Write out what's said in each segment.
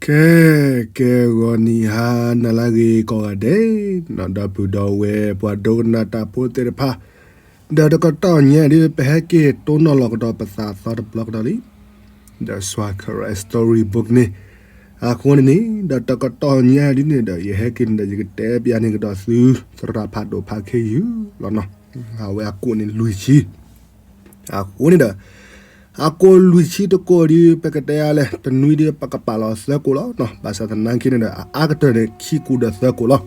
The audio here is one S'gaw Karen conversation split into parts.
ခဲကဲ ဂီၤနံၤဟါနၤလၢအဂ့ၤကိးဂၤဒဲး, ဒီပုၢ်ဒီဝဲၢ်ပှၤဒိကနၣ်တၢ်ဖိသ့ၣ်တဖၣ်, ဒီးတကတီၢ်ညါဒ် ပဟဲက့ၤတိၢ်နီၣ်လီၤကဒီးပသးသီတဘျီကဒီးလံ, ဒီး Swa Karen Story Book န့ၣ်, အဃိန့ၣ်န့ၣ် ဒီးတကတီၢ်ညါဒ်န့ၣ်ဒီး ယဟဲက့ၤန့ၣ်ဒီး ယကတဲပျးန့ၢ်ကဒီးသု သရၣ်ဖးဒိၣ်ဖးခ့ယုၢ်လီၤနီၤ, အဝဲအကိၣ်န့ၣ်လွံၢ်ဆံ အဃိန့ၣ်ဒီး အကိၣ်လွံၢ်ဆံတကိၣ်ဒ် ပကတဲအါလဲၣ် တနွံဒ် ပကပာ်လီၤသၢကိၣ်လီၤ, ဘၣ်ဆၣ်သနာ်က့န့ၣ်ဒီး အအါကတၢၢ်န့ၣ် ခံကိၣ်ဒီးသၢကိၣ်လီၤ.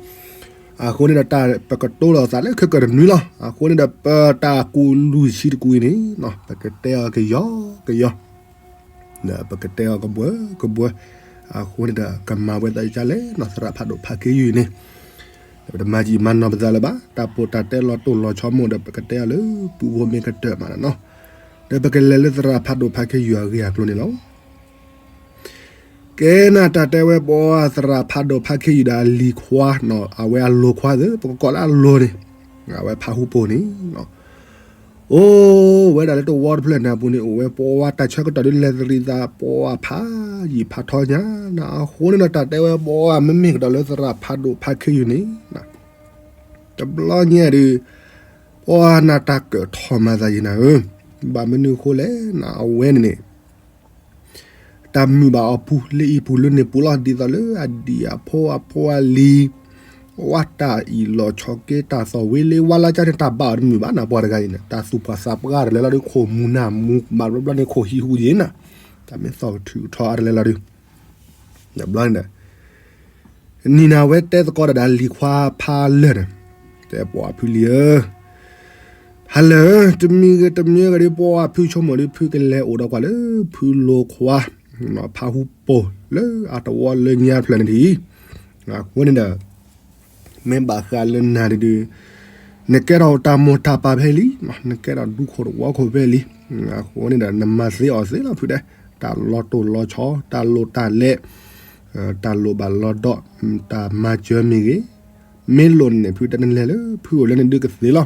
အဃိန့ၣ်ဒီး တၢ်ပကတိၤလိာ်သးလၢခဲကတနွံလီၤ. အဃိန့ၣ်ဒီး ပတၢ်ကိၣ်လွံၢ်ဆံတကိၣ်အံၤန့ၣ် ပကတဲအီၤကယီကယီ ဒီးပကတဲအီၤကဘှၢကဘှၢ, အဃိန့ၣ်ဒီး ကမၤဝဲသးဒ်လဲၣ်နီၤ သရၣ်ဖးဒိၣ်ဖးခ့ယုၢ်န့ၣ်, ဒီးပတမၤယံာ်မၤနီၢ်ပသးလၢၤဘၣ်, တၢ်ပိာ်တၢ်တဲလီၤတိၢ်လီၤဆီမ့ၢ်ဒီး ပကတဲအီၤလၢပူဖိမ့ၢ်ကတၢၢ်မးနီၤ, ဒီးပကလဲၤလၢသရၣ်ဖးဒိၣ်ဖးခ့ယုၢ်အဂ့ၢ်အကျိၤန့ၣ်လီၤ. ကဲနၤ တၢ်တဲဝဲပှၤသရၣ်ဖးဒိၣ်ဖးခ့ယုၢ်ဒီးအလံၤခွါနီၤ, အဝဲအလိၤခွါသ့ၣ် ပကကိးလၢအလိၤန့ၣ်, အဝဲဖးဟူပိၢ်န့ၣ် အိၣ်ဝဲဒၣ်လၢတဝီတဖျၢၣ်န့ၣ်အပူၤန့ၣ် အိၣ်ဝဲပှၤတၢ်ဆၢကတီၢ်ဒ်လဲၤသရံးသး ပှၤဖးယံာ်ဖးထီညါ, အဃိန့ၣ်ဒီး တၢ်တဲဝဲပှၤမ့မ့ၢ်ကဒီးလၢသရၣ်ဖးဒိၣ်ဖးခ့ယုၢ်န့ၣ်, တဘျီညါဒ် ပှၤနၢ်တၢ်ကၢၣ်ထီၣ်မၤသးယံာ်နၤဧၢ, ဘၣ်မနုၤအဃိလဲၣ်နၤ အဝဲန့ၣ်န့ၣ် တၢ်မုာ်ဘၣ်အီၤပူၤ လၢအံၤပူၤလၢန့ၣ်ပူၤလီၤ, ဒ်သိးလၢအဒံၣ်အဖိအဖိအလံၤ, ဝဲတၢ်အံၣ်လီၤဆီက့ တၢ်သီၣ်ဝံၤလံ ဝါလၢကၢ်န့ၣ် တၢ်ဘၣ်အီၤတမုာ်ဘၣ်နၤ ပှၤတဂၤအံၤန့ၣ်, တၢ်သူၣ်ပှၢ်သးပှၢ်တလဲၤလီၤဒီး ခိၣ်မူၤနၢ်မူၤ ဘၣ်ဘျီဘျီန့ၣ် ခိၣ်ဟံးဟူးယံာ်နၤ, တၢ်မ့ၢ်သီၣ်ကထုးကထီအါတလဲၤလီၤဒီး တဘျီန့ၣ်ဒီး နံၤနၤဝဲတဲသကိးဒီးဒၣ်လံၤခွါဖးလၢာ်န့ၣ်, တဲပှၤဖုလံၤဧၢ, ဟါလၢာ် တမံၤဂ့ၤတမံၤဂ့ၤဒီး ပှၤဖုဆိကမိၣ်ဒီး ဖုကလဲၤအိၣ်ဒီးကွၢ်လၢ ဖုလိၤခွါ ဖးဟူပိၢ်လၢအတဝီလၢညါတဖျၢၣ်န့ၣ်ဒ်အံၤ, အဃိန့ၣ်ဒီး မ့ၢ်ဘၣ်ဃးလၢနၤတဒု နကဲထီၣ်တၢ်မိၢ်တၢ်ပၢ်ဖဲလံ, နကဲထီၣ်ဒူခိၣ်တဝီခိၣ်ဖဲလံ, အဃိန့ၣ်ဒီး နမၤသ့အီၣ်သ့လီၤဖုတဲ, တၢ်လီၤတိၢ်လီၤဆီ တၢ်လိၣ်တၢ်လဲ, တၢ်လိၣ်ဘၣ်လီၤဒီး တၢ်မၤစၢၤမ့ၢ်ဂ့ၤ, မ့ၢ်လိၣ်န့ၣ် ဖုတဲနလဲၤလၢ ဖုအိၣ်လၢန့ၣ်ဒုကသ့လီၤ.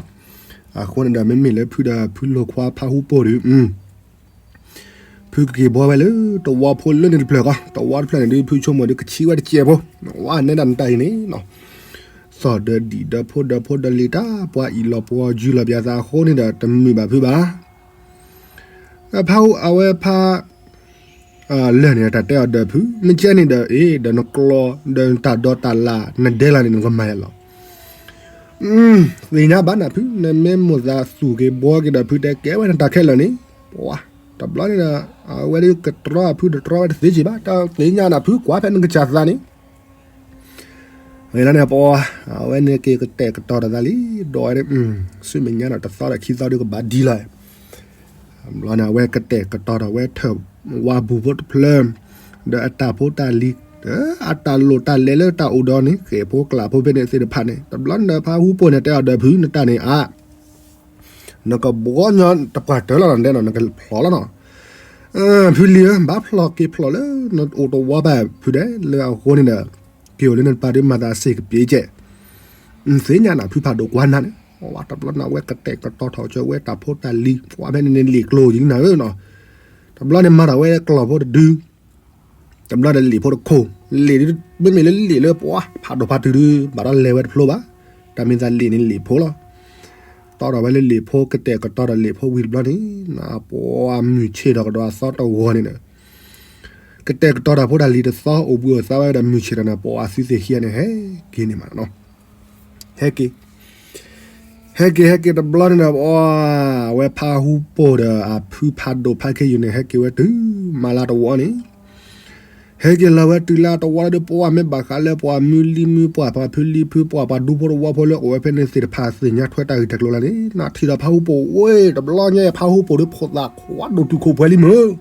အဃိန့ၣ်ဒီး မ့မ့ၢ်လၢဖုဒီးဖုလိၤခွါဖးဟူပိၢ်ဒီး ဖုကက့ၤဘှီဝဲလၢတဝီဖိလၢန့ၣ်တဖျၢၣ်ဃီ, တဝီတဖျၢၣ်န့ၣ်ဒုး ဖုဆိကမိၣ်ဒီးကဆံးဝဲတစဲးဖိ, ဝဲနဲဒၣ်နတၢ်အံၤန့ၣ်, သီၣ်ဒီးဒံၣ်ဒီးဖိဒီးဖိဒီးလံၤတၢ် ပှၤအံၣ်လီၤပှီၢ်ယုၢ်လီၤပျးသးအဃိန့ၣ်ဒီး တမုာ်ဘၣ်ဖုဘၣ်. ဖးဟူအဝဲဖး လၢာ်န့ၣ် တၢ်တဲအီၤဒီးဖု မ့ၢ်ကဲန့ၣ်ဒီး အ့ ဒီးနကျီ ဒီးနတၢ်ဒီတၢ်လၢ် နဒဲလၢ်န့ၣ် နကမၤယၤလီၤ. သ့ၣ်ညါဘၣ်နၤဖု နမ့ၢ်မိၣ်သးသူၣ်က့ၤဘှီက့ၤဒီးဖုတဲကဲဝဲနတၢ်ခဲလၢာ်န့ၣ်, ပှၤ တဘျီန့ၣ်ဒီး အဝဲဒၣ်ကတြီဖုတတြီဝဲတသ့စ့ၢ်ဘၣ် တၢ်သ့ၣ်ညါနၤဖုကွၢ်ဖဲနကစၢ်သးန့ၣ် ဝဲလီၤန့ၣ် ပှၤ အဝဲန့ၣ်က့ၤကတဲာ်ကတီၤတၢ်သးလံ ဒီးဝဲ ဆူမဲာ်ညါဒီးတသီဒီးခံသီဒုးကဘၣ်ဒ်လီၤ. ဘျီန့ၣ် အဝဲကတဲာ်ကတီၤဒီးဝဲထၢၣ်ဝါပူၤဖိတဖျၢၣ် ဒီးအတၢ်ဖိတၢ်လံၤ အတၢ်လိၣ်တၢ်လဲၤလၢတၢ်အိၣ်ဒီးန့ၣ် ဃဲၣ်ဖိကျၢ်ဖိဖဲန့ၣ်သ့ၣ်တဖၣ်န့ၣ် တဘျီန့ၣ်ဒီးဖးဟူပိၢ်န့ၣ် တဲအီၤဒီးဖု နတၢ်န့ၣ်အါ နကဘှီညီတပှၢ်တၢၢ်လီၤ နတဲနီၤ နကဖျိးလီၤနီၤ. ဖုလံၤဧၢ ဘၣ်ဖျိးက့ၤဖျိးလၢ နအိၣ်တဝီဘၣ်ဖုဒဲး လၢအဃိန့ၣ်ဒီး က့ၤအိၣ်လၢနတပၤဒုးမၤသးစ့ၢ်ကပ့ၤကဲး နသ့ၣ်ညါနၤဖုဖးဒိၣ်ကွၢ်နၤန့ၣ် ဝဲတဘျီန့ၣ် အဝဲကတဲာ်ကတီၤထီၣ်ကၢဝဲတၢ်ဖိတၢ်လံၤ ပှၤဖဲန့ၣ်န့ၣ်လံာ်ကျိၤယံၤနၤဧၢနီၤ. တဘျီန့ၣ်မၤထီၣ်ဝဲကျီၢ်ဖိတဒု တဘျီဒီးလံာ်ဖိတခိၣ် လံာ်ဒုး မ့မ့ၢ်လၢလံာ်လၢပှၤဖးဒိၣ်ဖးတုၤဒုး ဘၣ်ဒီးလဲၤဝဲတဖျိဘၣ်. တၢ်မ့ၢ်သးလံာ်န့ၣ်လံာ်ဖိလီၤ. တီထီၣ်ဝဲလၢလံာ်ဖိ ကတဲာ်ကတီၤဒီးလံာ်ဖိဝံၤတဘျီန့ၣ် ပှၤမုၢ်ဆ့ၣ်ထီၣ်ကဒီးအသီတဂီၤန့ၣ်ဒီး ကတဲာ်ကတီၤတၢ်ဖိတၢ်လံၤတသီ အိၣ်ဘှံးအိၣ်သါဝဲဒီးမုၢ်ဆ့ၣ်ထီၣ်န့ၣ် ပှၤအသုသ့ၣ်ခံဂၤန့ၣ် ဟဲက့ၤန့ၣ်မးနီၤ. ဟဲက့ၤ ဟဲက့ၤ ဟဲက့ၤတဘျီန့ၣ်ဒီး ပှၤ အဝဲဖးဟူပိၢ်ဒီးအဖုဖးဒိၣ်ဖးခ့ယုၢ်န့ၣ် ဟဲက့ၤဝဲတုၤမၤလၢတဝီန့ၣ် ဟဲက့ၤလီၤဝဲတုၤလၢတဝီဒီး ပှၤမ့ၢ်ဘၣ်ဃးလၢပှၤမုၢ်လံမုၢ်ပှၢ် ပှၤဖုလံဖုပှၢ် ပှၤဒူဖိတဝီဖိလၢအိၣ်ဝဲဖဲန့ၣ်သ့ၣ်တဖၣ်သ့ၣ်ညါထွဲတၢ်ဂ့ၢ်တၢ်ကျိၤလၢန့ၣ် နထံၣ်ဒီးဖးဟူပိၢ်ဝဲ တဘျီညါဖးဟူပိၢ်ဒီးဖိသၣ်ခွါဒိၣ်တုာ်ခိၣ်ပှဲၤလံမုၢ်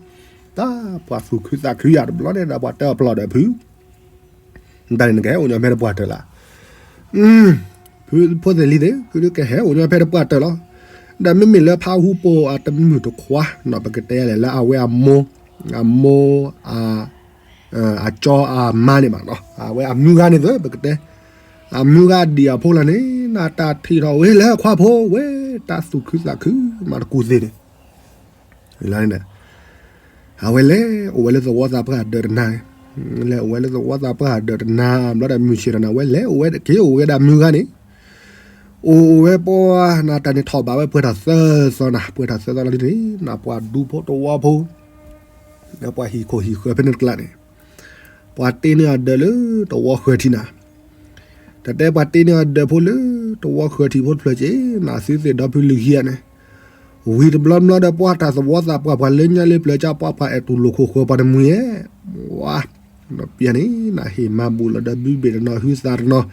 တၢ်ပှၤသူၣ်ခုသးခုယၤတဘျီန့ၣ်ဒီး ပှၤတဲအီၤပျီၢ်ဒီးဖု တၢ်န့ၣ်နကဟဲအိၣ်ညီဖဲတပှၢ်တၢၢ်လၢ ဖုဖိသ့ၣ်လံၤသ့ၣ် ဖုကဟဲအိၣ်ညီဖဲတပှၢ်တၢၢ်လီၤ. ဒီးမ့မ့ၢ်လၢဖးဟူပိၢ်အတမုာ်တခွါနီၤ ပကတဲလဲၣ်လၢအဝဲအမိၢ် အမိၢ် အကၠီအမါန့ၣ်ဘၣ်နီၤ အဝဲအမုၢ်ဂၤန့ၣ်သ့ၣ် ပကတဲ အမုၢ်ဂၤဒံၣ်အဖိလီၤန့ၣ် နတၢ်ထံၣ်ထီၣ်ဝဲလၢခွါဖိဝဲ တၢ်သူၣ်ခုသးခုမးတကူၢ်သ့ၣ်န့ၣ် လီၤန့ၣ် အဝဲလဲၤအိၣ်ဝဲလၢသဝီသးပှၢ်ဒၢးတနၤန့ၣ် လဲၤအိၣ်ဝဲလၢသဝီသးပှၢ်ဒၢးတနၤဘျီဒီး မုၢ်ဆ့ၣ်ထီၣ်န့ၣ် အဝဲလဲၤအိၣ်ဝဲက့ၤအိၣ်ဝဲဒၣ်မုၢ်ဂၤန့ၣ်, အိၣ်ဝဲပှၢ်နၤ တၢ်န့ၣ်ထီၣ်ဘးဝဲပှဲၤထီၣ်သၢသီနၤ, ပှဲၤထီၣ်သၢသီလီၤဒ်န့ၣ် နၤပှၤဒူဖိတဝီဖိ ဒီးပှၤဟံၣ်ခိၣ်ဟံၣ်ဃၢၤဖဲန့ၣ်တကျါန့ၣ်, ပှၤတ့န့ၢ်အီၤဒၢးလၢတဝီဃၢၤထံးနၤ, တၢ်တဲပှၤတ့န့ၢ်အီၤဒၢးဖိလၢတဝီဃၢၤထံးဖိတဖျၢၣ်က့ၤနၤ သုသ့ၣ်ဒီဖုလံၤခံဂၤန့ၣ်, ဝံၤတဘျီဘျီဒီး ပှၤတၢ်သဝီသးပှၢ် ပှၤလၢညါလၢပျၢၤကၠၢ် ပှၤပှၤအဲၣ်တူၢ်လိာ်ခိၣ်ဃၢၤပှၤတမှံၤဧဲ, ဝါ, ဒီးပျၢၤန့ၣ် နဟ့ၣ်မၤဘူၣ်လီၤဒီး ဘုဘ့ၣ်တနီၤ ဟုသးတနီၤ,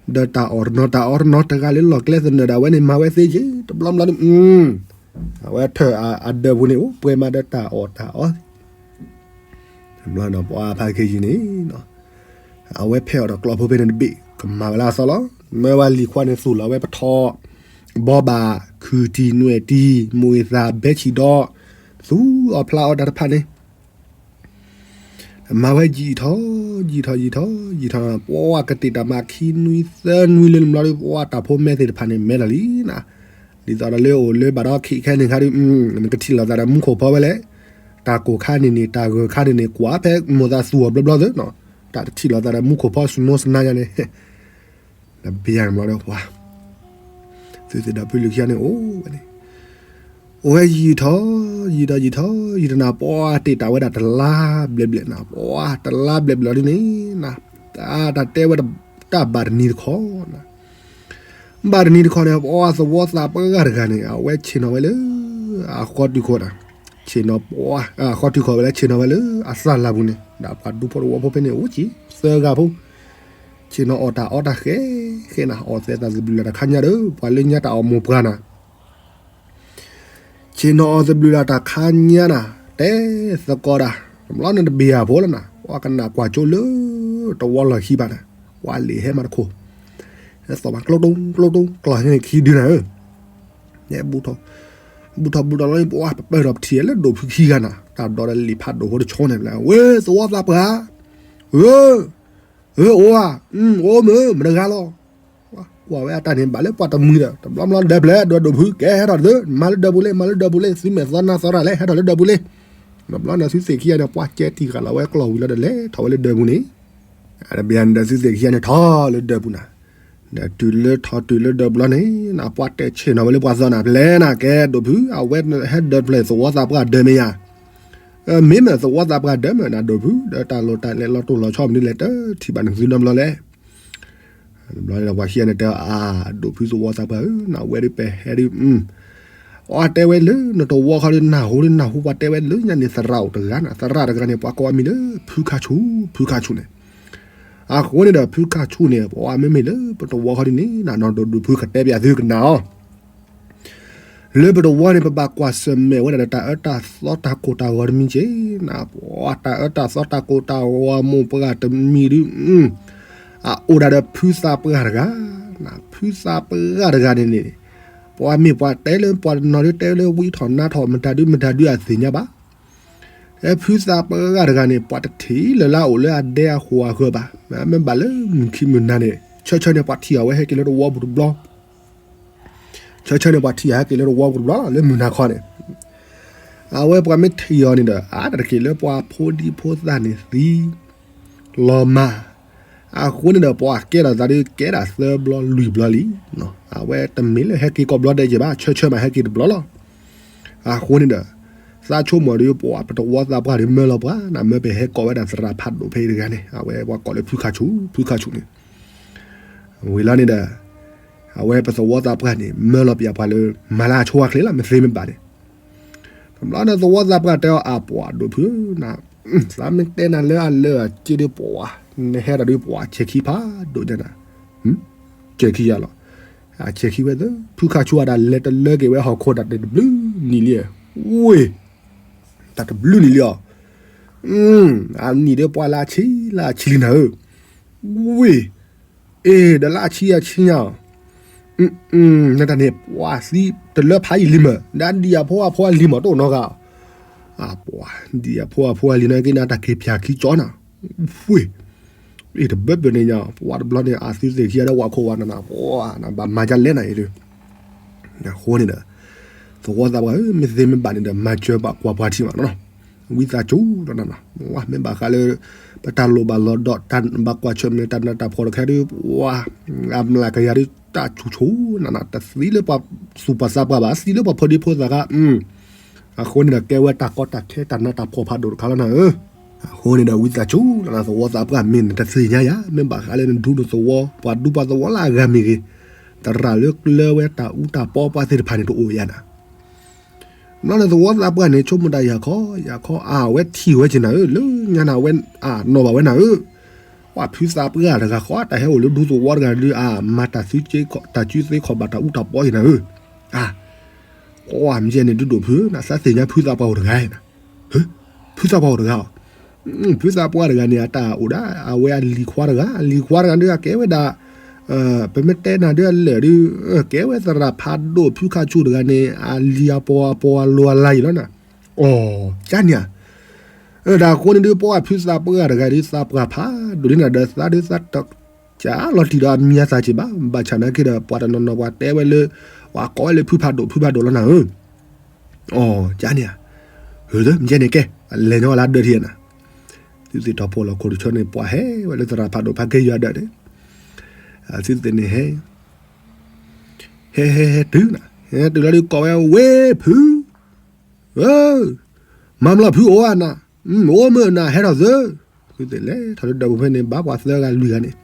ဒီးတၢ်အီၣ်တနီၤ တၢ်အီတနီၤ တဂၤလၢလီၢ်ကျဲသနၢၣ်ဒၣ်ဝဲန့ၣ် မၤဝဲသ့က့ၤ တဘျီဘျီန့ၣ်, အဝဲထၢၣ်အဒၢးပူၤန့ၣ် အိၣ်ပှဲၤမးဒီးတၢ်အီၣ်တၢ်အီ ဘျီဒီးပှၤဖးက့ၤယံၤန့ၣ် အဝဲဖဲးအီၤဒီးကျီၢ်ဖိဖဲန့ၣ်တဘ့ၣ် ကမၤဝဲလၢအသီလီၤ. မၢဝဲလံၤခွါန့ၣ်သူၣ်လီၤဝဲပထီၣ်, ဘီဘၣ်, ခုၣ်တံၢ်နွဲၣ်တံၢ် မိၢ်သၣ်ဘဲဆံးဒီး, သူအီၣ်ဖျါအီၣ်တၢ်တဖၣ်န့ၣ် မၤဝဲယံာ်ထီၣ်, ယံာ်ထီၣ်ယံာ်ထီၣ်ယံာ်ထီၣ်, ပှၤကတ့ၢ်တၢ်မၤခံနွံသၢနွံလၢနဘျီဒီး ပှၤတၢ်ဖိမဲသ့ၣ်တဖၣ်န့ၣ် မဲလီၤလံနၤ, ဒ်သိးဒီးလၢအိၣ်လၢဘၣ်ဒီးခံခဲန့ၣ်ခါဒီး နကထံၣ်လိာ်သးဒီးမူခိၣ်ဖီဝဲလဲၣ်, တၢ်ကိၢ်ခါန့ၣ်န့ၣ် တၢ်ဂၢၢ်ခါန့ၣ်န့ၣ် ကွၢ်ဖဲမိၢ်သးသူၣ်အီၤဘျီဘျီသ့နီၤ, တၢ်တထံၣ်လိာ်သးဒီးမူခိၣ်ဖီစူၤနိစနါယါန့ၣ် နဘံယါန့ၣ်ဘျီဒီးပှၤ သုသ့ၣ်ဒီးဖုလံၤခံဂၤန့ၣ်အိၣ်ဝဲန့ၣ်, အိၣ်ဝဲယံာ်ထီၣ်, ယံာ်ထီၣ်ယံာ်ထီၣ် ယံာ်တနၤ ပှၤတ့ၢ်တၢ်ဝဲဒၣ်တလါဘျဲးဘျဲးနၤ, ပှၤတလါဘျဲးဘျဲးလီၤဒ်န့ၣ်နၤ, တၢ်တဲဝဲတၢ်ဘၣ်တနံၤတခီနၤ, ဘၣ်တနံၤတခီန့ၣ် ပှၤသဝီသးပှၢ်တဂၤန့ၣ် အဝဲဆ့ၣ်နီၤဝဲလၢ အဃီတုၤခိၣ်နၤ, ဆ့ၣ်နီၤပှၤ အဃီတုၤခိၣ်ဝဲလၢဆ့ၣ်နီၤဝဲလၢအသၣ်လၢ်ပူၤန့ၣ် ဒီးပှၤဒူဖိတဝီဖိဖဲန့ၣ်အိၣ်က့ၤ သၢဂၤဖိ ဆ့ၣ်နီၤအီၣ်တၢ်အီတၢ်ဃဲဃဲနၤ, အီၣ်သဲးသးသဘျုးလၢတၢ်ခါညါဒီး ပှၤလၢညါတၢ်အီၣ်မိၢ်ပှၢ်နၤ, ဆ့ၣ်နီၤအီၣ်သဘျုးလၢတၢ်ခါညါနၤ, တဲသကိးဒၣ်, တဘျီန့ၣ်တဘ့ၣ်ဧါဖိလီၤနၤ, ပှၤကနၣ်ကွၢ်ကၠိလၢတဝီလီၢ်ခံဘၣ်နၤ, ပှၤလ့ၣ်ဟဲမးတခိၣ်, ဟဲသီၣ်မးကျိတုံကျိတုံ ကျီၢ်ဟဲန့ၣ်ခံဒုနၤဧၢ, ဘူၣ်ထီၣ်ဘူၣ်ထီၣ်ဘူၣ်ထီၣ်လီၤပှၤ ပပၢၢ်ထီၣ်ပထံၣ်လၢဒိၣ်ဖုခံဂၤနၤ, တၢ်ဘျီဒီးလ့ၣ်ဖးဒိၣ်ဖိတဆီန့ၣ် ဝဲသဝီသးပှၢ်, ဧၢ, ဧၢအိၣ်ဧါ, အိၣ်မ့ၢ် မတဂၤလီၤ, ကွၢ်ဝဲအတၢ်န့ၣ်ဘၣ်လၢပှၤတမှံၤဒီး တဘျီဘျီဒၢးဖျဲးဒိၣ်ဒိၣ်ဖုကဲဟဲထီၣ်သု, မၤလၢဒၢးပူၤလ့ မၤလၢဒၢးပူၤလ့, သုမဲာ်သီနါသီတၢ်လဲၣ် ဟဲထီၣ်လၢဒၢးပူၤလ့, တဘျီန့ၣ်သုသ့ၣ်ခံဂၤန့ၣ် ပှၤကဲတံၢ်ဃာ်လီၤဝဲကျီၢ်ဝံၤလီၤဒီး လဲၤထီၣ်ဝဲလၢဒၢးပူၤန့ၣ်, တဘျီန့ၣ်ဒီးသုသ့ၣ်ခံဂၤန့ၣ်ထီၣ်လၢဒၢးပူၤနၤ, ဒီးတုၤလၢထီၣ်တုၤလၢဒၢးပူၤလီၤန့ၣ် နပှၤတဲဆ့ၣ်နီၤဝဲလၢပှၤသီနၤဖျဲနၤ ကဲဒိၣ်ဖု အဝဲဟဲဒၢးဖျဲးသဝီသးပှၢ်ဒၢးမ့ၢ်ယါ, မ့မ့ၢ်သဝီသးပှၢ်ဒၢးမ့ၢ်နၤဒိၣ်ဖု ဒီးတၢ်လိၣ်တၢ်လဲၤလီၤတိၢ်လီၤဆီမနုၤလဲၣ် တထံၣ်ဘၣ်နသုနီတဘျီလဲၣ် တဘျီန့ၣ်ဒီးပှၤခံဂၤန့ၣ်တဲအီၤ အါ ဒိၣ်ဖုသဝီသးပှၢ်ဧၢ နဝဲဒ်ပဲဟဲဒ်, အတဲဝဲလၢနတဝီခီဒ်နၢ်ဟူဒ်နၢ်ဟူပှၤတဲဝဲလၢညါန့ၣ် သရၣ်အိၣ်တဂၤနၤ သရၣ်တဂၤန့ၣ် ပှၤကိးအမံၤလၢဖုခါဆူၣ် ဖုခါဆူၣ်န့ၣ်, အဃိန့ၣ်ဒီးဖုခါဆူၣ်န့ၣ် ပှၤမ့မ့ၢ်လၢပတဝီခီဒ်န့ၣ် နနီၢ်ဒိၣ်ဒိၣ်ဖုကတဲပၠးသုကနၣ်အီၤ လၢပတဝီန့ၣ် ပဘၣ်ကွၢ်ဆၢၣ်မဲာ်ဝဲဒၣ်လၢတၢ်အၢတၢ်သီတၢ်ကိၢ်တၢ်ဂီၤတမံၤက့ၤ, နပှၤတၢ်အၢတၢ်သီတၢ်ကိၢ်တၢ်ဂီၤမိၢ်ပှၢ်တမံၤဒ်, အအိၣ်ဒၣ်ဒီးဖုသးပှၢ်တဂၤ, နဖုသးပှၢ်တဂၤန့ၣ်န့ၣ်, ပှၤမ့ၢ်ပှၤတဲလၢပှၤတနီၤဒ်တဲလၢဝံထီၣ်နါထီၣ်မတၤဒုမတၤဒုအသ့ၣ်ညါဘၣ် ဖုသးပှၢ်တဂၤန့ၣ် ပှၤတထံၣ်လၢၤလၢအအိၣ်လၢအဒဲအဃိးအဃၢၤဘၣ်, မ့ၢ်ဘၣ်လၢမုၢ်ခံမုၢ်နၤန့ၣ် ဆၢဆၢန့ၣ် ပှၤထံၣ်အီၤဝဲဟဲက့ၤလၢတဝီပူၤတဘျီ, ဆၢဆၢန့ၣ် ပှၤထံၣ်အီၤဟဲက့ၤလၢတဝီပူၤတဘျီလီၤ လၢမုၢ်နၤခီန့ၣ်, အဝဲပှၤမ့ၢ်ထံၣ်အီၤန့ၣ်ဒီး အါတက့ၢ်လၢပှၤဖိဒံဖိသၣ်န့ၣ်သံ လီၤမၢ်, အဃိန့ၣ်ဒီး ပှၤကဲထီၣ်သးဒ်ကဲဒၣ်သၢဘျီလွံၢ်ဘျီလံ, အဝဲတမ့ၢ်လၢဟဲက့ၤကိးဘျီဒဲးက့ၤဘၣ် ဆၢဆၢမးဟဲက့ၤတဘျီလီၤ. အဃိန့ၣ်ဒီး သးဆိကမိၣ်ဒီးပှၤပတဝီသးပှၢ်ဒီးမၢလီၤပှၤ နမၢပဟဲကိးဝဲဒၣ်သရၣ်ဖးဒိၣ်ဖဲအံၤတဂၤန့ၣ် အဝဲပှၤကိးလၢဖုခါဆူၣ် ဖုခါဆူၣ်န့ၣ်, ဝံၤလီၤန့ၣ်ဒီး အဝဲပသဝီသးပှၢ်န့ၣ် မၢလီၤပၠးပှၤလၢ မၤလၢအဆိအချ့လီၤ မ့ၢ်သ့မ့ၢ်ဘၣ်န့ၣ် တဘျီန့ၣ်သဝီသးပှၢ်တဲအီၤ အပှၤဒိၣ်ဖုဧၢ, သးမ့ၢ်တဲနၤလၢအလၢအက့ဒ်ပှၤ, နဟဲဒီးဒ်ပှၤဆဲးခံဖးဒိၣ်ညါနၤ, ဆဲးခံယၤလီၤ, အဆဲးခံဝဲသၢ ဖုခါဆူၣ်အဒၣ်လဲၤတလၢက့ၤဝဲဟီၣ်ခိၣ်တၢ်တဘျုးနံၣ်လံ, ဝ့ၢ်, တၢ်တဘျုးနံၣ်လံအီၤ, အနံၣ်ဒီးပှၤလၢအဆံလၢအဆံလံနၤဧၢ, ဝ့ၢ် အ့ၣ် ဒီးလၢအဆံအဆံညါ, နတၢ်န့ၣ် ပှၤသံတလၢဖးယံာ်လံမး, ဒီးဒံၣ်အဖိအဖိအလံၤမးတအိၣ်နီတဂၤ, အပှၤ ဒံၣ်အဖိအဖိအလံၤန့ၣ်က့ၤနၤတၢ်က့ၤဖၠၣ်ခံကၠီနၤ, ဝ့ၢ်, အ့ၣ် တဘၢဘၢန့ၣ်ညါ ပှၤတဘျီန့ၣ် အသုသ့ၣ်ခံဂၤဒီးဝၤခိၣ်ဝၤနးနး ပှၤ နဘၣ်မၤဒ်လဲၣ်နၤအံၤဒီး အဃိန့ၣ်ဒီး သဝီသးပှၢ်ဧၢ မ့ၢ်သ့မ့ၢ်ဘၣ်န့ၣ်ဒီး မၤစၢၤဘၣ်ကွၢ်ပှၤထံမးနီၤ, ဝံသးစူၤလီၤနၤနီၤ, ဝဲမ့ၢ်ဘၣ်ဃးလၢ ပတၢ်လိၣ်ဘၣ်လီၤဒီး တၢ်ဘၣ်ကွၢ်ဆၢၣ်မဲာ်တၢ်နးတၢ်ဖှီၣ်တခါဒီး ပှၤ အမျးကယၤဒီး တၢ်ဆူၣ်ဆူၣ်နၤနီၤ, တသံလၢပှၤသူၣ်ပှၤသးပှၢ်ဘၣ်, သံလၢပှၤဖိဒံဖိသၣ်ခါ, အဃိန့ၣ်ဒီး ကဲဝဲတၢ်ကီတၢ်ခဲတၢ်နးတၢ်ဖှီၣ်ဖးဒိၣ်တခါလီၤနၤဧၢ. အဃိန့ၣ်ဒီး ဝံသးစူၤလီၤနၤ, သဝီသးပှၢ်မ့ၢ်နတသ့ၣ်ညါယၤ မ့ၢ်ဘၣ်ဃးလၢနဒူနသဝီ ပှၤဒူပှၤသဝီလၢအဂၤမ့ၢ်ဂ့ၤ, သရၣ်လၢကျၢၤဝဲတၢ်အူတၢ်ပီပှၤသ့ၣ်တဖၣ်န့ၣ် တအိၣ်ယၤနၤ. ဘျီန့ၣ်သဝီသးပှၢ်န့ၣ် ဆိကမိၣ်တၢ် ယၤခီ ယၤခီ အဝဲထံၣ်ဝဲက့ၤနၤဧၢ, လၢညါန့ၣ် အဝဲအနီၢ်ဘၣ်ဝဲနၤဧၢ. ပှၤဖုသးပှၢ်တဂၤဃီ တၢ်ဟဲအိၣ်လၢဒူသဝီတဂၤဒီး အမၤတၢ်စု တၢ်စုသ့ခီၣ်ဘၣ်တၢ်အူတၢ်ပီ ယၤနၤဧၢ. အ ကွၢ်မ့ၢ်ကဲန့ၣ် ဒုးဒိၣ်ဖု နသးသ့ၣ်ညါဖုသးပှၢ်အိၣ်တဂၤနၤ. ဖုသးပှၢ်အိၣ်တဂၤအီၤ, ဖုသးပှၢ်တဂၤန့ၣ် အတၢ်အိၣ်ဒၣ် အဝဲအလံၤခွါတဂၤ, အလံၤခွါတဂၤဒီး အကဲဝဲဒၣ် ပမ့ၢ်တဲနၤဒီးအလၢာ်ဒီး ကဲဝဲသရၣ်ဖးဒိၣ် ဖုခါဆူၣ်တဂၤန့ၣ် အလံၤအပီၢ်အပီၢ်အလိၤအလၤယံၤလီၤနၤ. အီ ကန့ၣ်ဧါ. တၢ်အဃိန့ၣ်ဒီး ပှၤဖုသးပှၢ်တဂၤဒီး သးပှၢ်ဖးဒိၣ်ဒ်နၤဒီး သးဒီးသးတကးလီၤတံၢ်ဒီးအမံၤအသၣ်က့ၤဘၣ်, ဘၣ်ဆၣ်နာ်က့ဒီး ပှၤတနီၤနီၤပှၤတဲဝဲလၢ ပှၤကိးဝဲလၢဖုဖးဒိၣ် ဖုဖးဒိၣ်လီၤနၤဧၢ. အီ ကန့ၣ်ဧါ. မ့ၢ်ကဲန့ၣ်ကဲ အလဲၤညီလၢဒၢးထံနၤ. သုသ့ၣ်ထီၣ်ဖိလီၤခိၣ်တဆၢန့ၣ် ပှၤဟဲဝဲလၢသရၣ်ဖးဒိၣ်ဖးက့ယွၤဒၢးန့ၣ်, သုသ့ၣ်န့ၣ်ဟဲ ဟဲဟဲဟဲတုၤနၤ, ဟဲတုၤလီၤဒီးကိးဝဲ ဝ့ၢ်ဖု, မၤမလီၤဖုအိၣ်ဧါနၤ, အိၣ်မုၢ်နၤဟဲထီၣ်သၢ, သုသ့ၣ်လဲၤထီၣ်လၢဒၢးပူၤဖဲန့ၣ် ဘၣ်ပှၤသၢဂၤလွံၢ်ဂၤန့ၣ်,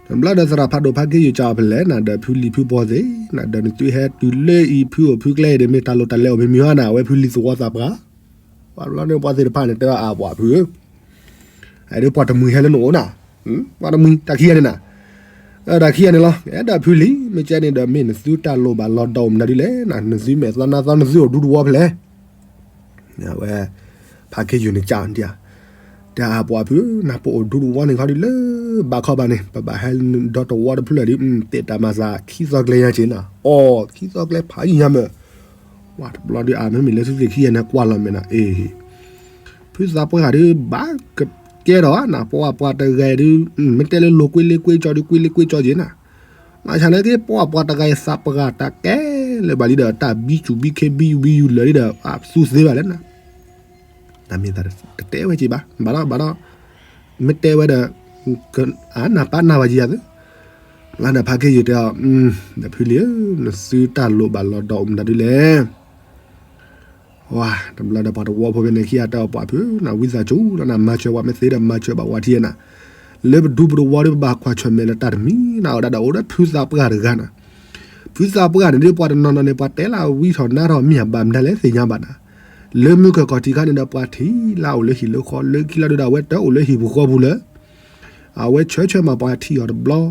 တဘျီဒီးသရၣ်ဖးဒိၣ်ဖးက့ယွၤကးအီၤဖဲလဲၣ်နၤဒီး ဖုလံၤဖုပီၢ်သ့ၣ်နၤ ဒီးနသုဟဲတုၤလၢအံၤ ဖုအိၣ်ဖုကျဲအံၤဒီး မ့ၢ်တၢ်လိၣ်တၢ်လဲအိၣ်မ့ၢ်မံၤဧါနၤ, အဝဲဖုလံၤသဝီသးပှၢ် ပှၤတဘျီန့ၣ် ပှၤသ့ၣ်တဖၣ်န့ၣ် တဲအါပှၤဖုဧၢ, အဒုးပှၤတမှံၤဟဲလၢနအိၣ်နၤ, ပှၤတမှံၤတၢ်ခံဂၤန့ၣ်နၤ, တၢ်ခံဂၤန့ၣ်လီၤ. အဲၣ်ဒိးဖုလံၤ မ့ၢ်ကဲန့ၣ်ဒီး မ့ၢ်နသုတၢ်လိၣ်ဘၣ်လီၤဒီးအိၣ်မနုၤဒ်လဲၣ်နၤ, နသုမဲာ်သီနါသီ နသုအိၣ်ဒူသဝီဖဲလဲၣ်. အဝဲ ဖးက့ယွၤန့ၣ်ကးဒံးဧါ, တဲအါပှၤဖု နပအိၣ်ဒူသဝီန့ၣ်ခီဒုးလၢ ဘၣ်ခီဘၣ်န့ၣ် ပဘၣ်ဟဲဒီသဝီတဖျၢၣ်ဒုး သ့ၣ်တၢ်မၤသးခံသီကျဲညါက့ၤနၤ, အီ ခံသီကျဲဖးယံာ်ညါမး, ပှၤတဘျီဒုးအါ မ့မ့ၢ်လၢသုသ့ၣ်ခံဂၤန့ၣ် ကွၢ်လီၤမဲာ်နၤအ့ၣ် ဖုသးပှၢ်ဂၤဒုး ဘၣ်ကကဲထီၣ်ဧါနၤ, ပှၤပှၤတဂၤဒုး မ့ၢ်တဲလၢလိၤကွ့လ့ကွ့ကၠီဒုး ကွ့လ့ကွ့ကၠီက့ၤနၤ, မၤဆၣ်နာ်က့ ပှၤပှၤတဂၤအံၤသးပှၢ်တၢ်ကဲလၢၤဘၣ်လံဒီး တၢ်ဘံစူၣ်ဘံခ့ဘံယူၤဘံယူၤလၢာ်လံဒီး အသူသ့ဘၣ်လဲၣ်နၤ, တၢ်မ့ၢ်သးတတဲဝဲက့ၤဘၣ် ဘၣ်ဒီး ဘၣ်ဒီး မ့ၢ်တဲဝဲဒီး အနၢ်ပၢၢ်နၢ်ဝဲက့ၤယၤသ့, လၢနဖးက့ယုာ်တဲအီၤ, ဒီးဖုလံၤဧၢ, နသုတၢ်လိၣ်ဘၣ်လီၤဒီးအိၣ်မနုၤဒ်လဲၣ် ဝါ တဘျီဒီးပှၤတဝီဖိဖဲန့ၣ် ခံဂၤတဲအီၤပှၤဖု နဝံသးစူၤလီၤနၤ မၤစၢၤပှၤမ့ၢ်သ့ဒီး မၤစၢၤဘၣ်ဝဲထံနၤ, လၢပဒူပတဝီဒီး ပဘၣ်ကွၢ်ဆၢၣ်မဲာ်လၢတၢ်တမံၤနၤ အဝဲဒၣ်ဒီးအိၣ်ဒီးဖုသးပှၢ်တဂၤနၤ, ဖုသးပှၢ်န့ၣ်ဒီး ပှၤတနီၤနီၤန့ၣ် ပှၤတဲလၢဝံထီၣ်နါထီၣ်မ့ၢ်ဘၣ်မတၤလဲၣ်သ့ၣ်ညါဘၣ်နၤ, လၢမုၢ်ကၢၢ်ခီၣ်ထံးခါန့ၣ်ဒီး ပှၤထံၣ်လၢအအိၣ်လၢဟံၣ်လၢဃီ လၢခံလီၤဒီး အဝဲတအိၣ်လၢဟံၣ်ပူၤဃီပူၤလၢ အဝဲဆၢဆၢမၤပှၤထံၣ်အီၤတဘျီ,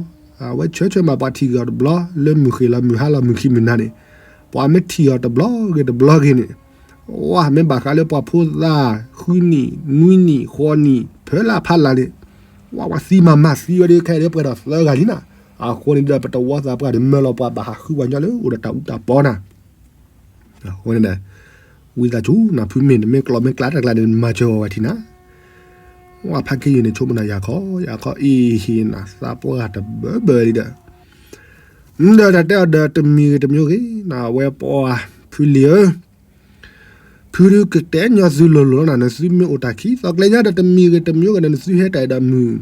အဝဲဆၢဆၢမၤပှၤထံၣ်အီၤတဘျီ လၢမုၢ်ဃ့ၢ်လီၤမုၢ်ဟါလီၤမုၢ်ခံမုၢ်နၤန့ၣ်, ပှၤမ့ၢ်ထံၣ်အီၤတဘျီဂ့ၤတဘျီဂ့ၤန့ၣ်, ဝါ မ့ၢ်ဘၣ်ဃးလၢပှၤဖိသၣ် ဃုနံၣ် နွံနံၣ် ဃိးနံၣ် ဖၢလၢအဖးလၢ်န့ၣ်, ဝါ ပှၤသံမၤမၤသံဝဲဒၣ်ခဲအံၤဒီး ပှဲၤဒီးသၢဂၤလံနၤ, အဃိန့ၣ်ဒီး ပတဝီသးပှၢ်ဒီး မၢလီၤပှၤဘၣ်ဟးဃုပှၤညီလၢအိၣ်ဒီးတၢ်အူတၢ်ပီနၤ အဃိန့ၣ်ဒီး ဝံသးစူၤနၤ ဖုမ့ၢ်နမ့ၢ်ကျီမ့ၢ်ကျါတကျါန့ၣ် နမၤစၢၤအီၤဝဲထံနၤ, ဝါ ဖးက့ယုာ်န့ၣ် ဆိကမိၣ်နၤ ယၤခီ ယၤခီ အ့ဟ့ၣ်နၤ သးပှၢ်တဘၢဘၢလံဒီး, ဒီးတၢ်တဲအီၤဒီး တမံၤဂ့ၤတမံၤဂ့ၤ နဝဲပှၤဖုလံၤဧၢ, ဖုဒုးကတဲညီသုလိၤလိၤလီၤနၤ နသုမ့ၢ်အိၣ်တၢ်ခံသီကျဲညါဒီး တမံၤဂ့ၤတမံၤဂ့ၤဒီး နသုဟဲတၢ်အံၤဒီး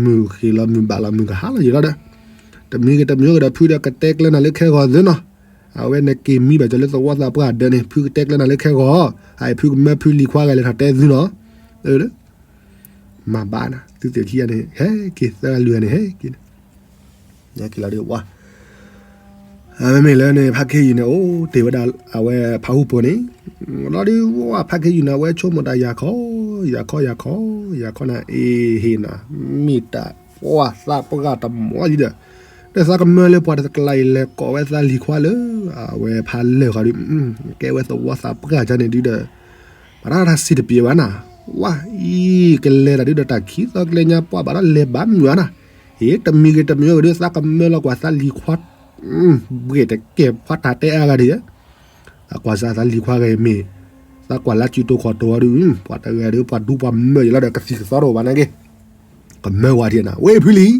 မုၢ်ဃ့ၢ်လီၤမုၢ်ဘၣ်လီၤမုၢ်ကဟါလီၤယံၤလီၤဒီး, တမံၤဂ့ၤတမံၤဂ့ၤဒီး ဖုဒီးကတဲကျဲနၤလၢခဲဂီၤသုနီၤ, အဝဲနက့ၤမံဘၣ်ကီးလၢသဝီသးပှၢ်ဒၢးန့ၣ် ဖုကတဲကျဲနၤလၢခဲဂီၤ, အဖုကမၢဖုလံၤခွါဂၤလဲၤထီၣ်တဲသုနီၤ, မၤဘၣ်နၤ သုသ့ၣ်ခံဂၤန့ၣ် ဟဲက့ၤသၢဂၤလွံၢ်ဂၤန့ၣ် ဟဲက့ၤ ကလီၤဒုးဝါ, မ့မ့ၢ်လၢန့ၣ် ဖးက့ယုာ်န့ၣ် အိၣ်တ့ၢ်ဝဲဒၣ်အဝဲဖးဟူဖိန့ၣ်, လီၤဒုးဝါ ဖးက့ယုာ်န့ၣ် အဝဲဆိကမိၣ်တၢ် ယၤခီ ယၤခီ ယၤခီ ယၤခီနၤ အ့ဟ့ၣ်နၤ မ့ၢ်တၢ်ပှၢ်သးပှၢ်တမီၤလံဒီး, ဒီးသးကမၢလၢပှၤတကျါအံၤလဲၤကိးဝဲသးလံၤခွါလၢ အဝဲဖးလၢာ်ဃီဒုး, ကဲဝဲသဝီသးပှၢ်ကန့ၣ်ဒုးဒီး ပှၤတၢ်တၢ်စံးတပျဲၤဘၣ်နၤ, ဝါ အံၤကလဲၤတၢ်ဒုးဒီးတၢ်ခံသီကျဲညါပှၢ်ဘၣ်ဒီးလဲၤဘၣ်မုာ်ဧါနၤ, အ့ တမံၤဂ့ၤတမံၤဂ့ၤဒီး သးကမၢလီၤကွၢ်သးလံၤခွါ ဘှ့ၣ်တကဲၢ်ဖှါတၢ်တဲအါဂၤဒ်ယဲ, သးကွၢ်စးသးလံၤခွါဂၤမ့ၢ်, သးကွၢ်လၢစုတိၤခီၣ်တိၤအီၤဒုး, ပှၤတဂၤဒီးပှၤဒူပှၤမၢယလီၤဒီးကသံၣ်ကသီတအိၣ်ဘၣ်နာ်က့, ကမၢဝဲဒၣ်နၤ ဝ့ၢ်ဖုလံၤ,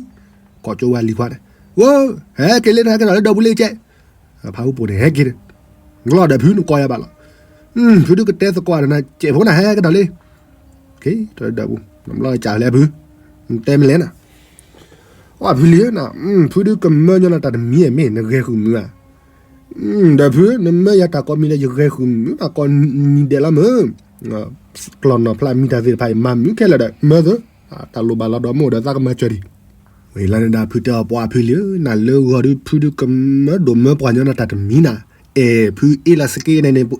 ကိးကၠိဝဲလံၤခွါန့ၣ်, ဝဲ, ဟဲက့ၤလၢနဟဲက့ၤထီၣ်လၢဒီပူၤလၢကဲ, ဖးဟူပိာ်န့ၣ် ဟဲက့ၤ, လီၤဒီးဖုနကိးယၤဘၣ်လီၤ, ဖုဒုးကတဲသကိးဒီးနၤ ကဲးဖိနၤဟဲကဒီးလံ, ဒီးပူၤ နဘျီကလဲၣ်ဖု, နတဲမ့ၢ်လဲၣ်နၤ, အဖုလံဧၢ, ဖုဒုးကမၢညီနၤတၢ်တမံၤမ့ၢ် နဂဲၤဃုာ်မုာ်ဧါ, ဒီးဖု နမၢယၤတၢ်ကိးမံၤဒီး ယဂဲၤဃုာ်မုာ် မၤကိးမံၤဒဲးလီၤမုာ်, ကျီၢ်နီၢ်ဖျါမံတၢ်သ့ၣ်တဖၣ်အံၤ မၤမုာ်ခဲလၢာ်ဒီး မၢသု, တၢ်လိၣ်ဘၣ်လီၤဒီးမ့ၢ်အိၣ်ဒီးသးကမၤစၢၤဒံး, ဝံၤလီၤန့ၣ်ဒီးဖုတဲအီၤ ပှၤဖုလံဧၢ, နၤလၢဂီၤဒုး ဖုဒုးကမၢဒိၣ်မၢပှၤညီနၤတၢ်တမံၤနၤ, အဲၣ်ဖုအ့လီၤစက့န့ၣ်န့ၣ် ပှ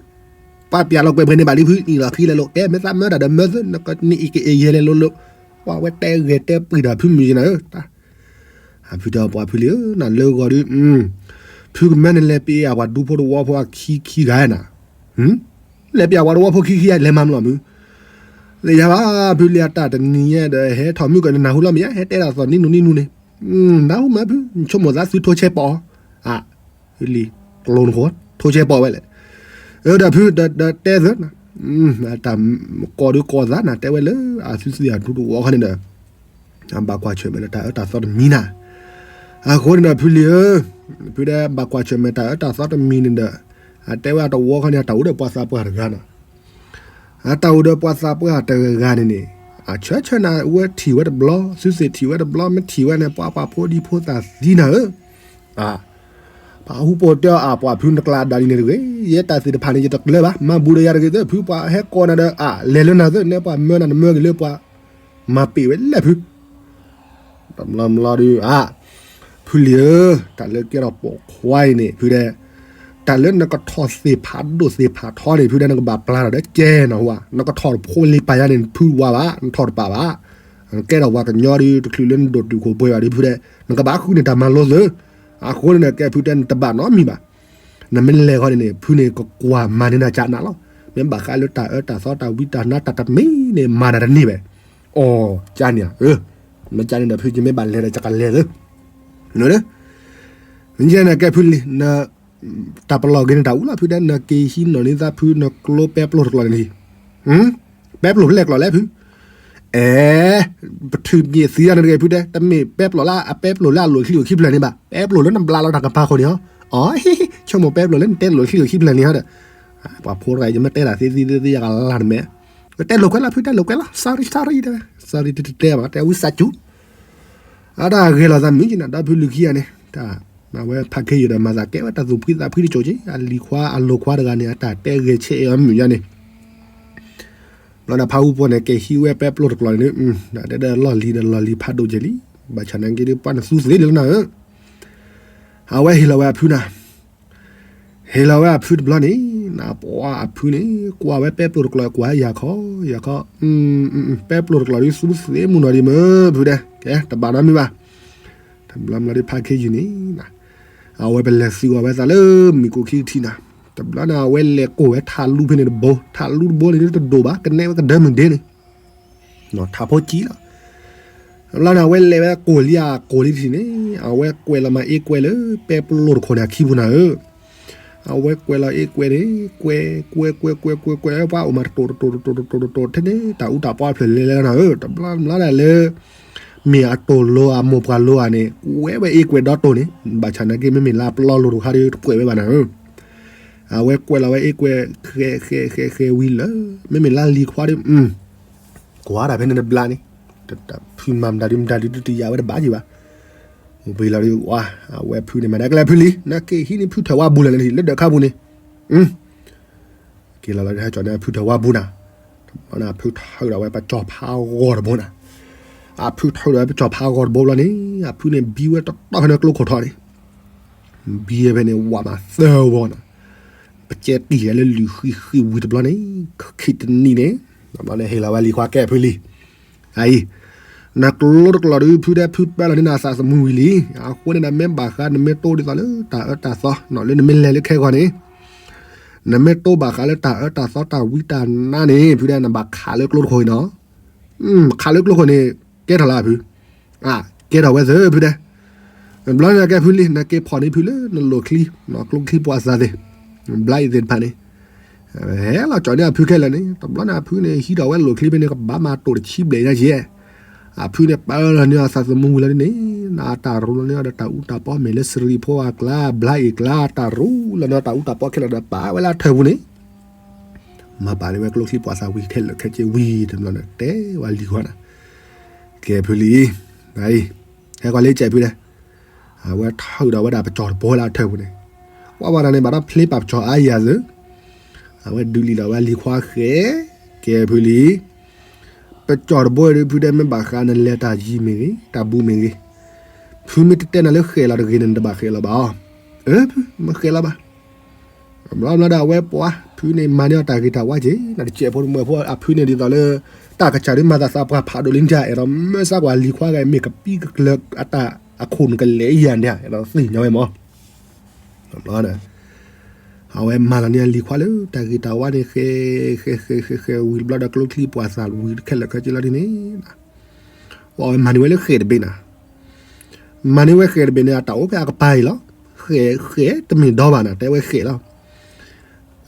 ၤပျၢ်လီၤကွဲးပှဲၤန့ၣ်ဘၣ်လံဖု, နံၣ်လီၤခံလဲၤလိာ် ကဲမ့ၢ်သးမၢတၢ်ဒီးမၢသု, နကအ့ၣ်ကအဲၣ်ယဲလဲၤလိၤလိၤ, ပှၤဝဲတဲဂဲၤတဲပှံၤတၢ်ဖုမုၢ်ယနၤဧၢ, ဖုတဲအီၤ ပှၤဖုလံဧၢ, နၤလၢဂီၤဒုး ဖုကမၢနလဲၤပ့ၤအပှၤဒူဖိတဝီဖိအခံခံဂၤနၤ, လဲၤပ့ၤအပှၤတဝီဖိခံခံဂၤ လဲၤမၤမနုၤမုၢ်, လၢယၤဘၣ် ဖုလံအတၢ်တနံၤညါဒီး ဟဲထီၣ်မုၢ်ကနၢ်ဟူလီၤမ့ၢ်ဧါ, ဟဲတဲဒၣ်သီၣ်နံၤနူၤနံၤနူၤန့ၣ်, နၢ်ဟူမးဖု နဆိကမိၣ်သးသုထိဆဲးပီၣ်အီၤ, လံၤကျိနဃိ ထိဆဲးပီၣ်ဝဲလဲၣ်, ဒီးဖုဒီးတဲသု, တၢ်ကိးဒုးကိးသးနၤ တဲဝဲလၢအသုသ့ၣ်အဒူတဝီခီန့ၣ်ဒီး အဘၣ်ကွၢ်ဆၢၣ်မဲာ်ဒီးတၢ်အၢတၢ်သီတမံၤနၤ, အဃိန့ၣ်ဒီး ဖုလံဧၢ, ဖုဒီးဘၣ်ကွၢ်ဆၢၣ်မဲာ်တၢ်အၢတၢ်သီတမံၤန့ၣ်ဒီး, အတဲဝဲအတဝီခီန့ၣ် အတၢ်အိၣ်ဒီးပှၤသးပှၢ်တဂၤနီၤ, အတၢ်အိၣ်ဒီးပှၤသးပှၢ်တဂၤန့ၣ်န့ၣ်, အဆၢဆၢနၤ ဝဲထံၣ်ဝဲတဘျီ သုသ့ၣ်ထံၣ်ဝဲတဘျီ မ့ၢ်ထံၣ်ဝဲန့ၣ် ပှၤပှၤဖိဒံဖိသၣ်သံနၤဧၢ, ပှၤဟူပိာ်တဲအီၤ အပှၤဖုနကျါဒၣ်လံန့ၣ်တဂ့ၤ, ယဲတၢ်သ့ၣ်တဖၣ်န့ၣ် ယတကျၢၤဘၣ်, မၤဘူးဒီးယၤတဂ့ၤသၢ ဖုပှၤဟဲကိးနၤဒီး အလဲၤလၢနၤသၢ နဲပှၤမၢနၤနမၢက့ၤလၢပှၤ မၤပ့ၤဝဲလဲၣ်ဖု, တဘျီဘျီဒုး အါ, ဖုလံဧၢ, တၢ်လၢကဲထီၣ်ပိာ်ခွါအံၤန့ၣ် ဖုဒဲး, တၢ်လၢနကထီၣ်သ့ၣ်ဖးဒိၣ်သ့ၣ်ဖးထီန့ၣ် ဖုဒဲး နကဘၣ်ပျၢ်ထီၣ်ဒီးကဲနီၤဟူဧါ, နကထီၣ်တဖိလံၤပာ်ယါန့ၣ် ဖုဝါဘၣ် နထီၣ်တပာ်ဘၣ်, နကဲထီၣ်ပှၤကညီဒုး တချုးလၢနဒိၣ်တုာ်ခိၣ်ပှဲၤဘၣ်ဒုး ဖုဒဲး နကဘၣ်ဃုန့ၢ်တၢ်မၤလိသၢ, အဃိန့ၣ်ဒီး ကဲဖုတဲနတဘၣ်နီတမံၤဘၣ် နမ့ၢ်လဲၤဃီန့ၣ်န့ၣ် ဖုန့ၣ်ကကွၢ်မၤန့ၢ်နၤကနးလီၤ. မ့ၢ်ဘၣ်ဃးလၢတၢ်အၢတၢ်သီတၢ်ဝံတၢ်နါတၢ်တမံၤန့ၣ် မၤနၤတန့ၢ်ဘၣ်. အိ, ကန့ၣ်ဧၢ, မ့ၢ်ကန့ၣ်ဒီး ဖုယမ့ၢ်ဘၣ်လဲၤဒီး ယကလဲၤသု, နန့ၣ်ကဲဖုလံ, တၢ်ပလီၢ်ဂ့ၤန့ၣ်တၢ်အူလီၤ ဖုဒဲး နက့ၤဟံးနီၢ်န့ၢ်သးဖု နကျိပဲပျိၢ်တကျိာ်န့ၣ်လံ. ပဲပျိၢ်ဖဲလဲၣ်ကျိာ်လဲၣ်ဖု. အဲ, ပထုးက့ၤသံဒၣ်န့ၣ်တဂ့ၤဖုဒဲး, တမ့ၢ်ပဲပျိၢ်လၢအပဲပျိၢ်လၢအလိၣ်ချံအိၣ်ခံဖျၢၣ်န့ၣ်ဘၣ်, ပဲပျိၢ်လၢနဘျါလီၤတၢ်ကပၤဃိန့ၣ်ဧါ. အီ, ဆိကမိၣ်ပဲပျိၢ်လၢနတဲလိၣ်ချံအိၣ်ခံဖျၢၣ်န့ၣ်ဧါဒီး, ပှၤဖိတဂၤ ယမ့ၢ်တဲတၢ်သ့သ့သ့သ့ ယကလၢ်နမဲာ်, တဲလိာ်ကွဲလီၤဖု တဲလိာ်ကွဲလီၤ sorry sorry တဲဝဲ sorry တတဲဘၣ် တဲဝံသးစူၤ အတၢ်ဂဲၤလီၤသးမုၢ်ကနၤ ဒီဖုလုၢ်ခံဂၤန့ၣ်, တၢ်မၤဝဲဖးခ့ယုၢ်ဒီးမၤသးကဲဝဲတၢ်သူၣ်ဖှံသးဖှံတစိၤက့, အလံၤခွါအလိၤခွါတဂၤန့ၣ် အတၢ်တဲဂဲၤဆဲးအီၤမုၢ်ယါန့ၣ်, ဘျီဒီးဖးအူဖိန့ၣ် က့ၤဟံးဝဲပဲပျိၢ်တကျိာ်န့ၣ်, ဒီးတဲဒီးလီၢ်လံၤဒီးလီၢ်လံၤဖးဒိၣ်ကဲလံ, ဘၣ်ဆၣ်နာ်က့ဒီး ပှၤနသူသ့လံလီၤနၤဧၢ, အဝဲဟ့ၣ်လီၤဝဲအဖုနၤ ဟ့ၣ်လီၤဝဲအဖုတဘျီန့ၣ်, နပှၤအဖုန့ၣ် ကွၢ်ဝဲပဲပျိၢ်တကျိာ် ကွၢ်ယၤခီ, ယၤခီ, ပဲပျိၢ်တကျိာ်ဒ်သူသ့မုၢ်နီၤဒံးမ့ၢ်ဖုဒဲး, ကဲ တဘၣ်နီတမံၤဘၣ်. တဘျီဘျီဒ်ဖးခ့ယုၢ်န့ၣ်, အဝဲပလဲၤသုးအီၤဝဲသးလၢမုၢ်ကိၣ်ခံကထံၣ်နၤ, တဘျီန့ၣ် အဝဲလဲၤကိၢ်ဝဲထးလူဖဲန့ၣ်တဘိ, ထးလူတဘိန့ၣ်တဒိၣ်ဘၣ်, ကနဲဝဲကဒၢမုၢ်ဒ့န့ၣ် ထးဖိကံလီၤ. ဘျီန့ၣ် အဝဲလဲၤဝဲကိၢ်လံအကိၢ်လံတထံၣ်န့ၣ်, အဝဲကွဲးလီၤမၤအ့ကွဲးလၢပဲပျိၢ်တခီန့ၣ် အခံပူၤနၤဧၢ, အဝဲကွဲးလီၤအ့ကွဲးန့ၣ်, ကွဲး, ကွဲး ကွဲး ကွဲး ကွဲး ကွဲး ပှၤအိၣ်မးတတိၢ်တတိၢ်တတိၢ်တတိၢ်တတိၢ်ထဲန့ၣ် တၢ်အူတၢ်ပီအဖျၢၣ်လဲၤလဲၤလီၤနၤဧၢ, တဘျီဘျီဒၣ်လၢ မ့ၢ်အတိၢ်လိၤအမိၢ်ပှၢ်လိၤဧါန့ၣ် ကွဲးဝဲအ့ကွဲးဒီတိၢ်န့ၣ်, ဘၣ်ဆၣ်နာ်က့ မ့မ့ၢ်လၢအပျီလိၤတခါဒီး တကွဲးဝဲဘၣ်နၤဧၢ, အဝဲကွဲးလီၤဝဲအ့ကွဲး ဃဲးဃဲးဃဲးဃဲးဝံၤလၢ မ့မ့ၢ်လၢလံၤခွါဒီး ကွၢ်တၢ်ဖဲန့ၣ်တဘျါန့ၣ်, ဖုမၤမတၤဒုမတၤဒုတတယာ်ဝဲတဘၣ်က့ၤဘၣ်, အိၣ်ပ့ၤလီၤဒီး အဝဲဖုန့ၣ်မၤဒၣ်ကလဲာ်ဖုလံ, နက့ၤဟံးန့ၢ်ဖုထၢၣ်ဝါဘူးလၢာ်န့ၣ် လၢဒၢးခါပူၤန့ၣ်, က့ၤလီၤလီၤဟဲကၠီၤန့ၣ် အဖုထၢၣ်ဝါဘူးနၤ, အဖုထၢၣ်ဒီးဝဲပကၠီၤဖးဂီၤတဘိနၤ, အဖုထၢၣ်ဒီးဝဲပကၠီၤဖးဂီၤတဘိဘျီန့ၣ် အဖုန့ၣ်ဘံဝဲတတီၢ်ဖဲန့ၣ်ကျိခိၣ်ထီန့ၣ် ဘံဝဲဖဲန့ၣ် ဝးမးသၢဝီနၤ, ပကဲတံၢ်လၢလုၢ်ဃံဃံဝံၤတဘျီန့ၣ်, ခံတနံၤန့ၣ်, တဘျီန့ၣ်ဟ့ၣ်လီၤဝဲလံၤခွါကဲဖုလံ, အအံၤ, နကျိတကျိာ်ဒုးဖုဒဲးဖုပၢလီၤန့ၢ်နၤအသးသမူဝံၤလံ, အဃိန့ၣ်နမ့ၢ်ဘၣ်ဃးနမ့ၢ်တိၢ်ဒ်သိးလၢတၢ်အၢတၢ်သီနီၤ လၢနမ့ၢ်လဲၤလၢခဲဂီၤန့ၣ်, နမ့ၢ်တိၢ်ဘၣ်ဃးလၢတၢ်အၢတၢ်သီတၢ်ဝံတၢ်နါန့ၣ် ဖုဒဲး နဘၣ်ခးလၢကျိတခိၣ်အံၤနီၤ, ခးလၢကျိခိၣ်န့ၣ် ကဲထီၣ်လၢအဖု ကဲထီၣ်ဝဲသ့ဖုဒဲး, ဘျီန့ၣ်ကဲဖုလံ နက့ၤဖီၣ်န့ၢ်ဖုလၢနလိၣ်ချံ, ကျိချံပှၤသးသ့ၣ်, ဘျါအံၤသ့ၣ်တဖၣ်န့ၣ်, ဟဲလီၤကၠီၤန့ၢ်အဖုခဲလၢာ်န့ၣ် တဘျီန့ၣ်အဖုန့ၣ် ဟံးထီၣ်ဝဲလိၣ်ချံဖဲန့ၣ် ကဘၣ်မၤတိၢ်တဆံဘျဲၣ်ညါက့, အဖုန့ၣ်ပၢလီၤန့ၢ်အသးသမူဝံၤလီၤန့ၣ်, နတၢ်ရူလီၤန့ၢ်အီၤဒီးတၢ်အူတၢ်ပီ မ့ၢ်လၢစရံဖိအကျါ ဘျါအံၤကျါ တၢ်ရူလီၤန့ၢ်အီၤတၢ်အူတၢ်ပီခဲလၢာ်ဒီးပာ်ဝဲလၢအထၢၣ်ပူၤန့ၣ် မၤပာ်န့ၢ်ဝဲကျိချံပှာ်သၣ်ဝံၤ ခဲလၢာ်ခဲဆ့ဝံၤတဘျီန့ၣ် တဲဝဲလံၤခွါန့ၣ်, ကဲဖုလံၤ, နအံၤ, ဟဲကွၢ်လၢကဲဖုဒီး, အဝဲထုးဒီးဝဲဒၣ်ပစီၣ်တဘိလၢအထၢၣ်ပူၤန့ၣ်, ကွၢ်ဝဲဒၣ်န့ၣ် ဘၣ်ဒီးဖျ့ပာ်ပစီၣ်အါယၤသၢ, အဝဲဒုးလံာ်ဒီးဝဲလံၤခွါဃဲ, ကဲဖုလံၤ ပစီၣ်တဘိဒီး ဖုတဲ မ့ၢ်ဘၣ်ဃးနလဲၤတၢ်ယံၤမ့ၢ်ဂ့ၤ တၢ်ဘူးမ့ၢ်ဂ့ၤ, ဖုမ့ၢ်တတဲနၤလၢဃဲးလီၤတဂ့ၤန့ၣ် နတဘၣ်ဃဲးလီၤဘၣ်အီၤ, အၢ ဖု မ့ၢ်ဃဲးလီၤဘၣ်. ဘျီဘျီဒီးအဝဲပှၤ ဖုန့ၣ်မၤန့ၢ်အီၤတၢ်ဂ့ၤတၢ်ဝါက့ၤ နတစဲးဖိတမၢဖိ အဖုန့ၣ်ဒ်သိးလၢ တၢ်ကစၢ်ဒ်မၤသးသးပှၢ်ဖးဒိၣ်လံ အဲၣ်ဒိးမၢစၢ်ကွၢ်လံၤခွါဂၤ မ့ၢ်ကပံကကျၢၤအတၢ်အခိၣ်နကလဲၤယၤန့ၣ် အဲၣ်ဒိးသ့ၣ်ညါဝဲမၢ် အဝဲမၤလီၤန့ၢ်လံၤခွါလၢတၢ်ဂ့ၤတၢ်ဝါန့ၣ် ဃဲး ဃဲး ဃဲး ဃဲး ဃဲး ဝံၤတဘျီဒီး ကျိချံပှာ်သၣ်ဝံၤခဲလၢာ်ခဲဆ့လီၤဒ်န့ၣ်, အဝဲမၤန့ၢ်ဝဲလၢဃဲးတဘ့ၣ်နၤ, မၤန့ၢ်ဝဲဃဲးတဘ့ၣ်န့ၣ် အတၢ်အိၣ်ဖဲအကပၤအံၤလီၤ. ဃဲး ဃဲးတမ့ၢ်ဒီဘၣ်နၤ တဲဝဲဃဲးလီၤ.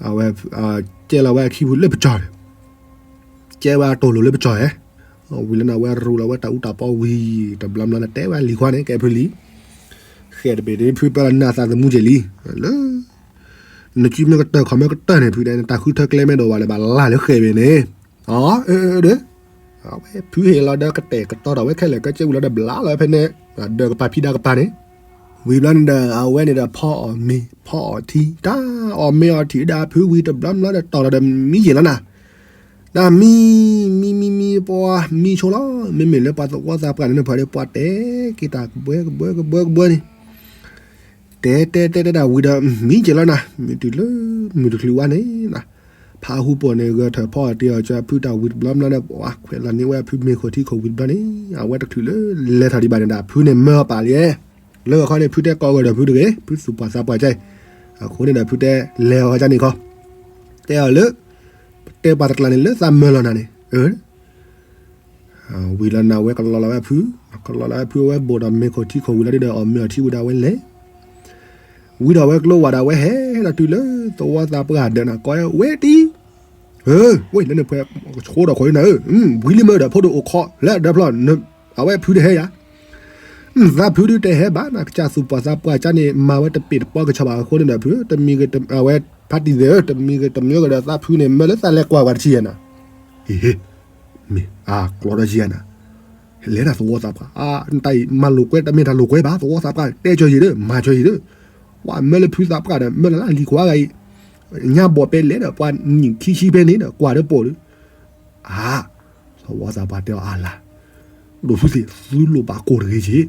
အဝဲ ကဲလီၤဝဲအခံဖုလၢပစီၣ်န့ၣ်, ကဲဝဲအတိၢ်လိာ်လၢပစီၣ်ဧဲ, ဝံၤလၢန့ၣ် အဝဲရူးလီၤဝဲတၢ်အူတၢ်ပီဝံၤ တဘျီဘျီန့ၣ် တဲဝဲလံၤခွါန့ၣ် ကဲဖုလံၤ ဃဲးတဘ့ၣ်န့ၣ် ဖုပၢလီၤနသးသမူက့ၤလံ, လၢ နစုမ့ၢ်ကတၢၢ်ခီၣ်မ့ၢ်ကတၢၢ်န့ၣ် ဖုတဲ နတၢ်ဃုထၢကျဲမ့ၢ်ဒိၣ်ဘၣ်လၢၤဘၣ်လၢ်လၢဃဲးဘ့ၣ်န့ၣ်, အၢ ဒီး အဝဲဖုဟ့ၣ်လီၤဒီးကတဲာ်ကတီၤဒီးဝဲခဲလၢာ်ခဲဆ့ဝံၤလီၤဒီး ဘျါလီၤဝဲဖဲန့ၣ် ဒၢးကပၤဖံးဒၢးကပၤန့ၣ်, ဝံၤဘျီန့ၣ်ဒီး အဝဲန့ၣ်ဒီးဖီအီၣ်မ့ၤ ဖီအီၣ်ထံ တၢ်အီၣ်မ့ၤအီထံဒီးဖုဝံၤတဘျီဘျီဒီး တီၢ်လီၤဒီးမံယ့ၣ်လီၤနၤ, တၢ်မံ မံ မံ မံ ပှၤမံဆိလီၤ. မ့မ့ၢ်လၢပှၤသဝီသးပှၢ်န့ၣ် ဖဲဒီးပှၤတဲက့ၤတၢ်ကဘှဲကဘှဲကဘှဲကဘှဲန့ၣ် တဲတဲတဲတဲဒၣ်ဝံၤဒီး မံက့ၤလီၤနၤ, မ့ၢ်တုၤလၢ မုၢ်တချုးဝါန့ၣ်နၤ, ဖးဟူပိာ်န့ၣ် ဂဲၤထၢၣ်ဖီအီၣ်တ့ၢ်အီၣ်ကၢဖုတၢ်ဝံၤတဘျီဘျီန့ၣ် ပှၤခွဲးလီၤန့ၢ်ဝဲဖုမ့ၤခိၣ်ထံခိၣ်ဝံၤတဘျီန့ၣ် အဝဲတချုးလၢလဲၤထီၣ်ဒံးဘၣ်န့ၣ်ဒီး ဖုန့ၣ်မၢအီၤပာ်လံ, လၢအခီန့ၣ် ဖုတဲကိးဂၤဒီးဖုတဂ့ၤ, ဖုသူၣ်ပှၢ်သးပှၢ်ကါအံၤ, အဃိန့ၣ်ဒီးဖုတဲလဲၤအီၤကါန့ၣ်ခီ, တဲအီၤလၢ ပတဲပှၤတကျါန့ၣ်လၢသးမၢလီၤနၤန့ၣ် ဝံၤလီၤနၤဝဲကလီလီၤဝဲဖု, ကလီလီၤဝဲဖု အဝဲဘိၣ်ဒီးမ့ၤခိၣ်ထံခိၣ်ဝံၤလီၤဒ်ဒီး အီၣ်မ့ၤအီထံဝံၤဒီးအဝဲလဲၤ, ဝံၤဒီးအဝဲကျိဝဲဒီးအဝဲဟဲဒီးတုၤလၢသဝီသးပှၢ်ဒၢးနၤ ကိးဝဲတံၢ်, ဝဲလၢန့ၣ်ဖဲ ကဆိဒီးခိးနၤဧၢ, ဝံၤလံမ့ၢ်ဒီးဖိဒိၣ်အိၣ်ခိးလၢဒီဖျီ, အဝဲဖုတဟဲယၤ သးဖုဒုတဟဲဘၣ်နၤ ကစၢ်သူၣ်ပှၢ်သးပှၢ်ကါန့ၣ် မၤဝဲတပ့ၢ်တပီကဆီဘၣ်အဃိန့ၣ်ဒီးဖု, တမံၤဂ့ၤ အဝဲဖးတံၢ်သ့ၣ်ဧၢ, တမံၤဂ့ၤတမံၤဂ့ၤဒီး သးဖုန့ၣ် မၢလၢသးလဲၤကွၢ်ဝဲတဆံယဲနၤ, ဟ့ၣ်ဟ့ၣ်, မ့ၢ်အကျီဒီးယဲနၤ, လဲၤနၤသဝီသးပှၢ်, တၢ်အံၤမၤလိာ်ကွဲ တမ့ၢ်တၢ်လိာ်ကွဲဘၣ် သဝီသးပှၢ် တဲကၢၤယံၤဒီး မၤကၢၤယံၤဒီး, ပှၤမၢလၢဖုသးပှၢ်ဒီး မၢလၢလၢလံၤခွါဂၤအံၤ, ညါဘီၣ်ပဲလဲၣ်ဒီး ပှၤနံၣ်ခံဆံဖဲန့ၣ်ဒီး ကွၢ်ဒီးပိာ်ဒီး အါ, သဝီသးပှၢ်တဲအီၤအါလါ, ဒိၣ်ဖုသ့ၣ် သုလိၣ်ဘၣ်ကိၢ်တဂ့ၤက့ၤ,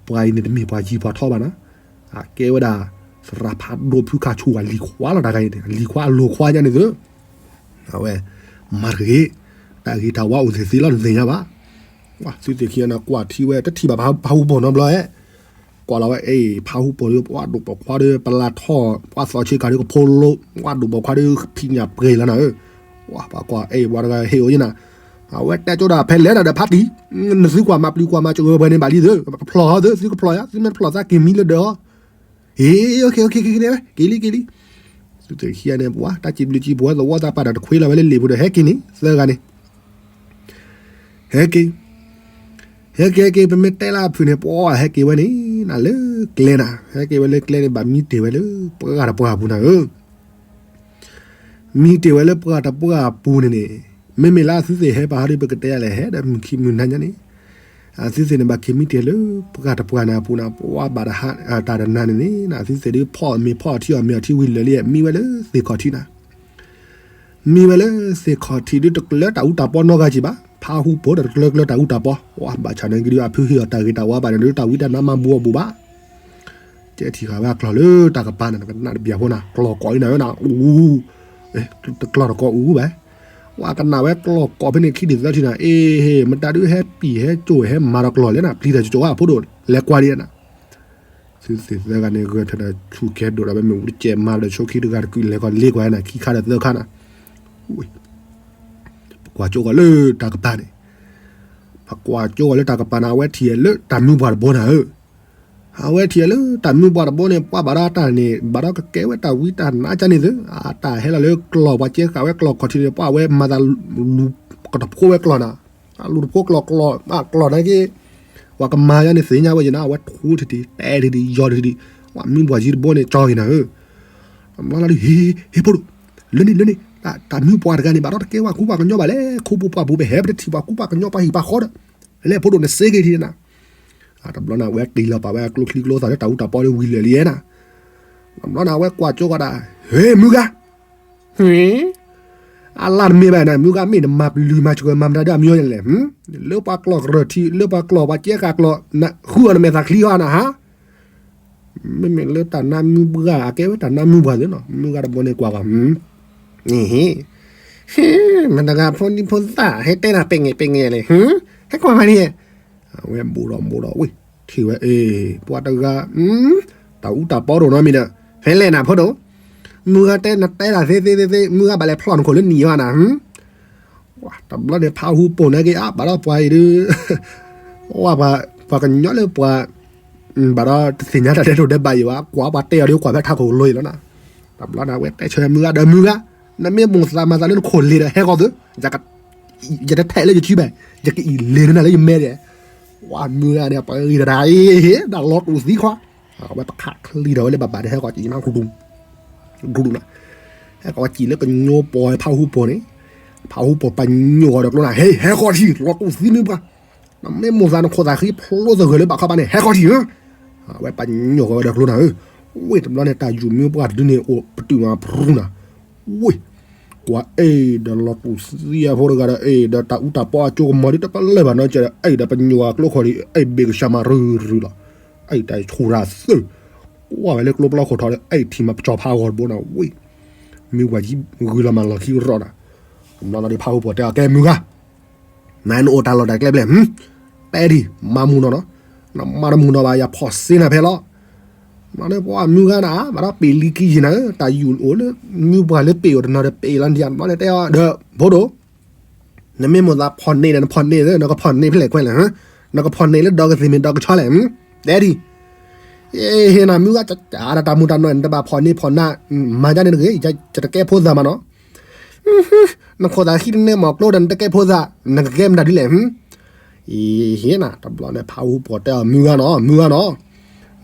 ပှၤအံၤန့ၣ်တမ့ၢ်ပှၤယံၤပှၤထီဘၣ်နၤ, အကဲဝဲဒၣ် သရၣ်ဖးဒိၣ်ဖုခါဆူၣ်ဝဲလံၤခွါလီၤတၢ်ဂၤအံၤန့ၣ် လံၤခွါအလိၤခွါညါန့ၣ်သ့, အဝဲ, မၤတဂ့ၤ, တၢ်ဂ့ၤတၢ်ဝါအိၣ်သ့ၣ်သ့လီၤနသ့ၣ်ညါဘၣ်, သုသ့ၣ်ခံဂၤန့ၣ် ကွၢ်ထံဝဲတထံၣ်ဘၣ်ဖးဟူပိာ်နီတဘျီဧဲ ကွၢ်လီၤဝဲအ့ၣ် ဖးဟူပိာ်ဒီး ပှၤဒိၣ်ပိာ်ခွါဒီး ပလၢထီၣ် ပှၤသီဆ့ကၤဒီးကဖိလိ ပှၤဒိၣ်ပိာ်ခွါဒီး ဖံးညၣ်ပှဲၤလီၤနၤဧၢ, ပှၤကွၢ်အဲၣ်ဝဲတဂၤဟ့ၣ်အိၣ်ယဲနၤ, အဝဲတဲကၠိဒၣ်ဖဲလဲၣ်ဒီးဖးတံၢ်, နသုကွၢ်မၤပျံၤကွၢ်မၤကၢၤဝဲန့ၣ်ဘၣ်လံသၢ, ကဖျီၣ်ဟီသၢ သုကဖျီၣ်ယါ သုမ့ၢ်တဖျီၣ်သးက့ၤမံလၢဒၢးဟီ, ဟ့ၣ် က့ၤလံ က့ၤလံ, သုသ့ၣ်ခံဂၤန့ၣ် ပှၤတၢ်စံးဘျုးစံးဖှိၣ်ဝဲ သဝီသးပှၢ်ဒီးတခွ့လီၤဝဲလၢလံာ်ပူၤဒီး ဟဲက့ၤန့ၣ် သၢဂၤန့ၣ် ဟဲက့ၤ, ဟဲက့ၤက့ၤ ပမ့ၢ်တဲလၢအဖုၣ်န့ၣ် ပှၤဟဲက့ၤဝဲန့ၣ် နၤလၢကျဲနၤ, ဟဲက့ၤဝဲလၢကျဲန့ၣ် ဘၣ်မံတ့ၢ်ဝဲလၢပှၤတပှၢ်အပူၤနၤဧၢ, မံတ့ၢ်ဝဲလၢပှၤတပှၢ်အပူၤန့ၣ်န့ၣ်, မ့မ့ၢ်လၢအသုသ့ၣ်ဟဲပာ်ဟီဒီး ပကတဲယၤလဲၣ်ဟဲဒီးမုၢ်ခံမုၢ်နၤညါန့ၣ်, အသုသ့ၣ်န့ၣ် ဘၣ်က့ၤမံတ့ၢ်လၢပှၤတပှၢ်န့ၣ်အပူၤနၤ, ပှၤဘၣ်တဟးတၢ်တနၤန့ၣ်န့ၣ် အသုသ့ၣ်ဒုးဖီၣ်မ့ၤဖီၣ်ထံအီၣ်မ့ၤအီထံဝံၤလၢာ်လံ မံဝဲလၢသ့ၣ်ခီၣ်ထံးနၤ မံဝဲလၢသ့ၣ်ခီၣ်ထံးဒုး တကျၢၤတၢ်အူတၢ်ပီနီတဂၤက့ၤဘၣ်, ဖးဟူပိာ်ဒီးတကျၢၤကျၢၤတၢ်အူတၢ်ပီ, ဝဲဘၣ်ဆၣ်န့ၣ်က့ၤဒုး အဖုဟ့ၣ်အီၤတၢ်ဂ့ၤတၢ်ဝါဘၣ်န့ၣ်ဒုး တၢ်ဝံတၢ်နါမၤဘူးအီၤဘူးဘၣ်, ကဲထံၣ်ဃာ်ဝဲအကျီၢ်လၢတၢ်ကပၤန့ၣ် ကနၣ်တဘျီဖိနၤ ကျီၢ်ကိးအံၤနၤဧၢနၤ, အူ, တကျီၢ်တကိးအူဘၣ်, ဝဲကနၣ်ဝဲကျီၢ်ကိးဖဲန့ၣ်ခံဒုးသၢထံၣ်နၤ အ့ဟ့ၣ် မတၤဒုးဟဲပံာ်ဟဲစိာ်ဟဲမၤဒီးကျီၢ်လဲၣ်နၤ ပျံၤတၢ်ကကီဝဲအဖိဒိၣ် လဲၤကွၢ်ဒံးနၤ သုသ့ၣ်သၢဂၤန့ၣ် ဂဲၤထၢၣ်ဒီးဆူၣ်ကဲဒိၣ်ဒီး မ့ၢ်မ့ၣ်အူတကဲးမၤဒီးဆိခံတဂၤတကုာ်လဲၤကီၢ်လ့ကွၢ်နၤ ခံခါဒီးသၢခါနၤ, ပကွၢ်ကၠိဂီၤလၢတၢ်ကပၤန့ၣ်, ပကွၢ်ကၠိဂီၤလၢတၢ်ကပၤန့ၣ် အဝဲထံၣ်လၢတၢ်မုၢ်ပှၢ်တဘိနၤဧၢ, အဝဲထံၣ်လၢတၢ်မုၢ်ပှၢ်တဘိန့ၣ် ပှၤဘၣ်ဒီးတၢ်န့ၣ် ဘၣ်ဒီးကကဲဝဲတၢ်ဝံတၢ်နါကန့ၣ်သု, အတၢ်ဟဲလီၤလၢကျီၢ် ပှၤကဲဃာ်ဝဲကျီၢ်ခီၣ်ထံးန့ၣ် ပှၤဝဲမၤသးလူၤကတဖိဝဲကျီၢ်နၤ, လူၤတဖိကျီၢ်ကျီၢ် ကျီၢ်န့ၣ်က့ ပှၤကမၤယါန့ၣ်သ့ၣ်ညါဝဲယနၤ အဝဲထူထံၣ်ထံၣ် တဲထံၣ်ထံၣ် ယီၤထံၣ်ထံၣ် ပှၤမုၢ်ပှၢ်ယံၤတဘိန့ၣ် ကၠီက့ၤနၤဧၢ, တဘျီလၢ်ဒုး ဟ့ ဟ့ ဖိဒိၣ်, လၢန့ၣ် လၢန့ၣ် တၢ်မုၢ်ပှၢ်တဂၤန့ၣ် ဘၣ်ဒီးတကဲဝဲကူပှၤကညီဘၣ်လဲၣ်, ခိပူၤပှၢ်ပူၤ ပဟဲပတထံၣ်ပှၤကူပှၤကညီပှၤဟံၣ်ပှၤဃီဒီး, လဲၤဖိဒိၣ်နစ့ဂ့ၤထံၣ်နၤ. တဘျီန့ၣ် အဝဲတ့ၢ်လီၤပာ်ဝဲအကျိချံကျိသၣ်လၢတၢ်အူတၢ်ပီဒီးဝံၤလၢာ်လံဧါနၤ. တဘျီန့ၣ် အဝဲကွၢ်ကၠိကီးဒၣ်, ဟ့ မုၢ်ဂၤ အလၢ်တမ့ၢ်ဘၣ်နၤ မုၢ်ဂၤ မ့ၢ်နမၤပျုၤမၤစှၤမၤမတၤဒၣ်အမံၤန့ၣ်လဲၣ်, လၢပှၤကျီၢ်ကရၢၢ်ထံး လၢပှၤကျီၢ်ပှၤကဲဃာ်ကျီၢ် ဃုအီၤနမဲာ်သးချံအီၤနၤဟါ. မ့မ့ၢ်လၢတၢ်နါမုၢ်ပှၢ် အကဲဝဲတၢ်နါမုၢ်ပှၢ်သ့နီၤ မုၢ်ဂၤတဘိန့ၣ်ကွၢ်ဂီၤ, ဟ့ မတၤဂၤဖိဒံဖိသၣ် ဟဲတဲနၤပဲာ်ငဲာ်ပဲာ်ငဲာ်လဲၣ်, ဟဲကွၢ်ဖဲန့ၣ်, အဝဲဘူးဒီးဘူးဒီးဝ့ၢ် ထံၣ်ဝဲအ့ၣ် ပှၤတဂၤ တၢ်အူတၢ်ပီရိၤနီတမံၤဒီး ဖဲလဲၣ်နၤဖိဒိၣ်, မုၢ်ဂၤတဲနတဲတၢ်သ့သ့သ့သ့ မုၢ်ဂၤဘၣ်လဲၤဖျီၣ်နခိၣ်လၢနံၤအီၤနၤ တဘျီန့ၣ် ဖးဟူပိာ်န့ၣ်က့ၤ အါ ဘၣ်ဒီးပှၤအံၤဒုး ပှၤကညီလၢပှၤ ဘၣ်ဒီးတသ့ၣ်ညါတၢ်ဒဲးတိၢ်ဒဲးဘၣ်အံၤဘၣ် ကွၢ်ပှၤတဲအီၤဒုး ကွၢ်ဖဲထးခိၣ်လိၤအံၤလီၤနၤ. တဘျီန့ၣ် အဝဲတဲဆၢမုၢ်ဂၤဒီး မုၢ်ဂၤ နမ့ၢ်မိၣ်သးမၤသးလၢနခိၣ်လ့ၤဒီး ဟဲဃီၤသု, ယတထဲးလၢယစုဘၣ်, ယကအံၣ်လ့ၤနၤလၢယမဲဒဲး, ဝဲမုၢ်ဂၤန့ၣ် ပဂ့ၤတဒၣ်အံၤ ဒၣ်လီၤတူာ်သံခွါ အဝဲပခးချံဒီးဝဲလၢဘၣ်ဘၣ်ဒီး ဟဲဃီၤကံၣ်နၤ ကဒူၣ် ဟဲဃီၤကံၣ်လၢကညိပီၤဖးဟူပိာ်န့ၣ်, ဖးဟူပိာ်ပညိၣ်ဃီၤဒီးကျိနၤ ဟဲ ဟဲဃီၤထံၣ် လီၤတူာ်သံမုၢ်ပှၢ်, နမ့ၢ်မိၣ်သးနခိၣ်သးဃံဖျိသဂၢၢ်လၢဘၣ်ခီဘၣ်န့ၣ် ဟဲဃီၤထံၣ်ဧၢ, အဝဲပညိၣ်ဃီၤဝဲဒီးကျိနၤဧၢ, ဝ့ၢ်တဘျီန့ၣ် တၢ်ယူၢ်မုၢ်ပှၢ်တဒုန့ၣ် အိၣ်ပတုာ်မးဖရူနၤ, ဝ့ၢ် ကွၢ်အဲၣ်ဒီးလီၤတူာ်သံအဖိတဂၤဒီး အဲၣ်ဒီးတၢ်အူတၢ်ပီအကၠိကမီၤဒ်တပလၢၢ်ဘၣ်နီတစဲးဒီး အဲၣ်ဒီးပညိၣ်အကျိခီၣ်ဒံး အဲၣ်ဘ့ၣ်ကစၢ်မၤရုၢ်ရုၢ်လီၤ, အဲၣ်တၢ်ဆူၣ်ရၤသုး, ကွၢ်ဝဲလၢကျိပျီခိၣ်ထီၣ်ဒီး အဲၣ်ထံၣ်မၤပစီၤဖးဂီၤတဘိနၤ ဝ့ၢ်, မုၢ်ပှၢ်ယံၤဂုၤလီၤမၤလီၤခံရီနၤ, တဘျီလီၤဒီးဖးဟူပိာ်တဲအီၤ ကဲမုၢ်ဂၤ နနအိၣ်တၢ်လီၢ်တၢ်ကျဲဘျဲၣ်, တဲဒံး မၤမုာ်နီၢ်နီၢ်, နမၤတမုာ်နီၢ်ဘၣ် ယၤဖီၣ်စ့နၤဖဲလီၤ, မၤလၢပှၤမုၢ်ဂၤနၤ ဘၣ်ဒီးပ့ၢ်လံခံယံၤနၤဧၢ, တၢ်ယူၢ်အိၣ်လၢ မုၢ်ပှၢ်လၢပ့ၢ်အိၣ်တနီၤဒီးပ့ၢ်လီၤန့ၣ် တဘျီန့ၣ်တဲအီၤဒီး ဖိဒိၣ် နမ့ၢ်မိၣ်သးဖီၣ်န့ၢ်ဒီး နဖီၣ်န့ၢ်သ့ နကဖီၣ်န့ၢ်ဖဲလဲၣ်ခွဲလဲၣ်, နကဖီၣ်န့ၢ်လၢဒီကသ့ၣ်မ့ၢ်ဒီကဆီလဲၣ်, တဲဒံး, ဟ့ၣ်နၤမုၢ်ဂၤ တၢ်မူၤတၢ်နီၢ် နတဘၣ်ဖီၣ်န့ၢ်ဖီၣ်နး, မၤဒ်န့ၣ်တဂ့ၤ, ယတကဲဖိသၣ်မးနီၤ, နခိၣ်သးဃံတန့ၢ်မီၢ်ကျိဒီး နတကဲဖိသၣ်, နကကဲမတၤဒ်လဲၣ်, အ့ ဟ့ၣ်နၤ တဘျီန့ၣ် ဖးဟူပိာ်တဲအီၤ မုၢ်ဂၤနီၤ မုၢ်ဂၤနီၤ,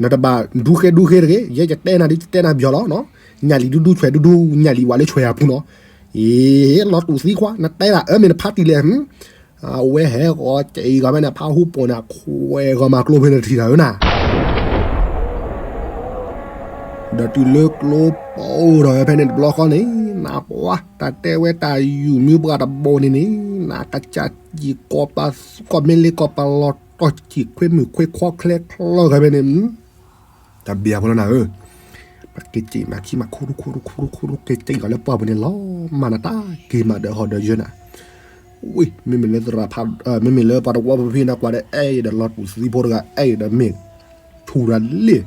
နတဘၣ်ဒူဃ့ဒူဃ့တဂ့ၤ, ယဲယတဲနၤဒ်ယတဲနၤပယီၤလီၤ, ညၣ်လံၣ်ဒူဒူဆွဲၣ်ဒူဒူ ညၣ်လံၣ်ဝဲလၢဆွဲၣ်အပူၤနီၤ, အ့ လီၤတူာ်သံခွါ နတဲဒၣ်အၢမ့ၢ်နဖးတံၢ်လဲၣ်, အဝဲဟဲဂီၤက့ၤဂီၤဖဲန့ၣ် ဖးဟူပိာ်န့ၣ် ခွဲးဂီၤမၤကျိဖဲန့ၣ်တထံၣ်တၢ်ဧၢနၤ ဒီးတုၤလၢကျိပိာ်ဒီးဝဲဖဲန့ၣ်တဘျီဃီန့ၣ် နပှၤ တၢ်တဲဝဲတၢ်ယူၢ်မုၢ်ပှၢ်တဘိန့ၣ်န့ၣ် နကစၢ်ကံၣ် ကီၢ်မ့ၢ်လ့ကီၢ်ပၤလီၤတီၢ်ကံၣ်ခွ့မုၢ်ခွ့ခွီချဲချီဂၤဖဲန့ၣ် တဘၣ်ဖိလီၤနၤဧၢ, ပက့ၤက့ၤမၤခံမၤခူရူခူရူခူရူခူရူက့ၤက့ၤဂီၤလၢပှၢ်ပူၤန့ၣ် လီၤမၢ်နၤတၢ်က့ၤမၤဒီးဟီၣ်ဒီးယၢၤနၤ, ဝံၤ မ့မ့ၢ်လၢသရၣ်ဖး မ့မ့ၢ်လၢပှၤတဝီဖိဖံနၤကွၢ်ဒီး အဲၣ်ဒီးလီၤတူာ်သံဖိတဂၤ အဲၣ်ဒီးမ့ၢ် ထူၣ်ရၤလ့ၣ်,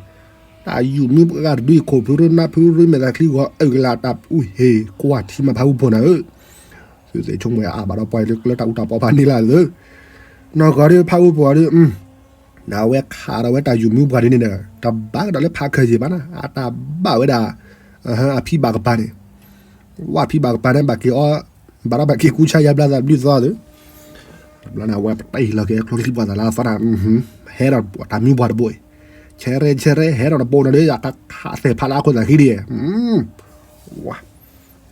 တၢ်ယူၢ်မုၢ်ပှၢ်တဒုအံၤ ခိၣ်ဖုရၢနၢ်ဖုရၢမဲာ်သၣ်ချံဂီၤအုၣ်ကလၢ်တၢ်အူဟ့ၣ်ကွၢ်ထံမၤဖးဟူဖိနၤဧၢ, သုသ့ၣ်ဆိကမိၣ်အါဘၣ်ဒီးပှၤလၢကျၢတၢ်အူတၢ်ပီဖးန့ၢ်လၢ်လၢ နီၢ်ဂီၤဒုးဖးဟူဖိဒုး ဒ်ဝဲခးဒီးဝဲတၢ်ယူၢ်မုၢ်ပှၢ်ဒ်န့ၣ်ဒီး တဘၣ်ကဒီးလၢဖးခၢၣ်ယံၤဘၣ်နၤ အတၢ်ဘၣ်ဝဲဒၣ် အဖံဘၣ်ကပၤန့ၣ်, ဝဲဖံဘၣ်ကပၤန့ၣ် ဘၣ်က့ၤအီ ဘၣ်ဒီးဘၣ်က့ၤကူဆါယါဘျါသးဘျုးသီသု, တဘျီန့ၣ် အဝဲပတံၢ်လီၤက့ၤကျိချံပှၢ်သးလၢသီနၤ, ဟဲဒီးတၢ်မုၢ်ပှၢ်တဘိအံၤ, ဆဲရဲဆဲရဲ ဟဲဒီးတဘိနၤဒီး ယကခးသဲၣ်ဖးလၢအခိၣ်သးဃံဒံး, ဝါ,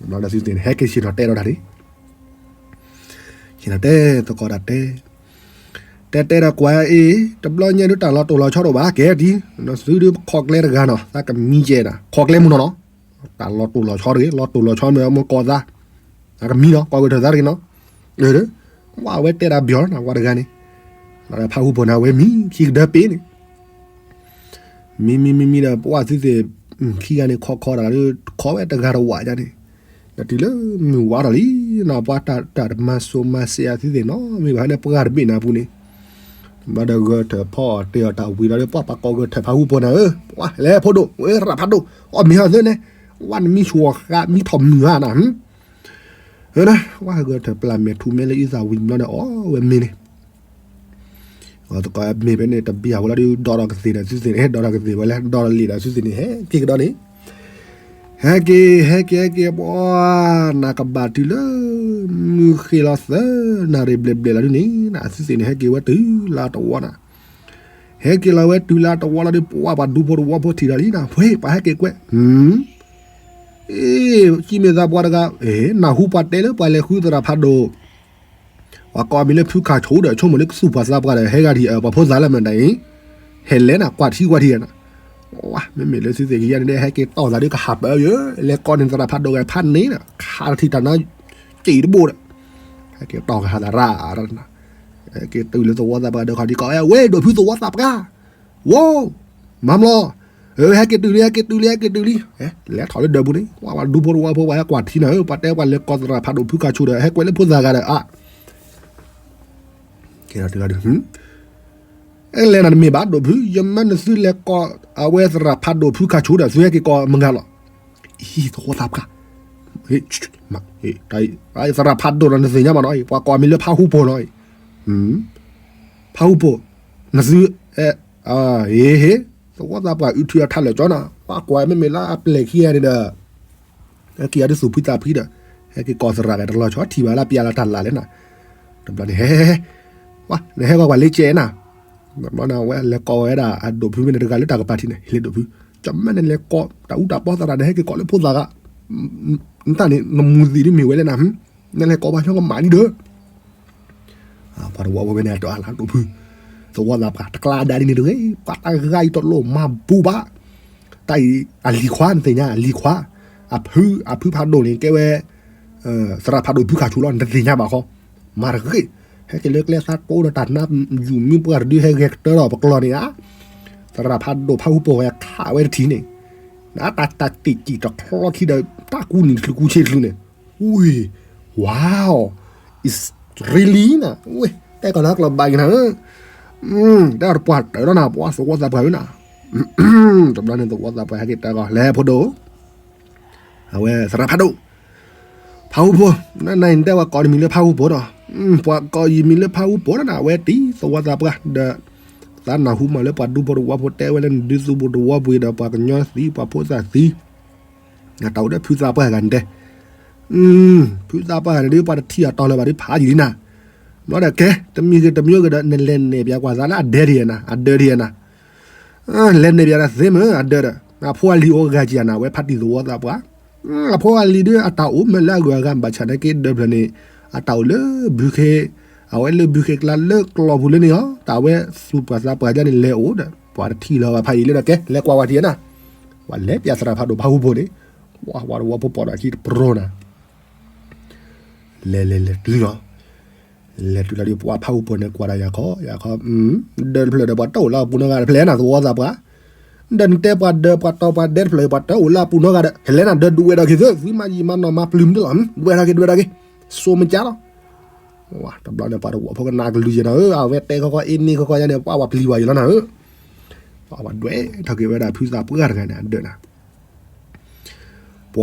တဘျီန့ၣ်သုသ့ၣ်န့ၣ် ဟဲက့ၤဆ့ၣ်နီၤတဲဒီးတၢ်လံ ဆ့ၣ်နီၤတဲသကိးတၢ်တဲ, တဲတဲဒီးကွၢ်အံၤ တဘျီညါဒုးတၢ်လီၤတိၢ်လီၤဆီတအိၣ်ဘၣ် ကဲဒ်, သုဒုးခီကျဲတဂၤနီၤ သးကမံကဲဒၣ် ခီကျဲမုၢ်နီၤနီၤ, တၢ်လီၤတိၢ်လီၤဆီတဂ့ၤ လီၤတိၢ်လီၤဆီမ့ၢ်အမိၢ်ကီၢ်သး, သးကမံနီၤ ကွၢ်ဝဲထၢၣ်သးတဂ့ၤနီၤ, ဝဲအဝဲတဲဒၣ်ပယီၤနီၤ ဝဲတဂၤန့ၣ်, လီၤဒီးဖးဟူဖိန့ၣ် အဝဲမံ ခံကဒၢပ့ၤန့ၣ် မံမံမံမံဒီး ပှၤသုသ့ၣ် ခံဂၤန့ၣ် ခီခီဒၣ်လၢ ခီဝဲတဂၤတဝးယါန့ၣ်, ဒီးတုၤလၢမုၢ်ဝါထီၣ်လံနီၤ ပှၤတၢ်တၢ်တမၤစိၤမၤစဲးအသုသ့ၣ်နီၤ မ့ၢ်ဘၣ်န့ၣ်ပှၤတဘ့ၣ်နၤပူၤန့ၣ်, ဘၣ်ဒီးဂဲၤထၢၣ်ဖီအီၣ်တ့ၢ်အီၣ်တၢ်ဝံၤလီၤဒီး ပှၤပှၤကိးဂဲၤထၢၣ်ဖးဟူဖိနၤဧၢ, ဝဲလဲၤဖိဒိၣ် ဝဲရၣ်ဖးဒိၣ် အီၣ်မ့ၤဟီၣ်သၢန့ၣ်, ဝဲနမံဆိၣ်အီၤဃးမံထီၣ်မုၢ်ဧါနၤ ဝဲဂဲၤထၢၣ်ပျၢ်မဲာ်ထူမဲာ်လၢအံသၣ်ဝံၤဘျီန့ၣ် အီၣ်ဝဲမ့ၤန့ၣ် အသကိးမ့ၢ်ဖဲန့ၣ် တဘံၣ်အဝဲလီၤဒုး ဒီးထီၣ်ကသ့ၣ်ဒီးသုသ့ၣ်န့ၣ် ဒီးထီၣ်ကသ့ၣ်ဝဲလဲၣ် ဒီးထီၣ်လံာ်ဒီးသုသ့ၣ်န့ၣ် ဟဲက့ၤကဒီးန့ၣ်, ဟဲက့ၤ ဟဲက့ၤ ဟဲက့ၤ ပှၤ နကဘၣ်တုၤလၢ မုၢ်ဃ့လီၤသၢနၣ်ရံၣ်ဘျဲၣ်ဘျဲၣ်လီၤဒုးန့ၣ် နသုသ့ၣ်န့ၣ် ဟဲက့ၤဝဲတုၤလၢတဝီနၤ, ဟဲက့ၤလီၤဝဲတုၤလၢတဝီလီၤဒုး ပှၤပှၤဒူဖိတဝီဖိထံၣ်ဒီးလံနၤ ဖှ့ ပှၤဟဲက့ၤကွဲး ဟ အ့ ကံၣ်မ့ၢ်သးပှၢ်တဂၤ နၢ်ဟူပှၤတဲလၢပှၤလဲၤဃုသရၣ်ဖးဒိၣ်, ပှၤကိးအမံၤလၢဖုခၣ်ဆိဒီး ဆိကမိၣ်လၢကသူၣ်ပှၤသးပှၢ်ဒီး ဟဲဂၤဒ်အၢ ပှၤဖိသၣ်လၢမတၤအံၤ, ဟဲလဲၤနၤ ကွၢ်ထံကွၢ်ထံနၤ, မ့မ့ၢ်လၢသုသ့ၣ်ကယၤန့ၣ် ဟဲက့ၤတီၢ်သးဒ်ကဟးပၢယၢ, လဲၤကိးန့ၣ်သရၣ်ဖးဒိၣ်ဂၤဖးန့ၣ်ဒီး ခးတထံၣ်တၢ်နါ စံးတဘိဒီး ဟဲက့ၤတီၢ်ကဟးသရၣ်, ဟဲက့ၤတုၤလၢသဝီသးပှၢ်ဒီး ခီဒံကီးဝဲ ဒိၣ်ဖုသဝီသးပှၢ်, ဝိ, မၤမလီၤ, ဟဲက့ၤတုၤလံ ဟဲက့ၤတုၤလံ ဟဲက့ၤတုၤလံ, လဲၤထီၣ်လၢဒၢးပူၤန့ၣ် ပှၤဒူဖိတဝီဖိ ပှၤဟဲကွၢ်ထံနၤဧၢ, ပှၤတဲပှၤလဲၤကိးသရၣ်ဖးဒိၣ်ဖုခၣ်ဆိဒီး ဟဲကွဲးလၢဖိသၣ်ဂၤဒီး အ ကဲ အဲလဲၤနၤတမ့ၢ်ဘၣ် ဒိၣ်ဖု, ယမၢနသုလဲၤကိးအဝဲသရၣ်ဖးဒိၣ်ဖုခၣ်ဆိဒီး သုဟဲက့ၤကိးမတၤဂၤလီၤ, အံၤ သဝီသးပှၢ်, သရၣ်ဖးဒိၣ်ဒီးနသ့ၣ်ညါဘၣ်နီၤ, ပှၤကိးအမံၤလၢဖးဟူဖိနီၤ, ဖးဟူဖိ, နသု, ဟ့ ဟ့ သဝီသးပှၢ်အုးထုးအထးလၢာ်ကၠီနၤ, ပှၤကွၢ်မ့မ့ၢ်လၢအပျဲၢ်ခံဂၤန့ၣ်ဒီး ဟဲက့ၤအီၤဒ်သူၣ်ဖှံသးဖှံဒီး ဟဲက့ၤကိးသရၣ်ဂၤတလီၤဆီထံၣ်ဘၣ်လၢပျၢ်လၢတၢ်လၢ်လဲၣ်နၤ, တဘျီန့ၣ် ဟဲ ဟဲ ဟဲ, နဟဲကွၢ်ပှၤလ့ကဲနၤ, တဘျီန့ၣ်ဝဲလဲၤကိးဝဲဒၣ်အဒိၣ်ဖုမ့ၢ်န့ၣ်တဂၤလၢတၢ်ကပၤထံးန့ၣ် ဟ့ၣ်လၢဒိၣ်ဖု, ကမၢန့ၣ်လဲၤကိးတၢ်အူတၢ်ပီသရၣ်န့ၣ် ဟဲက့ၤကိးလၢဖိသၣ်ဂၤ, နတၢ်န့ၣ် နမူၤသံၣ်ဒ်မ့ၢ်ဝဲလဲၣ်နၤ, နလဲၤကိးပှၤညီကမၣ်လံဒီး ပှၤတဝီဖိဖဲန့ၣ် တၢ်လၢဒိၣ်ဖု, သဝီသးပှၢ်တကျါဒါဒ်န့ၣ်တဂ့ၤ, ပှၤတဂၤအံၤတလိၣ်မၤဘူၣ်ဘၣ်, တၢ်အံၤအလံၤခွါ နသ့ၣ်ညါအလံၤခွါ, အဖု အဖုဖးဒိၣ်န့ၣ် ကဲဝဲ သရၣ်ဖးဒိၣ်ဖုခၣ်ဆိလီၤ နတသ့ၣ်ညါဘၣ်ဃီ, မၤတဂ့ၤ, ဟဲက့ၤလၢကျဲသးကိးဒီးတၢ်နါယူၤမံပှၢ်တဒု ဟဲဂဲၤကတၢၢ်ဒီးပကျီၢ်န့ၣ်ဧါ, သရၣ်ဖးဒိၣ်ဖးဟူပိာ်ဝဲခးဝဲတထံၣ်န့ၣ်, နတၢ်တၢ်တ့ၢ်ကံၣ်တချီခံဒီး တၢ်ကူနံၤတချုးကူဆ့တချုးန့ၣ်, ဝံၤ wow, it's really နၤ, ဝဲ တဲကီၢ်လၢကျီၢ်ဘၣ်က့ၤနၤဧၢ, တဲအီၤတပှၢ်တၢၢ်လီၤနၤ ပှၤသဝီသးပှၢ်ဧၢနၤ, တဘျီန့ၣ်သဝီသးပှၢ်ဟဲက့ၤတဲကီၢ် လဲၤဖိဒိၣ်, အဝဲသရၣ်ဖးဒိၣ်, ဖးဟူဖိ, နနတဲပှၤကိးနမံၤလၢဖးဟူဖိဒီး, ပှၤကိးယမံၤလၢဖးဟူဖိဒီးနၤ အဝဲတံၤသဝီသးပှၢ်ဒီး, သးနၢ်ဟူမးလၢပှၤဒူဖိတဝီဖိတဲဝဲလၢနဒုးသူပူၤတဝီပူၤဒီး ပှၤကညီသံ ပှၤဖိသၣ်သံ နတၢ်အိၣ်ဒီးဖုသးပှၢ်ဂၤနတဲ, ဖုသးပှၢ်ဂၤန့ၣ်ဒ် ပှၤတထံၣ်အတီၤလၢၤဘၣ်ဒ်ဖးယံာ်လံနၤ, ဘျီဒီးကဲ တမံၤဂ့ၤတမံၤဂ့ၤဒီး နလဲၤနဲၣ်ပၠးကွၢ်သးလၢအဒၢးဒ်ယဲနၤ အဒၢးဒ်ယဲနၤ, လဲၤနဲၣ်ပၠးဒီးသ့မ့ၢ်အဒၢးဒီး အဖိအလံၤအိၣ်ဂၤကံနၤ အဝဲဖးတံၤသဝီသးပှၢ်, အဖိအလံၤဒ်အတၢ်အိၣ်မ့ၢ်လၢအဂုၤအဂၤ ဘၣ်ဆၣ်နာ်က့ဒၢးဖျၢၣ်န့ၣ် အတၢ်အိၣ်လၢဘုခ့, အဝဲလၢဘုခ့ကျါလၢကျီၢ်ပူၤလၢန့ၣ်လီၤ, တၢ်ဝဲသူၣ်ပှၢ်သးပှၢ်ဒ်န့ၣ်လဲၤအိၣ်ဒီး ပှၤတထံၣ်လၢၤဘၣ်ဖးယံာ်လံဒီး ကဲ လဲၤကွၢ်ဝဲထံနၤ, ပှၤလဲၤပၠးသရၣ်ဖးဒိၣ်ဖးဟူဖိန့ၣ်, ဝဲဝဲတဝီဖိပိာ်ဒီးခံတပရီနၤ လဲၤလဲၤလဲၤတုၤလီၤ, လဲၤတုၤလီၤဒီးပှၤဖးဟူဖိန့ၣ် ကွၢ်ဒီးယၤခီ ယၤခီ, ဒၢးတဖျၢၣ်ဒီး ပှၤတအိၣ်လၢအပူၤနီတဂၤတဖျၢၣ်နၤ သဝီသးပှၢ်, ဒီးနတဲပှၤဒၢးပှၤတီၤပှၤဒဲတဖျၢၣ် ပှၤတအိၣ်လၢအပူၤနီတဂၤဒီး ဟဲလဲၤနၤ ဒၢးဒွဲၣ်ဒီးက့ၤသု သုမၤယံာ်မၤနီၢ်မၤပျုၤမနုၤလီၤ, ဒွဲၣ်ဒီးက့ၤ ဒွဲၣ်ဒီးက့ၤ, စိမ့ၢ်ကၢ်လီၤ, တဘျီန့ၣ် ပှၤတဝီဖိကနၣ်ကလုၢ်ယဲနၤဧၢ, အဝဲတဲခီခီအ့န့ၣ်ခီခီယါန့ၣ် ပှၤဝဲပျံၤဝဲယံာ်လီၤနၤဧၢ ပှၤဒွဲၣ်ထီၣ်က့ၤဝဲဒၣ်ဖုသးပှၢ်တဂၤန့ၣ် အဒၢးနၤ, ပှ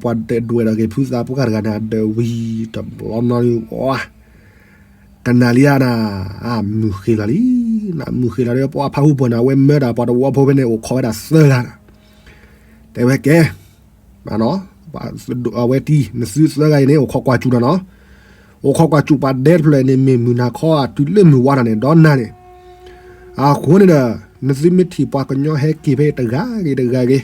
ၤတဲဒွဲၣ်ထီၣ်က့ၤဖုသးပှၢ်တဂၤန့ၣ် အဒၢးဝံၤတဘျီနီၤ, တနၤလံဧါနၤ, မုၢ်ဃ့လီၤလံ, နမုၢ်ဃ့လီၤဒီး ပှၤဖးဟူဖိန့ၣ် အဝဲမၢဒၣ်ပှၤတဝီဖိဖဲန့ၣ် အိၣ်ခိးဝဲဒၣ်သၢဂၤနၤ, တဲဝဲကဲ အဝဲတံၤ နသုသၢဂၤအံၤန့ၣ် အိၣ်ခိးကွၢ်စူၣ်နၤနီၤ, အိၣ်ခိးကွၢ်စူၣ်ပှၤဒဲတဖျၢၣ်န့ၣ် မ့ၢ်မုၢ်နၤခီအတုၤလၢမုၢ်ဝါနၤန့ၣ် ဒီနၤန့ၣ်, အဃိန့ၣ်ဒီး နသုမ့ၢ်ထံၣ်ပှၤကညီဟဲက့ၤဖဲတဂၤဂ့ၤတဂၤဂ့ၤ,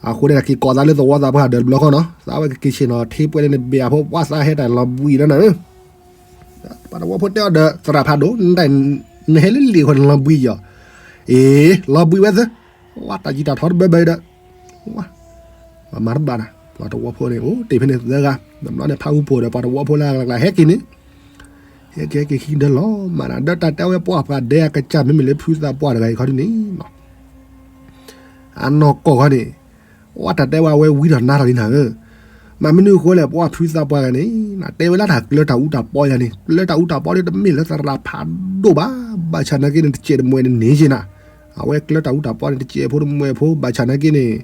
အဃိန့ၣ် က့ၤကိးသးလၢသဝီသးပှၢ်ဒၢးတဘျီဃီနီၤ, သးဝဲကက့ၤဆ့ၣ်နီၤထ့ပှဲၤလၢနဘ့ၣ်အဖိ ပှၤသးဟဲတၢ်လီၤဘှံးလီၤနၤဧၢ, ပှၤတဝီဖိတဲအီၤဒီး သရၣ်ဖးဒိၣ် နဟဲလၢလံာ်ဃီန့ၣ်လီၤဘှံးယီၤ, အ့ လီၤဘှံးဝဲသၢ, ဝဲတၢ်ယံၤတၢ်ထီတဘၢဘၢဒီး ပှၤမၤတဘၣ်နၤ, ပှၤတဝီဖိန့ၣ် အိၣ်တ့ၢ်ဖဲန့ၣ်သၢဂၤ, တဘျီန့ၣ်ဖးဟူဖိဒီး ပှၤတဝီဖိလၢအဂၤဟဲက့ၤန့ၣ်, ဟဲက့ၤဟဲက့ၤခံဒၢလီၤမးနၤ, ဒီးတၢ်တဲဝဲပှၤပှၤဒဲအကစၢ်မ့မ့ၢ်လၢဖုသးပှၢ်တဂၤအံၤခီဒ်န့ၣ် အနီၢ်ကီၢ်ခီန့ၣ်, ဝဲတၢ်တဲဝဲအဝဲဝံထီၣ်နါထီၣ်လံနၤဧၢ, မ့ၢ်မနုၤအဃိလဲၣ် ပှၤဖုသးပှၢ်ဂၤန့ၣ် နတဲဝဲလၢတၢ်ကျၢၤတၢ်အူတၢ်ပီယၤန့ၣ် ကျၢၤတၢ်အူတၢ်ပီဒီးတမ့ၢ်လၢသရၣ်ဖးဒိၣ်ဘၣ်, ဘၣ်ဆၣ်နာ်က့န့ၣ် တစဲးတမှဲၤန့ၣ်န့ၣ်က့နၤ, အဝဲကျၢၤတၢ်အူတၢ်ပီန့ၣ် တစဲးဖိတမှဲၤဖိ ဘၣ်ဆၣ်နာ်က့န့ၣ်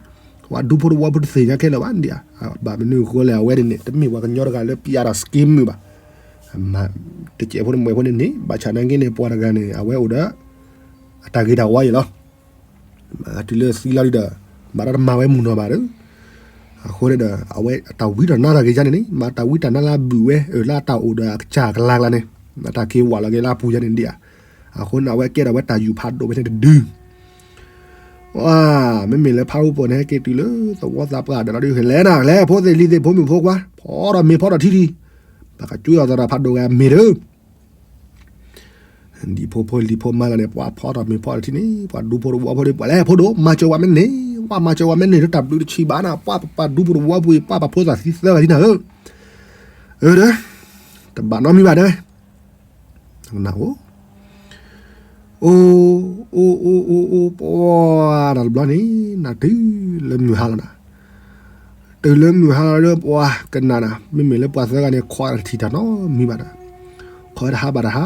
ပှၤဒူဖိတဝီဖိတသ့ၣ်ညါခဲလၢာ်ဘၣ်ဒ်ဧါ, ဘၣ်မနုၤအဃိလဲၣ် အဝဲန့ၣ်န့ၣ် တမ့ၢ်ပှၤကညီတဂၤလၢပျၢ်ဒီး scheme မုၢ်ဘၣ်, တစဲးဖိတမှဲၤဖိန့ၣ်န့ၣ် ဘၣ်ဆၣ်နာ်က့န့ၣ် ပှၤတဂၤန့ၣ် အဝဲအိၣ်ဒီး အတၢ်ဂ့ၤတၢ်ဝါယဲလီၤ တုၤလၢသံလီၤဒီး မၤတၢ်တမၤဝဲမုၢ်နီၢ်ဘၣ်ဒီး, အဃိန့ၣ်ဒီး အဝဲအတၢ်ဝံတၢ်နါတၢ်ဂ့ၤယါန့ၣ်န့ၣ် မၤတၢ်ဝံတၢ်နါလၢအဘုၣ်ဝဲ အၢၣ်လၢအတၢ်အိၣ်ဒီးအကစၢ်ကလါကျါန့ၣ် မၤတၢ်က့ၤဝးလီၤက့ၤလၢအပူၤယါန့ၣ်ဒ်ဧါ, အဃိန့ၣ် အဝဲကဲထီၣ်ဝဲတၢ်ယူၢ်ဖးဒိၣ်ဖဲန့ၣ်တဒု ဝါ, မ့မ့ၢ်လၢဖးဟူပိာ်န့ၣ် ဟဲက့ၤတုၤလၢသဝီသးပှၢ်ဒီးလီၤဒုး ဟဲလဲၤနၤ လဲၤဖိသ့ၣ်လံၤသ့ၣ် ဖိမုၣ်ဖိခွါ ဖီဒီးမ့ၤဖီဒီးထံထံ, ပကစူၢ်အီၤသရၣ်ဖးဒိၣ်ဂၤမ့ၤဒီး ဒ်ဖိဖိလံၤဖိမါလၢန့ၣ် ပှၤဖီထီၣ်မ့ၤဖီထီၣ်ထံန့ၣ် ပှၤဒူဖိတဝီဖိဒီး ပှၤလဲၤဖိဒိၣ် မၤစၢၤဝဲမ့ၢ်န့ၣ် ဝဲမၤစၢၤဝဲမ့ၢ်န့ၣ် တၢ်ဘျုးတဆံးဘၣ်နၤ ပှၤပပှၤဒူဖိတဝီပူၤ ပှၤပဖိသၣ်သံသၢဂၤလံနၤဧၢ, အၢ ဒီး တဘၣ်နီတမံၤဘၣ်တဲဝဲ နအိၣ် အိၣ် အိၣ် အိၣ် အိၣ် ပှၤနၤတဘျီန့ၣ် နတုၤလၢမုၢ်ဟါလီၤနၤ, တုၤလၢမုၢ်ဟါလီၤဒီး ပှၤကနၣ်နၤ မ့မ့ၢ်လၢပှၤသၢဂၤန့ၣ် ခိးတထံၣ်တၢ်နီတမံၤဘၣ်နၤ, ခိးဝဲတဟါဘၣ်တဟါ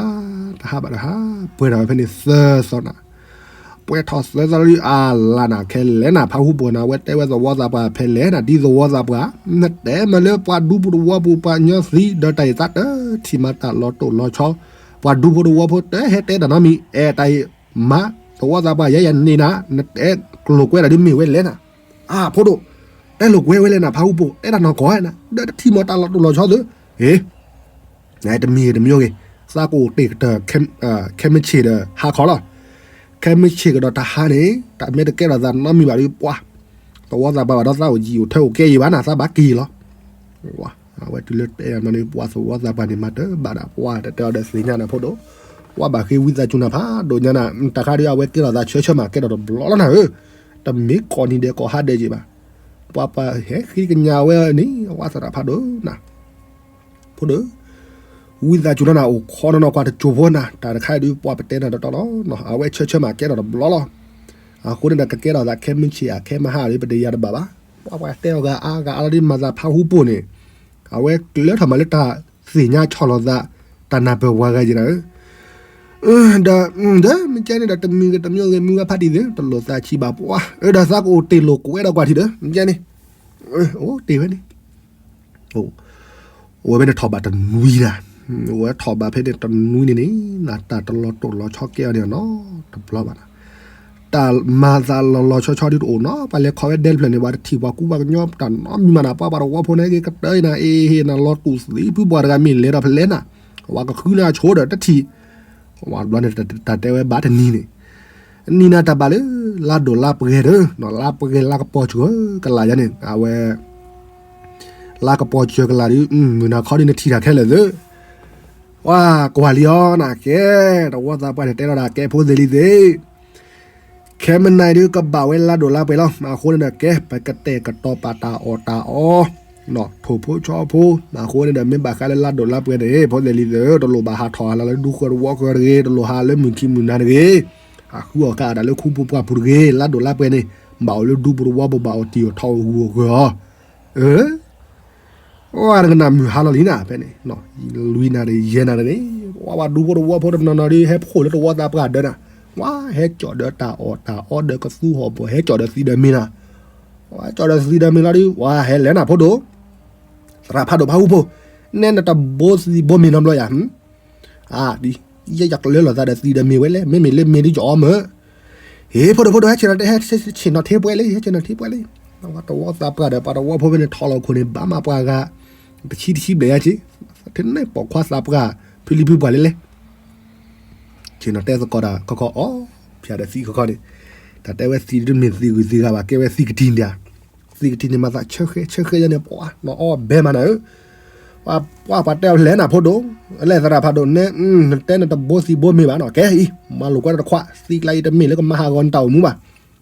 တဟါဘၣ်တဟါ ပှဲၤထီၣ်ဝဲဖဲန့ၣ်သၢသီနၤ, ပှဲၤထီၣ်သၢသီလၢအလၢ်နၤ ခဲလဲၣ်နၤ ဖးဟူပိာ်နၤ အဝဲတဲဝဲသဝီသးပှၢ် ဖဲလဲၣ်နၤ ဒ်သဝီသးပှၢ် နတဲမ့ၢ်လၢပှၤဒူဖိတဝီပူၤ ပှၤကညီသံ ဒီးတၢ်အံၤသးတထံၣ်မၤတၢ်လီၤတိၢ်လီၤဆီ, ပှၤဒူဖိတဝီဖိတဟဲတဲတၢ်နီတမံၤ အဲၣ်တၢ်အံၤ မၤ သဝီသးပှၢ် ယဲယၤန့ၢ်နၤ နတဲကျိၤကွဲတၢ်ဒ်မ့ၢ်ဝဲလဲၣ်နၤ, အါ ဖိဒိၣ် တဲလိာ်ကွဲဝဲလဲၣ်နၤ ဖးဟူပိာ် တဲတၢ်နီၢ်ကီၢ်နၤ ဒီးတထံၣ်မၤတၢ်လီၤတိၢ်လီၤဆီသု, ဟ့ တမံၤတမံၤဂ့ၤ သးကအိၣ်တ့ၢ်ကတၢၢ် ခဲမုၢ်ဆ့ၣ်ဒီးဟါခီလီၤ, ခဲမုၢ်ဆ့ၣ်ကဒီးတဟါန့ၣ် တၢ်မ့ၢ်တကဲထီၣ်သးနီတမံၤဘၣ်ဒီး ပှၤ သဝီသးပှၢ်ဘၣ်ဒီးသးအိၣ်ယံာ်အိၣ်ထဲအိၣ်ကဲယံာ်ဘၣ်နၤ သးဘၣ်က့ၤလီၤ, အဝဲတုၤလၢတဲအီၤန့ၣ် ပှၤသဝီသးပှၢ်န့ၣ် မၤတဘၣ်ဒၣ် ပှၤတတဲအီၤဒီးသ့ၣ်ညါနၤဖိဒိၣ်, ပှၤဘၣ်ဃ့ဝံသးစူၤနၤဖးဒိၣ်ညါနၤ တၢ်ခါဒ်အဝဲကဲထီၣ်သးဆၢဆၢမး ကဲထီၣ်တဘျီလီၤနၤဧၢ, တမ့ၢ်ကိးနံၤဒဲးကိးဟါဒဲးက့ၤဘၣ်, ပှၤပှၤဟဲဃ့ကညးဝဲန့ၣ် အဝဲသရၣ်ဖးဒိၣ်နၤ ဖိဒိၣ်, ဝံသးစူၤလီၤနၤ အိၣ်ခိးနီၢ်နီၢ်ကွၢ်တစိၢ်ဖိနၤ တၢ်တခါဒ်ပှၤပတဲနၤတတီလီၤ, အဝဲဆၢဆၢမးကဲထီၣ်တဘျီလီၤ, အဃိန့ၣ်ဒီးကကဲထီၣ်သးခဲမုၢ်ဆ့ၣ်ဧါ ခဲမုၢ်ဟါဒီး ပတယၤတဘၣ်ဘၣ်, ပှၤပှၤတဲအီၤဂၤအါဂၤအါလီၤဒ် မၤသးဖးဟူပိာ်န့ၣ်, အဝဲကျၢထီၣ်မးလၢတၢ်သ့ၣ်ညါဆီၣ်လီၤသး တၢ်နၢ်ပၢၢ်ပှၤဂၤယံၤနၤဧၢ ဒီး ဒီးမ့ၢ်ကဲန့ၣ်ဒီး တမံၤဂ့ၤတမံၤဂ့ၤ မုၢ်ဂၤဖးတံၢ်သ့ တလိၣ်သးဆံးဘၣ်ပှၤ အၢ ဒီးသးကအိၣ်တ့ၢ်လိာ်ကွဲဒီးကွၢ်ထံဒီး မ့ၢ်ကဲန့ၣ် အိၣ်တ့ၢ်ဝဲန့ၣ် အိၣ်ဝဲန့ၣ်ထီၣ်ဘးတနွံနၤ, အိၣ်ဝဲထီၣ်ဘးဖဲန့ၣ်တနွံန့ၣ်န့ၣ် နတၢ်တလီၤတိၢ်လီၤဆီကဲအီၤန့ၣ်နီတဘျီဘၣ်နၤ, တၢ်မၤသးလီၤလီၤဆီဆီဒ်တအိၣ်နီၤ, ပှၤလဲၤခီဝဲဒဲတဖျၢၣ်န့ၣ် ပှၤတထံၣ်ပှၤကူပှၤကညီတၢ်နီတမံၤမးနၤ, ပှၤပှၤတဝီဖိန့ၣ်က့ၤကတၢၢ်နၤ အ့ဟ့ၣ်နၤလီၤတူာ်သံဖုပှၤတဂၤမ့ၢ်လဲၤဒီးဖဲလဲၣ်နၤ, ပှၤကဃုနၤဆိဒီးတထံၣ်, ဝဲတဘျီန့ၣ် တၢ်တဲဝဲဘၣ်တနံၤန့ၣ် နံၤနၤတၢ်ဘၣ်လၢ လါဒိၣ်လါပှဲၤဒီး လါပှဲၤလါကပီၤစၢၤကလးယၤန့ၣ် အဝဲ လါကပီၤစၢၤကလးဒ် မုၢ်နၤခီဒ်နထံၣ်တၢ်ခဲလၢာ်သ့, ပှၤကွၢ်လံအီၤနၤကဲ, တဝီသးပှၢ်န့ၣ် တဲထီၣ်ဒၣ်ကဲဖိသ့ၣ်လံၤသ့ၣ် ခဲမုၢ်နၤဒ်ကဘၣ်ဝဲလါဒိၣ်လါပှဲၤလီၤ, အဃိန့ၣ်ဒီးကဲ ပကတဲာ်ကတီၤပာ်တၢ်အီၣ်တၢ်အီ, ထိၣ်ဖိဆီဖိ, အဃိန့ၣ်ဒီး မ့ၢ်ဘၣ်ဃးလၢလါဒိၣ်လါပှဲၤန့ၣ် ဖိသ့ၣ်လံၤသ့ၣ်ဧၢ, တလိၣ်ဘၣ်ဟးထီၣ်ဟးလီၤလၢဒူဃၢၤတဝီဃၢၤတဂ့ၤ, တလိၣ်ဟးလၢမုၢ်ခံမုၢ်နၤတဂ့ၤ, ဟးဃုအီၣ်ကးအတၢ်လၢခူပူၤပှၢ်ပူၤတဂ့ၤ, လါဒိၣ်လါပှဲၤန့ၣ် ဘၣ်အိၣ်လၢဒူပူၤတဝီပူၤ ဘၣ်အိၣ်တ့ၢ်အိၣ်ထီၣ်အိၣ်ဂူၤအိၣ်ဂၢၤအီၤ, အၢ ဝဲတကနၣ်မုၢ်ဟါလီၤလံနၤ ဖဲန့ၣ်, လွံၢ်နၣ်ရံၣ် ယဲၢ်နၣ်ရံၣ်န့ၣ်, ပှၤပှၤဒူဖိတဝီဖိတနီၤနီၤဒ် ဟဲဖှိၣ်လၢတဝီသးပှၢ်ဒၢနၤ, ဝဲဟဲကၠီၣ်ဒီးတၢ်အီၣ်တၢ်အီဒီးကသူဟီၣ်ဘီၣ် ဟဲကၠီၣ်ဒီးသံဒီးမ့ၤနၤ, ဝဲကၠီၣ်ဒီးသံဒီးမ့ၤလီၤဒ် ဝဲဟဲလဲၣ်နၤဖိဒိၣ်, သရၣ်ဖးဒိၣ်ဖးဟူဖိ, နဲနတဘိသံဘိမ့ၤနီတဘျီယၤ အါ ဒ် ယဲယကလၢလီၤသးဒီးသံဒီးမ့ၤဝဲလဲၣ်, မ့မ့ၢ်လၢမ့ၤဒ်ယအီမ့ၢ်, ဟ့ၣ် ဖိဒိၣ်ဖိဒိၣ် ဟဲဆ့ၣ်နီၤတဲ ဟဲဆ့ၣ်နီၤထ့ပှဲၤလံ, ဟဲဆ့ၣ်နီၤထ့ပှဲၤလံ, ပှၤတဝီသးပှၢ်ဒီး ပှၤတဝီဖိဖဲန့ၣ် ထီၣ်လီၤခိၣ်န့ၣ် ဘၣ်မးပှၤဂၤ တဆံတဆံဘျဲၣ်ယါက့, ထဲန့ၣ်ပိာ်ခွါသးပှၢ် ဖုလံဖုပှၢ်လဲၣ်လဲၣ်, ဆ့ၣ်နီၤတဲသကိးတၢ်ခီခီအီၣ်, ဖျါဒီးသံခီခီန့ၣ်, တၢ်တဲဝဲသံတမ့ၢ်သံဂုၤသံဂၤဘၣ် ကဲဝဲသံကတံၢ်န့ၣ် သံကတံၢ်န့ၣ် မၤသးဆၢဃဲဆၢဃဲယါန့ၣ် ပှၤနီၢ်အီၣ်ဘဲမးနၤဧၢ, ပှၤပှၤတဲအီၤလဲၣ်နၤဖိဒိၣ်, လဲၣ်သရၣ်ဖးဒိၣ်နဲ နတဲနတဘိသံဘိမ့ၤဘၣ်နီၤ, ကဲအံၤ မၤလိာ်ကွဲတခွး သံကျါအံၤတမ့ၢ်လၢကမၤဟးဂီၤနတၢ်အိၣ်မူဘၣ်,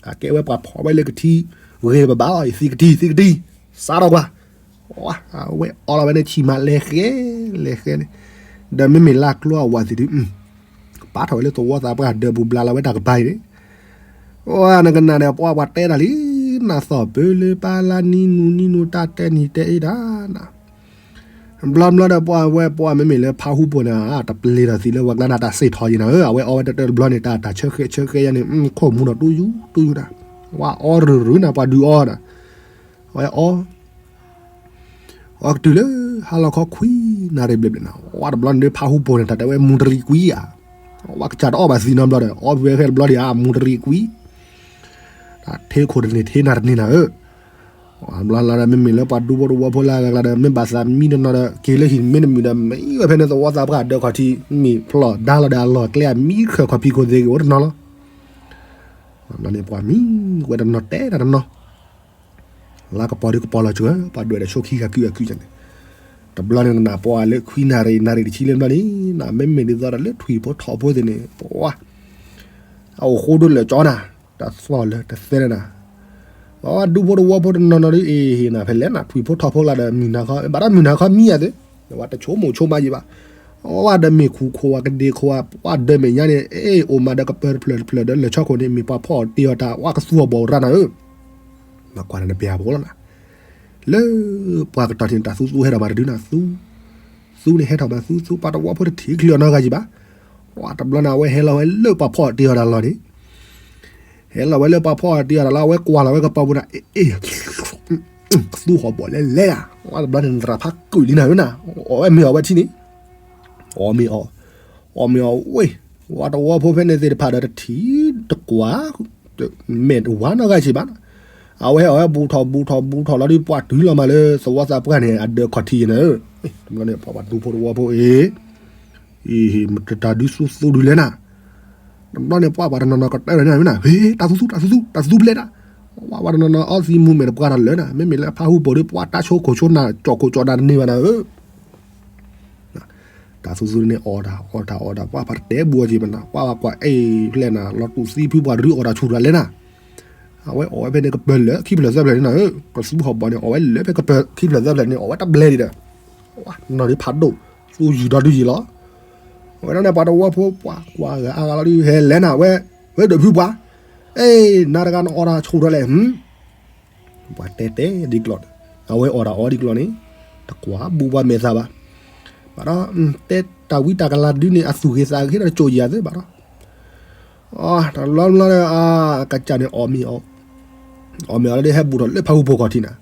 အကဲဝဲပှၤဖီၣ်ဝဲလၢကထံဂ့ၤဘၣ်ဘၣ်အီၤ သံကတံၢ် သံကတံၢ်, စးထီၣ်ကွၢ်, အဝဲအီလီၤဝဲန့ၣ် ဆံၣ်မးလဲၤဃဲလဲၤဃဲန့ၣ်, ဒီးမ့မ့ၢ်လၢကျိအဝၤသ့ၣ်ဒုး ပာ်ထီၣ်ဝဲလၢသဝီသးပှၢ်ဒၢးပူၤဘျါလီၤဝဲတၢ်ကပၤအံၤန့ၣ်, နကနၣ်ဒီးပှၤပှၤတဲတၢ်လံ, နသီၣ်ပၢလၢပၢ်လၢနံနူနံနူတၢ်တဲနံၤတဲအ့ၣ်တၢ်နၤ, ဘျီဘျီဒီးပှၤဝဲပှၤမ့မ့ၢ်လၢဖးဟူပိာ်န့ၣ် တပျ့ၤထီၣ်သံလၢဝဲကျါနၤ တၢ်စ့ၢ်ထီၣ်ယံၤနၤဧၢ, အဝဲအီဝဲတတၢၢ်တဘျီန့ၣ် တၢ်တၢ်ဆၢဃဲဆၢဃဲယါန့ၣ် ခိၣ်မူနီၢ်တူၢ်ယူတူၢ်ယူတၢ်, ဝဲအီရုၢ်ရုၢ်နၤ ပှၤဒုးအီနၤ, အဝဲအီ အီကတုၤလၢ ဟါလီၤခီခွံနၣ်ရံၣ်ဘျဲၣ်ဘျဲၣ်နၤ, ဝဲတဘျီန့ၣ်ဒုးဖးဟူပိာ်န့ၣ် တၢ်တဲဝဲမူတရံးကွံဧါ, ဝဲကစၢ်တအီၣ်ဘၣ်သံနီတဘျီဒီး အီဖဲဝဲဃဲတဘျီဒံးဧါ မူတရံးကွံ, တၢ်ထဲခိၣ်တန့ၢ်ထဲနၣ်တန့ၢ်နၤဧၢ, ဘျီလီၤဒီးမ့မ့ၢ်လၢပှၤဒူဖိတဝီဖိလၢအဂၤကျါဒီး မ့ၢ်ဘၣ်သးမံတနီၤဒီး က့ၤလၢဟံၣ်မ့ၢ်တမုာ်ဒီး မံဝဲဖဲန့ၣ်သဝီသးပှၢ်ဒၢးခီၣ်ထံး မ့ၢ်ဖျီၣ်ဒါလီၤဒီးအလီၢ်ကျဲအမံတခၢၣ်ခီၣ်ဖံးခိၣ်သ့ၣ်ဂ့ၤအိၣ်တနီၤလီၤ. န့ၣ်ပှၤမံဝဲတနီၤတဲတၢ်တနီၤ, လါကပီၤဒုးကပီၤလီၤစှၤ ပှၤဒွဲၣ်ဒီးဆိခံဂၤကုၢ်အကုၢ်န့ၣ်, တဘျီန့ၣ်နပှၤလၢခွံနၣ်ရံၣ် နၣ်ရံၣ်တဆံလၢဘျီန့ၣ် နမ့မ့ၢ်ဒ်သိးဒီးလၢထွံၣ်ဖိထိၣ်ဖိသ့ၣ်န့ၣ် ပှၤ အအိၣ်ဃိဒိၣ်လၢာ်ကၠီနၤ, တၢ်သွီၣ်လၢတသဲလၢနၤ, ပှၤဒူဖိတဝီဖိတနီၤနီၤဒ်အံၤ ဟ့ၣ်နၤဖဲလဲၣ်နၤ ထွံၣ်ဖိထိၣ်ဖိကျါဒီးမုၢ်နၤခီ ဘၣ်ဒီးမုၢ်နၤခီမံယၤသ့, ဝဲတဆိကမိၣ်ဆိကမးယံၤဘၣ်, ဝဲဒီးမ့ၢ်ခူၣ်ခိၣ်ဝဲကဒ့ခိၣ်ဝဲ ပှၤဒၢးမဲာ်ညါန့ၣ် အ့ၣ် အိၣ်မးဒီးကပၢၤတဖျၢၣ်တဖျၢၣ်ဒီးလၢာ်ဆီခိၣ်န့ၣ် မ့ၢ်ပှၤဖီၣ်တ့ၢ်အီၤတၢ် ဝဲကသူအီၤဘီၣ်ရၣ်နၤဧၢ, မၤကွၢ်နၤနပျဲၢ်ဖိလီၤနၤ, လၢပှၤကတီၢ်ထံၣ်န့ၣ် တၢ်သူသူဟဲထီၣ်မးတဒုနၤ သူ, သူန့ၣ်ဟဲထီၣ်မးသူသူ ပှၤတဝီဖိတထံၣ်ချုးအီၤနီတဂၤယံၤဘၣ်, ဝဲတဘျီန့ၣ် အဝဲဟဲလီၤဝဲလၢပှၤဖီၣ်တ့ၢ်အီၤတၢ်လီၢ်န့ၣ် ဟဲလီၤဝဲလၢပှၤဖီၣ်တ့ၢ်အီၤတၢ်လီၢ် အဝဲကွၢ်လီၤဝဲကပီၤပူၤန့ၣ် အ့ၣ် ကသူဟီၣ်ဘီၣ်လဲၤလဲၤဧါ, ဝဲတဘျီန့ၣ် သရၣ်ဖးကုာ်လံနၤဧၢနၤ, အီၣ်ဝဲမ့ၢ်အီၣ်ဝဲထံန့ၣ်, အီၣ်မ့ၢ်အီၣ်, အီၣ်မ့ၢ်အီၣ်ဝဲ, ဝဲတဝီဖိဖဲန့ၣ်သ့ၣ်တဖၣ်ဒီးတထံၣ်တကွၢ် မဲာ်တဝါနီတဂၤစံးဘၣ်, အဝဲအီၣ်ဝဲဘူးထီၣ်ဘူးထီၣ်ဘူးထီၣ်လီၤဒုး ပှၤတုၤလီၤမးလၢသဝီသးပှၢ်န့ၣ် အဒၢးခီၣ်ထံးနၤဧၢ, တဘျီန့ၣ် ပှၤပှၤဒူဖိတဝီဖိအံၤ အံၤ မတတၢ်ဒုးသူသူဒုးလဲၣ်နၤ, တဘျီန့ၣ် ပှၤပှၤတနီၤနီၤကတၢၢ်ဝဲန့ၣ် ဟ့ၣ် တၢ်သူသူ တၢ်သူသူ တၢ်သူသူဖျဲးတၢ်, ပှၤပှၤတနီၤနီၤအီသံမူၤမဲာ်တပှၢ်တၢ်လၢနၤ, မ့မ့ၢ်လၢဖးဟူပူၤဒီး ပှၤတၢ်ဆိခိၣ်ဆိနၤ ကၠီၣ်ခိၣ်ကၠီၣ်နၤတန့ၢ်ဘၣ်နၤဧၢ, တၢ်သူသူန့ၣ်အီၣ်တၢ်အီၣ်တၢ်အီၣ်တၢ် ပှၤပှၤတတဲဘူးအီၤက့ၤဘၣ်နၤ, ပှၤပှၤကွၢ်အဲၣ်ဖျဲးနၤ လီၤတူာ်သံဖု ပှၤတဒုးအီၣ်တၢ်ဆူၣ်တၢ်လဲၣ်နၤ အဝဲအီၣ်ဝဲဖဲန့ၣ်ကပၢၤလၢခံဖျၢၣ်သၢဖျၢၣ်န့ၣ်နၤဧၢ, ကသူဟီၣ်ဘီၣ်န့ၣ် အီၣ်ဝဲလၢဖဲကပၢၤခံဖျၢၣ်သၢဖျၢၣ်န့ၣ် အီၣ်ဝဲတဘျဲဒံးဒီး, နီၢ်ဒုးဖးဒိၣ် သူယုၢ်ဒီဒုယံၤလီၤ, အဝဲဒၣ်န့ၣ် ပှၤတဝီဖိ ပှၤကွၢ်ဂၤအါဂၤလီၤဒုး ဟဲလဲၤနၤဝဲ, ဝဲဒၢးဖုပှၤ, အ့ၣ် နၤတဂၤနအီၣ်တၢ်ဆူၣ်ထီၣ်လဲၣ်, ပှၤတဲတဲဒ်ကျီၢ်ဒီး, အဝဲအီၣ်တၢ်အီဒ်ကျီၢ်န့ၣ်, တကွၢ်ဘူးပှၤမဲာ်သးဘၣ်, ဘၣ်ဒီး, တဲတၢ်ဝံတၢ်ကလၤဒုးန့ၣ် အသူၣ်ဂ့ၤသးဂ့ၤဒီး တစိၢ်ယၤသ့ဘၣ်ဒီး အတဘျီဘျီဒီး အကစၢ်န့ၣ်အီၣ်မ့ၤအီၣ်, အီၣ်မ့ၤအီၣ်လီၤဒီး ဟဲဘူးထီၣ်လၢဖးဟူဖိခီၣ်ထံးနၤ,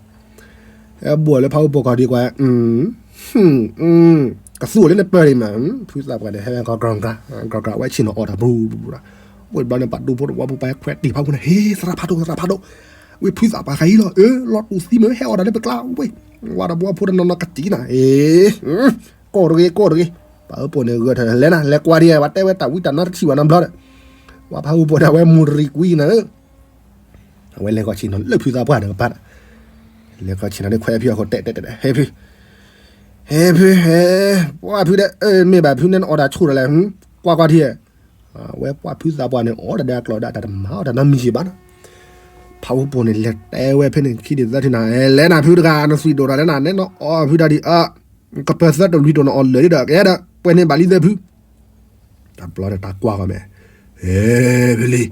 ဟဲဘူးထီၣ်လၢဖးဟူဖိခီၣ်ထံးကွၢ်, ကသူၣ်လၢနပၢၢ်ဒံးမး, ဖုသးပှၢ်န့ၣ် ဟဲဂီၤကြၢးကြၢး, ကြၢးကြၢး အဝဲဆ့ၣ်နီၤအီၣ်တၢ်ဘူးဘူးဒီး, ဝံၤတဘျီန့ၣ် ပှၤဒူဖိတဝီဖိ ပှၤဟဲခွဲးတံၢ်ဖးဟူဖိန့ၣ် ဟ့ၣ် သရၣ်ဖးဒိၣ် သရၣ်ဖးဒိၣ်, ဝံၤဖုသးပှၢ်ဃးအံၤလီၤ, အၢ လီၤတူာ်သံမ့ၢ်ဟဲအီၣ်တၢ်လၢပကျါ, ဝံၤ, ဝဲတဝီဖိတနီၤနီၤကတံၢ်နၤ, အ့ၣ် ကိၢ်တဂ့ၤ ကိၢ်တဂ့ၤ, ပှၤဟူဖိန့ၣ် ဂဲၤထၢၣ်လဲၤနၤ လဲၤကွၢ်ဒံး ပှၤတဲဝဲတၢ်ဝံတၢ်နါတထံၣ်ဘၣ်နီတဘျီဒီး, ပှၤဖးဟူဖိန့ၣ် အဝဲမူၤရံကွံနၤဧၢ, အဝဲလဲၤဃီၤဆ့ၣ်နီၤလၢဖုသးပှၢ်န့ၣ်ကပၤဒီး, လဲၤဃီၤဆ့ၣ်နီၤန့ၣ် ခွဲးဖုအဃိ တဲတဲတဲတဲ ဟဲဖု, ဟဲဖု ဟဲ, ပှၤဖုဒီး အၢ မ့ၢ်ဘၣ်ဖုန့ၣ် နအီၣ်တၢ်ဆူၣ်ထီၣ်လဲၣ်, ကွၢ်ကွၢ်ထံၣ်, အဝဲပှၤဖုသးပှၢ်န့ၣ် အီၣ်တၢ်ဒီးအကျိၤဒီး တၢ်တမၤအီၣ်တၢ်နီတမံၤဘၣ်နီၤ, ဖးဟူဖိန့ၣ် လဲၤတဲဝဲဖဲန့ၣ် ခံဒုးသၢဒုးနၤ, လဲၤနၤဖုတဂၤ နသွံၣ်ဒိၣ်တၢ်လဲၣ်နၤ, နဲနအီၣ်ဖုတၢ်ဒံးအါ, ကပၢၤသၢတလွံၢ်ဒိၣ်နအီၣ်လၢာ်ဒီး ကဲဒီး ပှဲၤန့ၢ်ဘၣ်လံသၢဖု တဘျီဒီးတၢ်ကွၢ်ကီမ့ၢ်, ဟဲဖုလံ,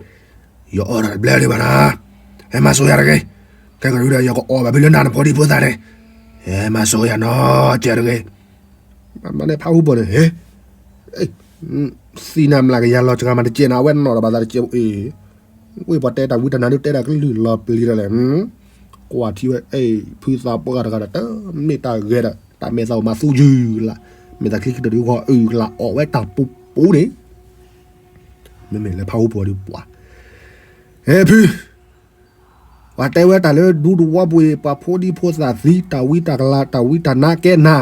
ယအီၣ်တၢ်တဘျဲဒံးဘၣ်နၤ, ဟဲမၤစိာ်ယၤတဂ့ၤ, ခဲကရူၢ်ဒီး ယကအီၣ်ဘၣ်ဖုလၢနၤနဖိဒံဖိသၣ်န့ၣ်, ဟဲမၤစိာ်ယၤနီတစဲးတဂ့ၤ, မ့ၢ်န့ၣ်ဖးဟူဖိန့ၣ်, ဟဲ, သံနၤမျးကယၤလီၤစှၤမးတစဲးနၤ, အဝဲနီၣ်ဒီးဘၣ်သးတစဲး, ဝ့ၢ်ပှၤတဲတၢ်ဝံတၢ်နါဒုးတဲတၢ်ကလုၢ်လီၤပျံၤဒီးလဲၣ်, ကွၢ်ထံဝဲ, ဖုသးပှၢ်တဂၤဒီး တမ့ၢ်တၢ်ဂဲၤဒီး တၢ်မဲာ်သးအိၣ်မၤသူယုၢ်ကလး, မ့ၢ်သးချံခံတီၤဒုးဂီၤအုၣ်ကလး အီၣ်ဝဲတၢ်ပူၤပူၤန့ၣ်, မ့မ့ၢ်လၢဖးဟူဖိဒုးပှၤ, ဟဲဖု ပှၤတဲဝဲတၢ်လၢဒူသဝီပူၤအံၤ ပှၤဖိဒံဖိသၣ်သံ တၢ်ဝံတၢ်ကလၤ တၢ်ဝံတၢ်နါကဲနၤ,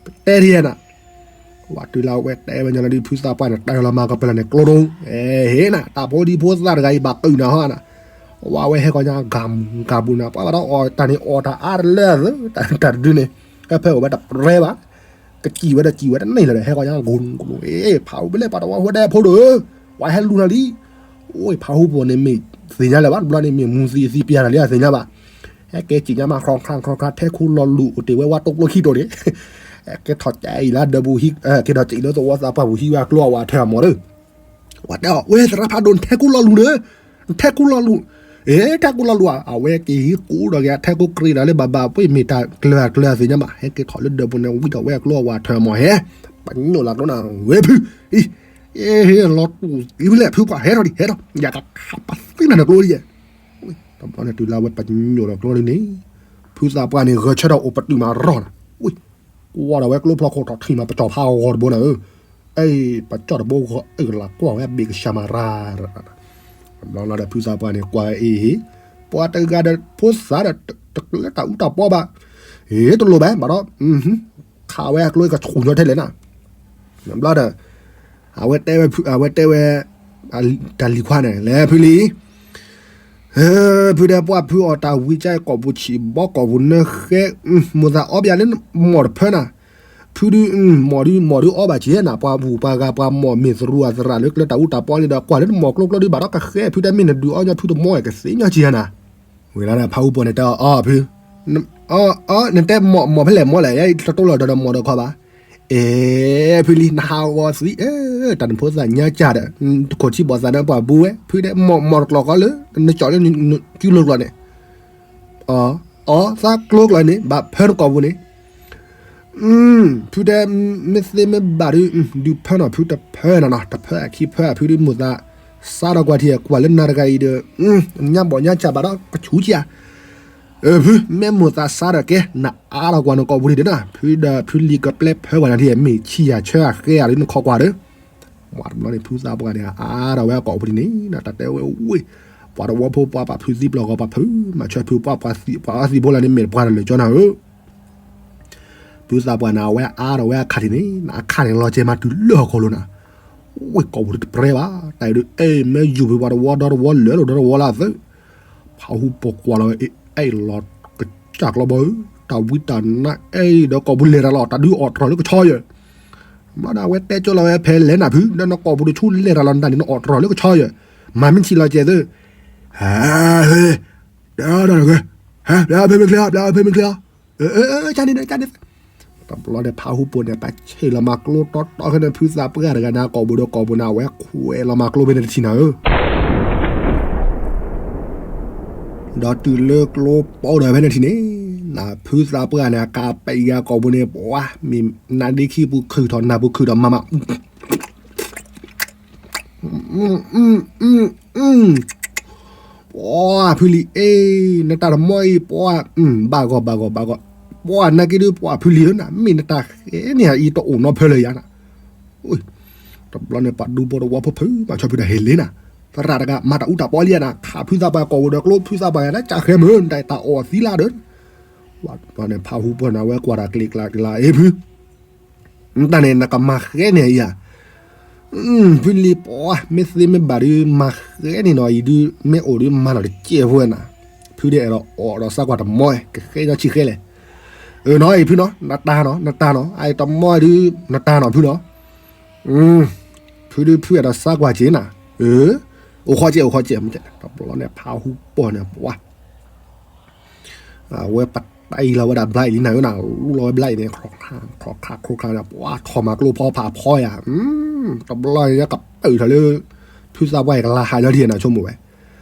ပတဲဒ်ယဲနၤ, ဝံၤတုၤလၢအဝဲတဲဝဲညါလၢဒ်ဖုသးပှၢ်န့ၣ် တၢ်လီၤမၤကပၢၤလၢန့ၣ် ကျိဒိ, ဟဲနၤ တၢ်ဖိဒံဖိသၣ်တဂၤအံၤ ဘၣ်ကုာ်နၤဟီနၤ, ဝံၤအဝဲဟဲကီၢ်ညါ ဂၤမူၤဂၤဘူးနၤ, ပှၤဘၣ်ဒီးအီၣ်တၢ်န့ၣ် အီၣ်တၢ်အါတလၢအသၢ, တၢ်တဒုန့ၣ် ဟဲဖဲအိၣ်ဝဲတပြဲဘၣ် ကစံၣ်ဝဲဒီးစံၣ်ဝဲတန့ၢ်လၢၤဒီး ဟဲကီၢ်ညါ ဂိၤဂိၤ, အ့ ဖးဟူဖိလၢပှၤတဝီဖိဒဲဖိဒိၣ်ဧၢ, ပှၤဟဲလူၤနၤလံ, အိ ဖးဟူဖိန့ၣ်မ့ၢ်သ့ၣ်ညါလၢၤဘၣ်, တဘျီန့ၣ်မ့ၢ်မူၤသံအသံပျဲနၤလံ အသ့ၣ်ညါဘၣ်, ဟဲကဲစံၣ်ညါမး ခြီခါခြီခါ ထဲခူလီၤလူၤအိၣ်တ့ၢ်ဝဲဝါတိကျိခံတိၤန့ၣ်, ဟဲကဲထီၣ်ကဲအံၤလၢဒၢးပူၤဟံး, ကဲထီၣ်စံၣ်လၢသဝီသးပှၢ်ပူၤဟံးဝဲအကျိအဝဲထၢၣ်အမီၤဒီး ဝဲတဲအီၤ ဝဲသရၣ်ဖးဒိၣ် နထဲကူလီၤလူၤန့ၣ်, နထဲကူလီၤလူၤ, အ့ ထဲကူလီၤလူၤဧါ, အဝဲက့ၤဟံးကူဒီးက့ၤ ထဲကူကြ့ဒီးလၢဘၣ်ဘၣ်ပှ့ၤမ့ၢ်တၢ်ကျၢၤအကျၢၤသ့ၣ်ညါဘၣ်, ဟဲက့ၤထီၣ်လၢဒၢးပူၤန့ၣ် ဝံထီၣ်ဝဲအကျိအဝဲထၢၣ်မီၤဟဲ, ပညိၣ်လၢကျိနၤ ဝဲဖု, အ့ လီၤတူာ်သံဖဲလဲၣ် ဖုပှၢ် ဟဲထီၣ်ဒံး ဟဲထီၣ် ယကခးပသ့နၤနကျိယဲ, တဘျီန့ၣ်တုၤလၢဝဲပညိၣ်ဒီးကျိဒ်န့ၣ်, ဖုသးပှၢ်န့ၣ် ဂဲၤဆၢထၢၣ်အိၣ်ပတုာ်မးရီနၤ, ဝံ ကွၢ်ဒီးဝဲကျိဖျီခိၣ်ထီၣ်ထံၣ်မး ပစီၤဖးအဂီၤတဘိနၤဧၢ, အဲ ပစီၤတဘိဂီၤအုၣ်ကလးကွၢ်ဝဲအဘ့ၣ်ကစၢ်မၤရၢ်, တဘျီလီၤဒီးဖုသးပှၢ်န့ၣ် ကွၢ်ဝဲအံၤ, ပှၤတဂၤဒီးဖိသၣ်ဒီး တကျၢတၢ်အူတၢ်ပီဘၣ်, ဟ့ၣ် တလိၣ်ဘၣ် ဘၣ်ဒီး ခးဝဲအကျိကဆူၣ်ညီထဲလဲၣ်နၤ, တဘျီဒီး အဝဲတဲဝဲ အဝဲတဲဝဲ တၢ်လံၤခွါန့ၣ် လဲၤဖုလံ, ဖုတဲပှၢ်ဖုအီၣ်တၢ်ဝံၤကါအံၤ ကိာ်ပူၤဆံးဘီ ကိာ်ပူၤနၢဃဲ, မိၢ်သးအီဘၣ်လၢမိၢ်တဖၢနၤ, ဖုဒု မိၢ်ဒု မိၢ်ဒုအီဘၣ်က့ၤနၤ, ပှၤဘူၣ်ပှၤဂၤ ပှၤမိၢ်မ့ၢ်သရူးအသရၣ်လၢကျဲတၢ်အူတၢ်ပီန့ၣ်ဒီး ကွၢ်လၢနမိၢ်ကျိကျိဒုဘၣ်ဒီးကဃဲ ဖုတဲမ့ၢ်နဒုးအီညီဖုတမီကသ့ညီက့ၤနၤ, ဝံၤလီၤဒီးဖးဟူပိာ်န့ၣ်တဲအီၤ ဖု နတဲမိၢ်မိၢ်ဖဲလဲၣ်မိၢ်လဲၣ် ယတတိၢ်လီၤဒီးမိၢ်ဒီးခီဘၣ်, အဲ ဖုလံ နဟးဂီၤသံ တၢ်နဖိသၣ်ညါကၢ်ဒီး တခိၣ်ထံဘီၣ်သးနၢ်ပှၤဘူဝဲ ဖုတဲမိၢ်မိၢ်တကျိာ်ဃီလၢ နကၠီၣ်လၢ ကၠူလိာ်ကျိာ်န့ၣ်, အီ သးကျိကျိာ်န့ၣ် ဘၣ်ဖၢနကိာ်ပူၤန့ၣ် ဖုတဲ မ့ၢ်သ့မ့ၢ်ဘၣ်ဒု ဒုးဖၢနီၤဖုတဖၢနၤနီၤ တဖၢအခံဖၢအဖုဒု မိၢ်သးစးထီၣ်ကွၢ်ထံ ကွၢ်လၢနၤတဂၤအံၤဒီး ညါဘီၣ်ညါကၢ်ဘၣ်ဒီးကဆူကၢ်, ဖု မ့ၢ်မိၢ်သးစးထီၣ်ကဲ နအါထီၣ်ကွၢ်နကိာ်ပူၤဒုဒီးနၤ ဖုဒီးဖုလံၤကပျဲဖၢကွၢ်နၤထံ မ့ၢ်ဆံးယၤဆၢအဃဲအံၤဒု နခီကွၢ်ဒီး ဝံၤတဘျီန့ၣ် ဖုသးပှၢ်န့ၣ် အါထီၣ်ဝဲအကိာ်ပူၤဒုန့ၣ် တၢ်တဲဝဲဝ့ၢ် ပှၤတဝီဖိပှၤပာ်ဖုသံပျီၢ်ဂီၤပာ်ဖု မၤဆၢဖုပှၢ်ပှၤသံပှၤအီသံးဖိလၢန့ၣ် မ့ၢ်တပှၤတလၢာ်ကၠီနၤဧၢ ဖုသးပှၢ်န့ၣ် အဝဲအါထီၣ်ဝဲအခါထံးန့ၣ် အခါန့ၣ်လီၤကဲမးတုၤလၢဟီၣ်ခိၣ်လိၤနၤ, ဝ့ၢ်ကိာ်ပူၤတပြဲဘၣ် တၢ်အံၤဒု အဲၣ်မ့ၢ်ယူၤဖုပှၤတဝီဒီတဝီလၢလိၤဒီတဝီလၢအသုး, ဖးဟူပိာ်ကွၢ်လီၤဝဲ အဲၣ်လီၤကစၢ်ကျီဘီဧၢ, တၢ်ဝံတၢ်နါအဲၣ်ဒီးကိာ်ပူၤလဲၤတၢ်လီၤ တၢ်ဒုးအီၣ်တြီၢ်လၢကဆီယဲၢ် ဘျီန့ၣ် အဝဲတဲကၠိလီၤဝဲဖဲလဲၣ်နၤဖု ဒီးနကိာ်ပူၤတဆူလဲၤတၢ်လီၤနတၢ်န့ၣ် နအီၣ်တြီၢ်လၢကဆီယဲၢ်, မၤမ့ၢ်ထံလီၤကဲသု, ဟဲ, ဟဲ, ဟဲ, ဘျါဖဲမ့ၢ်ချ့အီၤ ဘျါဖဲမ့ၢ်ချ့အီၤ, ကန့ၣ် ကန့ၣ်, တဘျီန့ၣ် ဖးဟူပိာ်န့ၣ် ပဆ့ၣ်လီၤမၤကျိတီတီခဲန့ၣ် ဖုသးပှၢ်တဂၤန့ၣ် ကိာ်ပူၤဒီးကိာ်ပူၤန့ၣ် အဝဲခွဲးလီၤမၤကျိဖဲန့ၣ်တထံၣ်နၤဧၢ ဒီးတုၤလၢကျိပိာ်ဒီးဖဲန့ၣ်ထံၣ်န့ၣ်, ဖုသးပှၢ်န့ၣ် အကးပံးယၤကိာ်ပူၤန့ၣ် ပှၤမ့ၢ်နါဒ့ခံပူၤခုၣ်ထီၣ်နၢ်ပူၤခုၣ်ထီၣ်မးမး, ပှၤဖုလံၤအ့ၣ် နတၢ်တမီၢ်အံၤ ပှၤ ဘၣ်ဂီၢ်ဘၣ်ဂီၢ်ဘၣ်ဂီၢ်, ပှၤနာ်က့ဒု ပှၤဖုလံၤဧၢနၤ မ့ၢ်နတၢ်ဃဲန့ၣ်အံၤတအိၣ်နီဖၢလၢယၤနၤ တဘျီန့ၣ် ပှၤဒူဖိတဝီဖိဖု မၤဆီဖုတၢ်ဟ့ၣ်လ့နၤ, သရၣ်တဂၤ မၤတၢ်အူတၢ်ပီလံနၤ, ခးဖုသးပှၢ်ကိာ်ပူၤဒီးကျိ ဖုသးပှၢ်ယၤလၢကၢ်ဃဲမုၢ် တၢ်တၢ်အီၣ်သံလၢဒီး, ပှၤန့ၣ်ဖးဟူပိာ်န့ၣ် အဝဲကွၢ်တၢ်ကျ့ကျါကျ့ကျါ အ့ၣ်ဖု, နတၢ်န့ၣ် နကမၤဃဲန့ၣ်အံၤဧါ, ဖုလံၤပှၤ မ့ၢ်သ့မ့ၢ်ဘၣ်ဒု မၤဃဲန့ၣ်နီၤ အံၤဒု မ့ၢ်အိၣ်ဒုမၤနီၤတကဲဖိနၤ, ဖုဒုအဲၣ်ဒိးအီၣ်ဒီးစးကွၢ်တမီၢ် ကဃဲညီဆံဃဲလဲၣ်, အနီၤအံၤဖုနီၤ နတၢ်နီၤ နတၢ်နီၤ အအံၤတမီၢ်ဒု နတၢ်နီၤဖုနီၤ ဖုဒုဖုအဲၣ်ဒိးစးကွၢ်က့ၤနၤ, အိၣ်ဃီက့ၤ အိၣ်ဃီက့ၤ, တဘျီန့ၣ် ဖးဟူပိာ်န့ၣ် ပှၤ အဝဲပတၢ်အံၤလီၤဝဲဒၣ်ဘျါအံၤလံနၤဧၢနၤ, လူလီၤဝဲဘျါအံၤန့ၣ် ခီၣ်ခါခီၣ်ခါန့ၣ် ပှၤထီၣ်မၤကျိဖီဖးဖီယၤ, တဘျီန့ၣ် ကပၢၢ်ထီၣ်လၢ ဖုသးပှၢ်အံၤကလၤဟးညီထံၣ်နၤဆိကမိၣ်ဝဲ,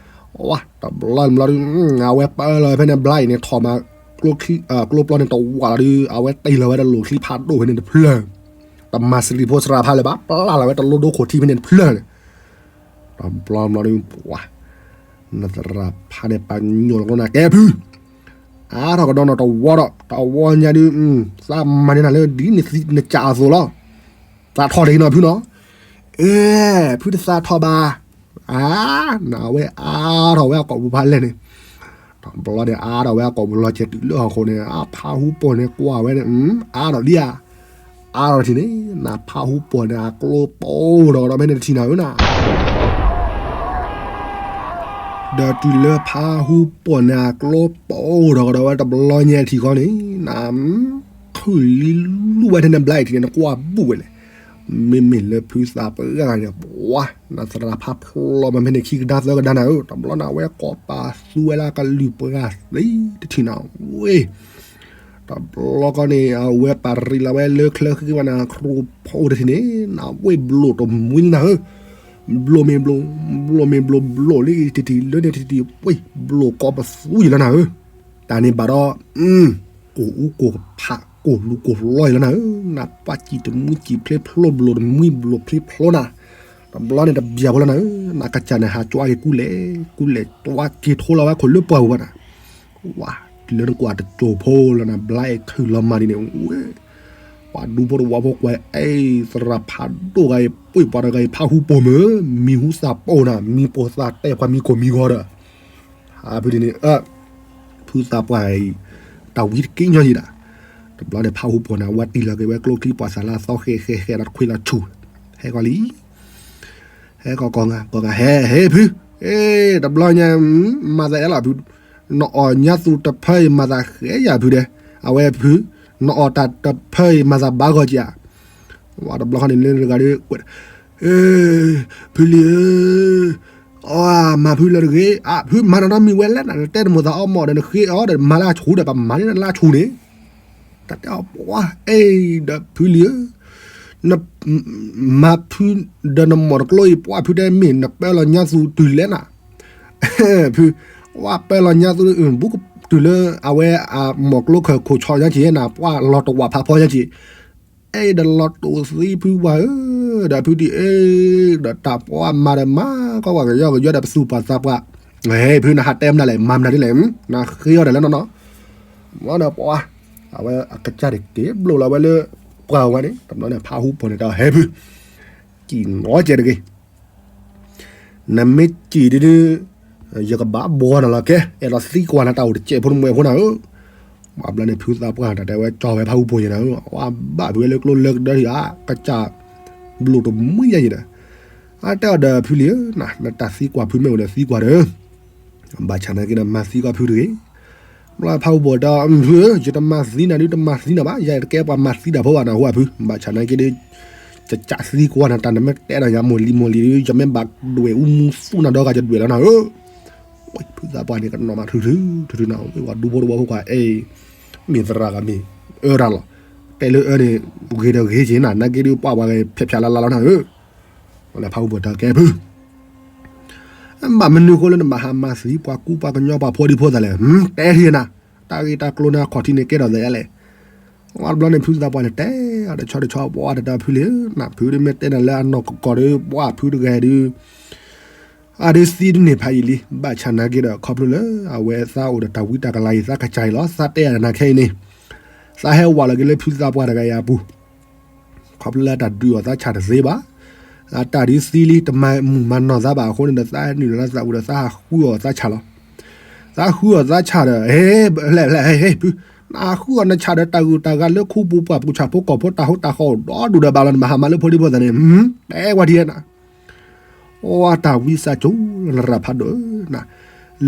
ဝါ တဘျီတဘျီဒု အဝဲပၢၢ်လီၤဝဲဖဲန့ၣ်ဘျါအံၤန့ၣ် ထီၣ်မၤ ကျိပျီန့ၣ်တဝးလီၤဒု အဝဲတ့ၢ်လီၤဝဲတၢ်လိၣ်ချံဖးဒိၣ်ဖဲန့ၣ်တဖျၢၣ်, တမၤစရံးဖိစရံးဖးလၢၤဘၣ် ပျၢ်လီၤဝဲတၢ်လိၣ်ဒိခိၣ်ထံဖဲန့ၣ်တဖျၢၣ်န့ၣ်, တဘျီတဘျီဒု ပှၤ နသရၣ်ဖးန့ၣ်ပာ်ညိၣ်လီၤကျိနၤကဲဖု အါထီၣ်ကဒီးနီၢ်တဝီဒီး တဝီညါဒု သးမၤန့ၢ်နၤလၢဒ်နကးအသိးလီၤ, သးထီၣ်တဂ့ၤနီၤဖုနီၤ, အဲ ဖုတသးထီၣ်ဘၣ်, အါ နဝဲအါထီၣ်ဝဲအကိာ်ပူၤဖးလဲၢ်န့ၣ်, တဘျီန့ၣ် အါထီၣ်ဝဲအကိာ်ပူၤလီၤကဲၤတုၤလၢဟီၣ်ခိၣ်န့ၣ် အဖးဟူပိာ်န့ၣ်ကွၢ်ဝဲန့ၣ် အါထီၣ်လံဧါ, အါထီၣ်ထံၣ်န့ၣ် နဖးဟူပိာ်န့ၣ် အကျိပိာ်ဒီးကဒီးဖဲန့ၣ်တထံၣ်နၤဧၢနၤ ဒီးတုၤလၢဖးဟူပိာ်န့ၣ် အကျိပိာ်ဒီးကဒီးဝဲတဘျီညါထံၣ်ဃီန့ၣ် န ခုၣ်လံလူဝဲထဲန့ၣ်ဘျါအံၤထံၣ်န့ၣ် နကွၢ်ဘူၣ်ဝဲလဲၣ်, မ့မ့ၢ်လၢဖုသးပှၢ်ဂၤန့ၣ် ပှၤ နသရၣ်ဖးဖျိးမၤဖဲန့ၣ်ခံကဒါသၢကဒါနၤဧၢ, တဘျီန့ၣ်အဝဲကိးပာ်သူဝဲလၢကလုၢ်ပှၤသ့တထံၣ်နၤဝဲ တဘျီကီန့ၣ် အဝဲပာ်ရံးလီၤဝဲလၢချၢဃံဝဲန့ၣ် ခရူၣ်ဖိတထံၣ်န့ၣ် နဝဲၢ်ဘျိၣ်တမှံလံနၤဧၢ, ဘျိၣ်မ့ၢ်ဘျိၣ်, ဘျိၣ်မ့ၢ်ဘျိၣ်, ဘျိၣ်လံတထံၣ်လၢန့ၣ်တထံၣ်ဝဲၢ်, ဘျိၣ်ကိးပသူယံာ်လီၤနၤဧၢ, တၢ်န့ၣ်ဘၣ်ဒီး ကိၢ်အူကိၢ်ဖး ကိၢ်လူၤကိၢ်လီယံာ်လီၤနၤဧၢ, နပှၤစံၣ်တမှံစံၣ်ဖျ့ဖျိ ဘျိၣ်တမှံဘျိၣ်ဖျ့ဖျိနၤ, တဘျီန့ၣ်တဘျီဖိလီၤနၤဧၢ, နကစၢ်န့ၣ်ဟးကွၢ်က့ၤကူလဲၣ်, ကူလဲၣ်တွၤက့ၤထိလီၤဝဲခိၣ်လၢပှၢ်ပူၤဘၣ်နၤ ဝါ, လၢနကွၢ်တစိၢ်ဖိလီၤနၤ ဘျါအံၤခုၣ်လီၤမၤဒ်န့ၣ်ဝဲ, ပှၤဒူဖိတဝီဖိကွၢ်အံၤ သရၣ်ဖးဒိၣ်ဂၤအံၤ ပှ့ၤပှၤတဂၤအံၤ ဖးဟူပိာ်မုၢ် မံၤဟူသၣ်ပိာ်နၤ မံၤပိာ်သၣ်တဲပှၤမံၤကိၢ်မံၤဂီၤဒီး, ဟးဖုဒ်န့ၣ် ဖုသးပှၢ်အံၤ တၢ်ဝံတက့ၢ်ညီယံၤဒၣ်, တဘျီန့ၣ် ဖးဟူပိာ်န့ၣ် အဝဲတ့ၢ်လီၤက့ၤဝဲကျိချံပှၤသးလၢအသီဃဲဃဲဃဲဒီးတခွ့လီၤဆူၣ်, ဟဲကီးလံ ဟဲကီးကီၢ်ငါ ကီၢ်ငါ ဟဲ ဟဲဖု အ့ တဘျီညါ မၤသးအဲၣ်လီၤဖု, နအီၣ်ညါသူတဖၢအံၤမၤသးဃဲယၤဖုဒဲး, အဝဲဖု, နအီၣ်တၢ်တဖၢအံၤမၤသးဘၣ်ဂီၤကဧါ, ဝဲတဘျီဃီန့ၣ်လၢတဂၤဒီး, ဖုလံဧၢ, အီ မၤဖုလၢတဂ့ၤ, အဖုမၤနီၢ်နီၢ်မံၤဝဲလဲၣ်နၤ, နတဲတမိၢ်သးအီၣ်မီၢ်ဒီး နဃ့အီၤဒီး မၤလၢအဆူၣ်ဒီး ပမၤန့ၢ်နလၢအဆူၣ်န့ၣ်, တၢ်တဲအီၤပှၤ အဲၣ်ဒီးဖုလံဧၢ, န မၤဖုဒီးနမိၢ်တကျိအံၤ ပှၢ်ဖုတဲမ့ၢ် နပၢလီၤညါသူတုၤလဲၣ်နၤ, ဖု, ပှၢ်ပၢလီၤညါသူ ဘူးကတုၤလၢအဝဲအမိၢ်ကျိခၢၣ်ခိၣ်ဆီညါက့ၤနၤ, ပှၢ်လီၤတဝာ်ဖးဖီညါက့ၤ, အဲၣ်ဒီးလီၤတိာ်သံဖုပှၢ်ဧၢ, ဒီးဖုဒ်အံၤ, ဒီးတၢ်ပှၢ်မၤဒီးမၤ ကီၢ်ပှၤကညီကယီဒီးပသူၣ်ပှၢ်သးပှၢ်, ဟဲဖုနဟးတဲမနုၤလဲၣ် မၤမနုၤဒ်လဲၣ်, နဃ့အီၤဒီးလၢနီၢ်နီၢ်, မ့ၢ်ဒီးပှၢ်, အဝဲအကစၢ်န့ၣ်က့ၤဘျိးလီၤဝဲလၢ ပှၢ်ဝဲန့ၣ် တဘျီန့ၣ် ဖးဟူဖိန့ၣ်တဲ ဟဲဖု, စံၣ်နီၤကဲတဂ့ၤ နမ့ၢ်စံၣ်ဒုဒု, ယကဘၣ်ဘှီနၤလီၤကဲ, အဲၣ်ဒိးသံကွၢ်နၤတၢ်အိၣ်တစဲးဖိတမှဲးဖိနၤဧၢ, ဘၣ်ဘျီန့ၣ် ဖုသးပှၢ်တၢ်တဲဝဲကၠီဝဲဖးဟူဖိယဲနၤဧၢ, ဝဲဘၣ်ဖုဝဲလၢကျိလၢကဒၢထံၣ်ဧါ, ကစၢ်ဘျိးတမှံၤယဲယဲဒီး, အတဲအီၤဒီးဖုလံဧၢ, နတၢ်သံကွၢ်ဖုမ့ၢ်အိၣ်ဒီးသံကွၢ်ဒီး ဘၣ်ဆၣ်နာ်က့ဒီး မၤသံကွၢ်ဖုတဂ့ၤ. ဘျီဖးဟူဖိတဲ, ယတမၤသံနၤဒု တမၤသံနၤဘၣ်, ယတကဲပှၤမၤသံတၢ်ဖိဘၣ်နၢ်ဟူဧါဖု, ဘၣ်ဆၣ်နာ်က့ဒီး ယကးသံကွၢ်နၤတၢ် နမ့ၢ်တဲဒီးယၤမိၢ်လံၤမိၢ်လံၤဒီး ယမ့ၢ်ဘၣ်ဒွဲၣ်အူမူသူၣ်နၤဒီဂၤယဒွဲၣ်လီၤနၤဧၢ. ဖုသးပှၢ်န့ၣ် ကနီၣ်မးထုထု ထုထုနၤ, ပှၤဒူဖိတဝီဖိခွါအဲၣ်, မ့ၢ်သရၣ်ဂၤမ့ၢ်အၢတၢ်လီၤ, တဲလၢအၢန့ၣ် ဂ့ၤဒီးဂ့ၤက့ၤနၤ, နာ်က့ဒီးပှၤပှၤဂၤဖျဲးဖျဲးလၢ်လၢ်လီၤနၤဧၢ. လၢဖးဟူဖိတဲကဲဖု ဘၣ်မနုၤဃိလၢနဘၣ်ဟးမၤသံပှၤကူပှၤကညီပှၤဖိဒံဖိသးလဲၣ်, တဲထံနၤ, တၢ်ဂ့ၢ်တၢ်ကျိၤန့ၣ်အခီၣ်ထံးန့ၣ်ကဲထီၣ်သးလဲၣ်. ဝံၤတဘျီန့ၣ် ဖုသးပှၢ်န့ၣ်တဲအီၤတဆီတဆီ ပှၤတၢ်တဲဖုလံ, နဖုဒုးမ့ၢ်တဲနၤလၢအနီၢ်ကီၢ်ကီၢ်ဒီး ပှၤဖုတဂၤဒုး အဒုးသံတန့ၢ်ဖးယံာ်လံ, ဘၣ်ဆၣ်နာ်က့ဒီး ခီဖျိလၢအဝဲသးအိၣ်ဒီးတၢ်ဝံတၢ်ကလၤအံၤ သးကစၢ်အံၤလီၤ, သးတဲအီၤတၢ်နၤခဲအံၤန့ၣ်, သးဟဲဝးလီၤက့ၤလၢဖုသးပှၢ်တဂၤအံၤအပူၤ ခီဖျိလၢတၢ်ဒုးအီၣ်သးဆၣ်တသ့ဘၣ်, အတၢ်ဒုးသံလံ တမၤမုာ်မၤနီၢ်သးဘၣ်အဃိန့ၣ်ဒီး သးနုာ်လီၤသးပူၤဒီး သးဟးဃုအီၣ်သးဆၣ်လီၤ. သးဃုအီၣ်သးဆၣ်ဒီး ဟဲ လဲၣ်လဲၣ်ဟဲဟဲဖု, နဃုအီၣ်နဆၣ်ဒီး တၢ်ဂုၤတၢ်ဂၤလၢခူပူၤပှၢ်ပူၤ ဆၣ်ဖိကီၢ်ဖိ တၢ်ဟိတၢ်ဃီအိၣ်ဒီဒူၣ်ဒီးဘၣ်လီၤ, နဘၣ်ဟးမၤလၢဖိဒံဖိသးန့ၣ်, တဲဝဲဒ်နၤ အတၢ်ဝံသးစူၤလၢနရၢ်ဖးဒိၣ်နၤ,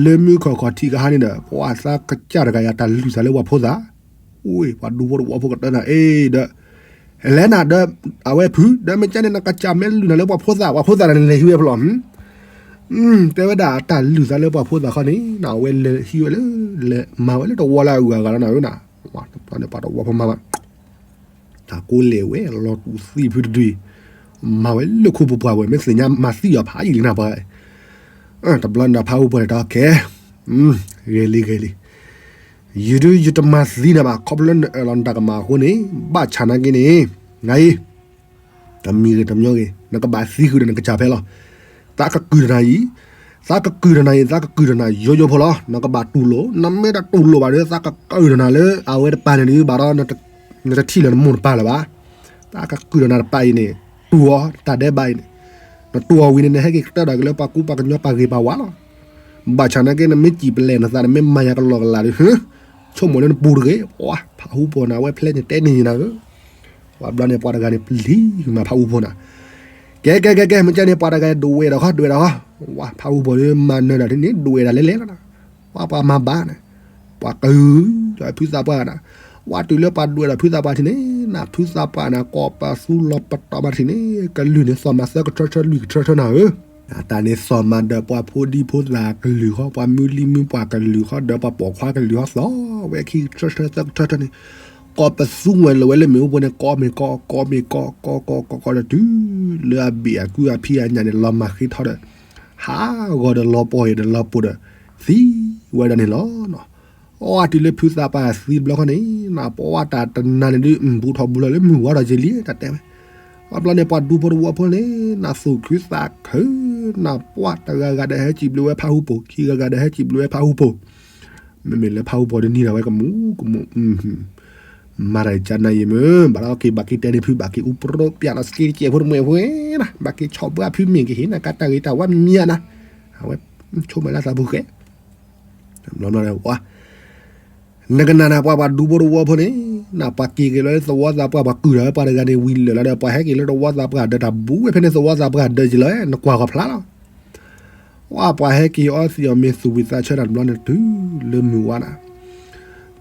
လၢမုၢ်ခီၣ်ခီၣ်ထံးကဟါန့ၣ်ဒီး ပှၤသးကစၢ်တဂၤယၤတၢ်လုၢ်သးလၢပှၤဖိသၣ်, အိၣ် ပှၤဒူဖိတဝီဖိကတၢၢ်နၤအံၤဒီး, လဲၣ်နၤဒီး, အဝဲဖု ဒီးမ့ၢ်ကဲန့ၣ် နကစၢ်မ့ၢ်လုၢ်နၤလၢပှၤဖိသၣ် ပှၤဖိသၣ်န့ၣ်လဲၤဟံးဝဲဖဲလဲၣ်, တဲဝဲဒၣ်တၢ်လုၢ်သးလၢပှၤဖိသၣ်ခီန့ၣ် အဝဲလဲၤဟံးဝဲလၢ, လဲၤမၤဝဲလၢတဝီလၢအဂၤဂၤလီၤနၤဧၢနၤ, ပှၤတဝီဖိမၤဘၣ် တၢ်ကိးလဲၣ်ဝဲ လီၤတူာ်သံဖုတဒုအံၤ, မၤဝဲလၢခိပူၤပှၢ်ဝဲ မ့ၢ်သ့ၣ်ညါမၤသံအီၤဖးယံာ်လံနၤပှၤ, တဘျီနဖးဟူဖိန့ၣ်တဲကဲ, ဂ့ၤလံဂ့ၤလံ, ယဒုးယတမၤသံနၤဘၣ် ခီဖျိလၢနအၢၣ်လီၤနတၢ်ကမၣ်အဃိန့ၣ်, ဘၣ်ဆၣ်နာ်က့န့ၣ်, နအံၤ တမံၤဂ့ၤတမံၤဂ့ၤ နကဘၣ်သံဃုာ်ဒီးနကစၢ်ဖဲလီၤ. သးကကုၢ်တနၤအံၤ, သးကကုၢ်တနၤအံၤ သးကကုၢ်တနၤယိယိဖိလီၤ. နကဘၣ်တူၢ်လိာ်, နမ့ၢ်တတူၢ်လိာ်ဘၣ်ဒီး သးကကုၢ်တနၤလၢအဝဲတပၤန့ၣ်ဒုးဘၣ်ဒီး နတထံၣ်လၢနမိၢ်တပၤလၢၤဘၣ်. သးကကုၢ်တနၤတပၤအံၤန့ၣ်, တူၢ်အီၤတၢ်ဒဲးဘးအံၤန့ၣ်, နတူၢ်အီၤဝံၤန့ၣ် နဟဲက့ၤကတၢၢ်ဒီးက့ၤလၢပှၤကူပှၤကညီပှၤဂ့ၤပှၤဝါလီၤ. ဘၣ်ဆၣ်နာ်က့ နမ့ၢ်စံၣ်ပလဲၣ်နသး နမ့ၢ်မၤယၤကလီကလးဒီး ဆိကမိၣ်လၢနပူၤတဂ့ၤ, ပှၤဖးဟူဖိနၤ အဝဲဖျဲန့ၣ်တဲန့ၢ်နၤဧၢ. ပှၤဘျီန့ၣ် ပှၤတဂၤန့ၣ် ပျံၤမၤဖးဟူဖိနၤ, ကဲကဲကဲကဲ မ့ၢ်ကဲန့ၣ် ပှၤတဂၤဒွဲၣ်ဒီးဃီ ဒွဲၣ်ဒီးဃီ, ဝဲဖးဟူဖိဒီး မၤနၢၤဒီးန့ၣ် ဒွဲၣ်ဒၣ်လဲၤလဲၤလီၤ. ပှၤပှၤမၤဘၣ်န့ၣ်, ပှၤကုၢ်ဒီးဖုသးပှၢ်နၤ, ဝဲတုၤလၢပှၤဒွဲၣ်ဒီးဖုသးပှၢ်ထံၣ်န့ၣ် နဖုသးပှၢ်နၤ ကိးပသူလီၤပတီၢ်မးထံၣ်န့ၣ် ကလုၢ်န့ၣ်သီၣ်မးသၢကထၢထၢလွံၢ်ကထၢထၢနၤဧၢ. တၢ်န့ၣ်သီၣ်မးဒီးပှၤဖိဒံဖိသၣ်ကလုၢ်ဃီ ပှၤမုၢ်လံၢ်မုၢ်ပှၢ်ကလုၢ်ဃီ ဒီးပှၤပိာ်ခွါကလုၢ်ဃီ သီၣ်ဝဲခံကထၢထၢသၢကထၢထၢန့ၣ်, ကိးပသူဝဲလီၤဝဲလၢမ့ၣ်အူဖိန့ၣ် ကိးမ့ၢ်ကိး ကိးမ့ၢ်ကိး ကိးကိးကိးကိးဒီးတုၤလၢအဘ့ၣ်အကုၢ်အဖံအညၣ်န့ၣ် လီၤမၢ်ဃ့ထီဒီး ဟးဂီၤဒီးလီၤပှီၢ်အံၤဒီးလီၤပှီၢ်ဒီး သံဝဲဒၣ်န့ၣ်လီၤ. အီတုၤလၢဖုသးပှၢ်သံတဘျီဃီန့ၣ် နပှၤတၢ်တနၤန့ၣ်ဒုး ဘူးထီၣ်ဘူးလီၤလၢမုၢ်ဝါထီၣ်က့ၤလံ တၢ်တဲဝဲ. ပှၤဘျီန့ၣ် ပှၤဒူဖိတဝီဖိန့ၣ် နသူၣ်ခုသးခု, နပှၤတဂၤဂၤဒီးဟဲစံးဘျုးဝဲဖးဟူဖိ, ခံဂၤဂၤဒီးဟဲစံးဘျုးဝဲဖးဟူဖိ, မ့မ့ၢ်လၢဖးဟူဖိဒီးနံၤဒီးဝဲကမူးကမူး မၤတၢ်ကနၣ်ယံာ်မုၢ် ဘၣ်ဒီးက့ၤဘၣ်က့ၤတဲန့ၣ်ဖု ဘၣ်က့ၤအူပရိပျးလီၤစက့တကဲးဖိတမှဲးဖိနၤ ဘၣ်က့ၤဆီၣ်ဘှၢဖုမ့ၢ်ကဟ့ၣ်နၤကါတၢ်ဂ့ၤတၢ်ဝါမံၤနၤ, အဝဲဆိကမိၣ်လၢသးပူၤဃဲ ဘျီဘျီဝဲ နကနၣ်နၤပှၤပှၤဒူဖိတဝီဖိန့ၣ် နပှၤက့ၤက့ၤလၢသဝီသးပှၢ် ပှၤကုၢ်ဒီးပှၤတဂၤန့ၣ် ဝံၤလၢာ်လီၤဒီး ပှၤဟဲက့ၤလၢသဝီသးပှၢ်ဒၢးတၢ်ဘူးဝဲဖဲန့ၣ် သဝီသးပှၢ်ဒၢးက့ၤလီၤ နကွၢ်ဂီၤဖျါလီၤ. ဝဲပှၤဟဲက့ၤအီသံးအီၤမ့ၤသူၣ်ဝံၤသးဆၢတၢ်တဘျီန့ၣ် တုၤလၢမုၢ်ဝါနၤ,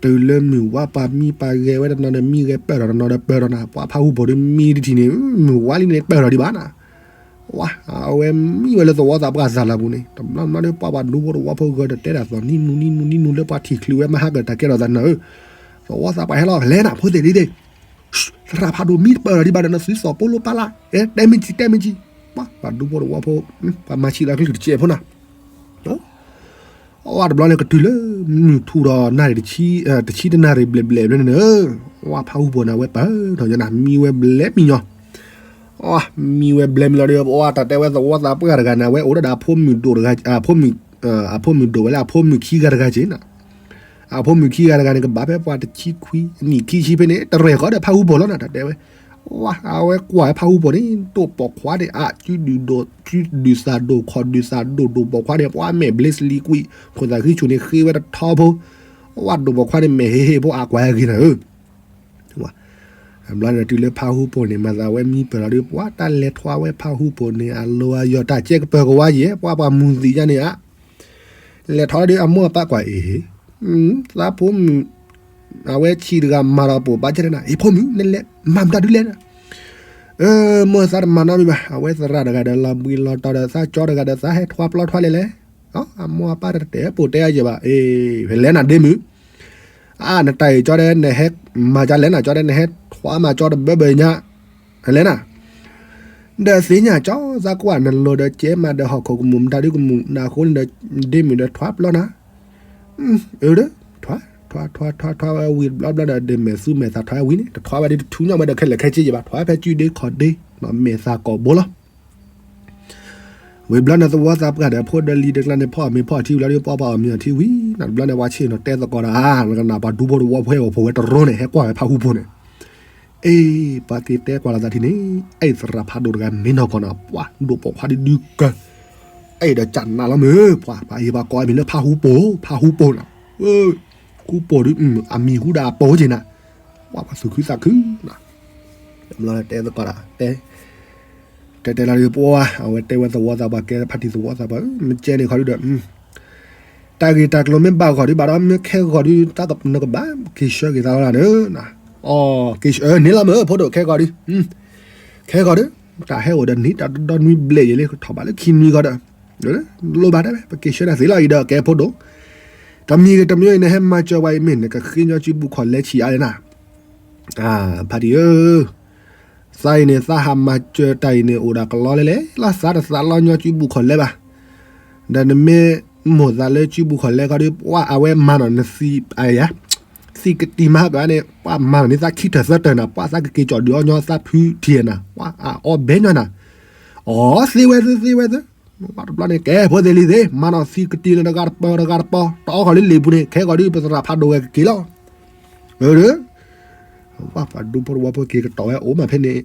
တုၤလၢမုၢ်ဝါ ပှၤမံပှၤဂဲၤဝဲတနီၤန့ၣ် မံဂဲၤပၢၢ်ထီၣ်တနီၤဒီးပၢၢ်ထီၣ်နၤ, ပှၤဖးဟူဖိန့ၣ်မံတထံၣ်န့ၣ် မုၢ်ဝါလံန့ၣ်ပၢၢ်ထီၣ်ဒံးဘၣ်နၤ. ဝဲ အဝဲမံဝဲလၢသဝီသးပှၢ်သးလၢ်ပူၤန့ၣ် တဘျီဘျီဒီး ပှၤပှၤဒူဖိတဝီဖိဂၢၢ်ဒီးတဲဒၣ်သီၣ်နံနူနံနူနံနူ လၢပှၤထံၣ်ချုးဝဲမဟါကတၢၢ်ကဲထီၣ်သးနၤဧၢ, သဝီသးပှၢ်ဟဲလီၤ လဲၤနၤ ဖိသ့ၣ်လံသ့ၣ် သရၣ်ဖးဒိၣ်မံတပၢၢ်ထီၣ်ဒံးဘၣ်ဒီး နသုသီၣ်ပိလိပာ်လၢ် တဲမ့ၢ်ကံ တဲမ့ၢ်ကံ, ပှၤပှၤဒူဖိတဝီဖိ ပှၤမၤဆံးလီၤကလုၢ်တစဲးဖိနၤ. အဝဲတဘျီန့ၣ်ကတုၤလၢ မုၢ်ထူၣ်ဒီးနၣ်ရံၣ် တဆံတနၣ်ရံၣ်ဘျဲၣ်ဘျဲၣ်ဘျဲၣ်န့ၣ်, ဝဲဖးဟူဖိန့ၣ် အဝဲပၢၢ်ထီၣ်ညါနၤ မံဝဲဘျဲၣ်မံညီ, မံဝဲဘျဲၣ်မံလီၤဒီး ပှၤတၢ်တဲဝဲသဝီသးပှၢ်တဂၤန့ၣ် အဝဲအိၣ်ဒၣ်ဒီးအဖိမုၣ်ဒိၣ်တဂၤ, အဖိမုၣ်ဒိၣ်ဝဲလၢအဖိမုၣ်ခံဂၤတဂၤက့ၤနၤ, အဖိမုၣ်ခံဂၤတဂၤန့ၣ် ကဘၣ်ဖဲပှၤတဆံခွံနံၣ်ခံဆံဖဲန့ၣ် တရဲၣ်ဃီဒီးဖးဟူဖိလီၤနၤ တၢ်တဲဝဲ ဝဲ အဝဲကွၢ်ဖးဟူဖိန့ၣ် ဒိၣ်ပိာ်ခွါန့ၣ် အစုဒုၣ်ဒိၣ် စုဒုၣ်သးဒိၣ် ခီၣ်ဒုၣ်သးဒိၣ် ဒိၣ်ပိာ်ခွါန့ၣ် ပှၤမဲာ်ဘျ့စလံကွံာ် ခိၣ်သးဃံဆူၣ်န့ၣ် ဃ့ဝဲတထီဖိ, ဝဲဒိၣ်ပိာ်ခွါန့ၣ် မဲာ်ဟ့ၣ်ဟ့ၣ်ဖိအကွၢ်ဂ့ၤနၤဧၢ, ဘျီန့ၣ်တုၤလၢဖးဟူဖိန့ၣ် မၤသးဝဲမံပၢၢ်လီၤဒီး ပှၤတၢ်လဲၤထွါဝဲဖးဟူဖိန့ၣ် အလီၢ်အယီၢ်တၢ်ကဲကပၢၤကဝါယဲၢ် ပှၤပှၤမူၤသံးယါန့ၣ်ဧါ လဲၤထီၣ်ဒီးအမိၢ်အပၢ်ကွၢ်အ့ၣ်, သးဖိမုၣ်, အဝဲဆံးတဂၤမၤဒီးပိာ်ဘါကဲနၤ အ့ၣ်ဖိမုၣ် နလဲၤမၤမတၤဒုလဲၣ်, အၢ မိၢ်သးတမၤနီတမံၤဘၣ် အဝဲသရၣ်တဂၤဒီးလီၤဘှံးလီၤတီၤဒီးသးကၠီတဂၤဒီး သးဟဲထွါပျီထွါလဲၣ်လဲၣ်, အမိၢ်အပၢ်တတဲပိာ်တဲအယဲၢ်ဘၣ် အ့ၣ် ဖဲလဲၣ်နၤဒ့မုၣ်, အါ နတၢ်အံၤကၠီဒီး နဟဲမၤကၠီလဲၣ်နၤ ကၠီဒီး နဟဲထွါမၤကၠီတဘၢဘၢညါ ဖဲလဲၣ်နၤ ဒီးသ့ၣ်ညါကၠီသးကွၢ်နလိၤဒီးကဲမးဒီးဟီၣ်ခိၣ်ကမူၣ်မတၤဒုကမူၣ်နၤအဃိန့ၣ်ဒီး ဒ့မုၣ်ဒီးထွါပျီနၤ, အၢ ဒီး ထွါ ထွါ ထွါ ထွါ ထွါဝဲဝံၤတဘျီဘျီဒီး ဒ့မဲာ်သူမဲာ်သးထွါဝံၤန့ၣ် တထွါဝဲဒ်တထူညီဝဲဒီးခဲလၢာ်ခဲဆ့ယဘၣ် ထွါဖဲကုဒ့ခီၣ်ဒ့ မဲာ်သးကိာ်ဘိလီၤ. ဝံၤဘျီန့ၣ်သဝီသးပှၢ်ဒီး ဖိဒီးလံၤတကျါန့ၣ် ဖီၣ်အမ့ၤဖီၣ်အထံဝံၤလီၤဒီး ပှၤပှၤအီၣ်မ့ၤအီထံဝံၤ နၤတဘျီန့ၣ် ပှၤဆ့ၣ်နီၤတဲသကိးဒီး နကနၣ်ပှၤဒူဖိတဝီဖိဟဲအိၣ်ဖိဝဲတရိန့ၣ် ဟဲကွၢ်ဝဲဖးဟူဖိန့ၣ် အ့ ပှၤက့ၤတဲကွၢ်လီၤသးထံၣ်န့ၣ် အဲၣ်သရၣ်ဖးဒိၣ်တဂၤမ့ၢ်နီၢ်ကီၢ်နၤ ပှၤဒိၣ်ပိာ်ခွါဒုဒုကၢ အဲၣ်ဒီးကနးလီၤမ့ၢ် ပှၤပှၤအံၤပှၤကိးအမံၤလၢဖးဟူပိာ် ဖးဟူပိာ်နၤ, ဟူပိာ်ဒု အမံၤဟူဒၣ်အပိာ်က့ၤနၤ, ပှၤပှၤသူၣ်ခုသးခုနၤ, တဲသကိးဒၣ် တဲ တဲတဲလီၤဒုးပှၤ အဝဲတဲဝဲသဝီသးပှၢ်ကဲဖါတံၢ်သဝီသးပှၢ် မ့ၢ်ကဲန့ၣ်ခီဒုဒီး တၢ်ဂ့ၢ်တၢ်ကျိၤမ့ၢ်ဘၣ်ဂီၢ်ဒုဘၣ်ဒီး မ့ၢ်ခဲဂီၢ်ဒု တၢ်ကနကဘၣ်က့ၤဆှၢက့ၤသးလီၤနၤ, အီ က့ၤဆှၢန့ၣ်လီၤမ့ၢ်ဖိဒိၣ်ခဲဂီၢ်ဒု ခဲဂီၢ်ဒု တၢ်ဟဲအိၣ်ဒီးနံၣ်တၢ်ဒီနွံဘျဲၣ်ယဲလံ ကထီၣ်ဘၣ်လၢခံနွံဂီၢ်ဒီး လိၣ်ဘၣ်တဲဝဲ ပက့ၤဆှၢတၢ်သ့လီၤအံၤဒီးကဲဖိဒိၣ်, တမံၤဂ့ၤတမံၤဂ့ၤ နဟဲမၤစၢၤဝဲအံၤမ့ၢ် နကဃ့ညီစုဘူၣ်ခီၣ်လဲဆံးအါလဲၣ်နၤ, ဖါတံၢ်ဧၢ သးအံၤန့ၣ် သးဟးမၤစၢၤတၢ်အံၤန့ၣ် အိၣ်ဒၣ်ကလီလဲလဲလီၤ သးတသးလီညီစုဘူၣ်ခီၣ်လဲဘၣ်, ဒီးနမ့ၢ်မိၣ်သးလၢစုဘူၣ်ခီၣ်လဲခီဒု ပှၤအဝဲမၤနီၣ်နသံ အယါ သံကတံၤမၤဟးကန့ၣ် ပှၤမၤနီၣ်န့ၢ်သးခံထၢၣ်သၢထၢၣ်နၤ ပှၤသးကက့ၤကၠီၣ်ဒုးအီညီသးဖုထံၣ်နၤ ပှၤအအီဘဲညီနၤ, အီသ့ဝဲသ့သ့ဝဲသ့, ပှၤတဘျီန့ၣ် ကဲဖိသ့လံသ့ မၤနီၣ်သံကတံၤလၢတဂၤတပီၤတဂၤတပီၤ တအီခီၣ်လၢလံာ်ပူၤန့ၣ် ခဲဂီၢ်ဒု ပသရၣ်ဖးဒိၣ်ဝဲကက့ၤလီၤ, ပှၤပှၤဒူဖိတဝီဖိက့ၤကတီၤဝဲအိၣ်မးဖဲန့ၣ်,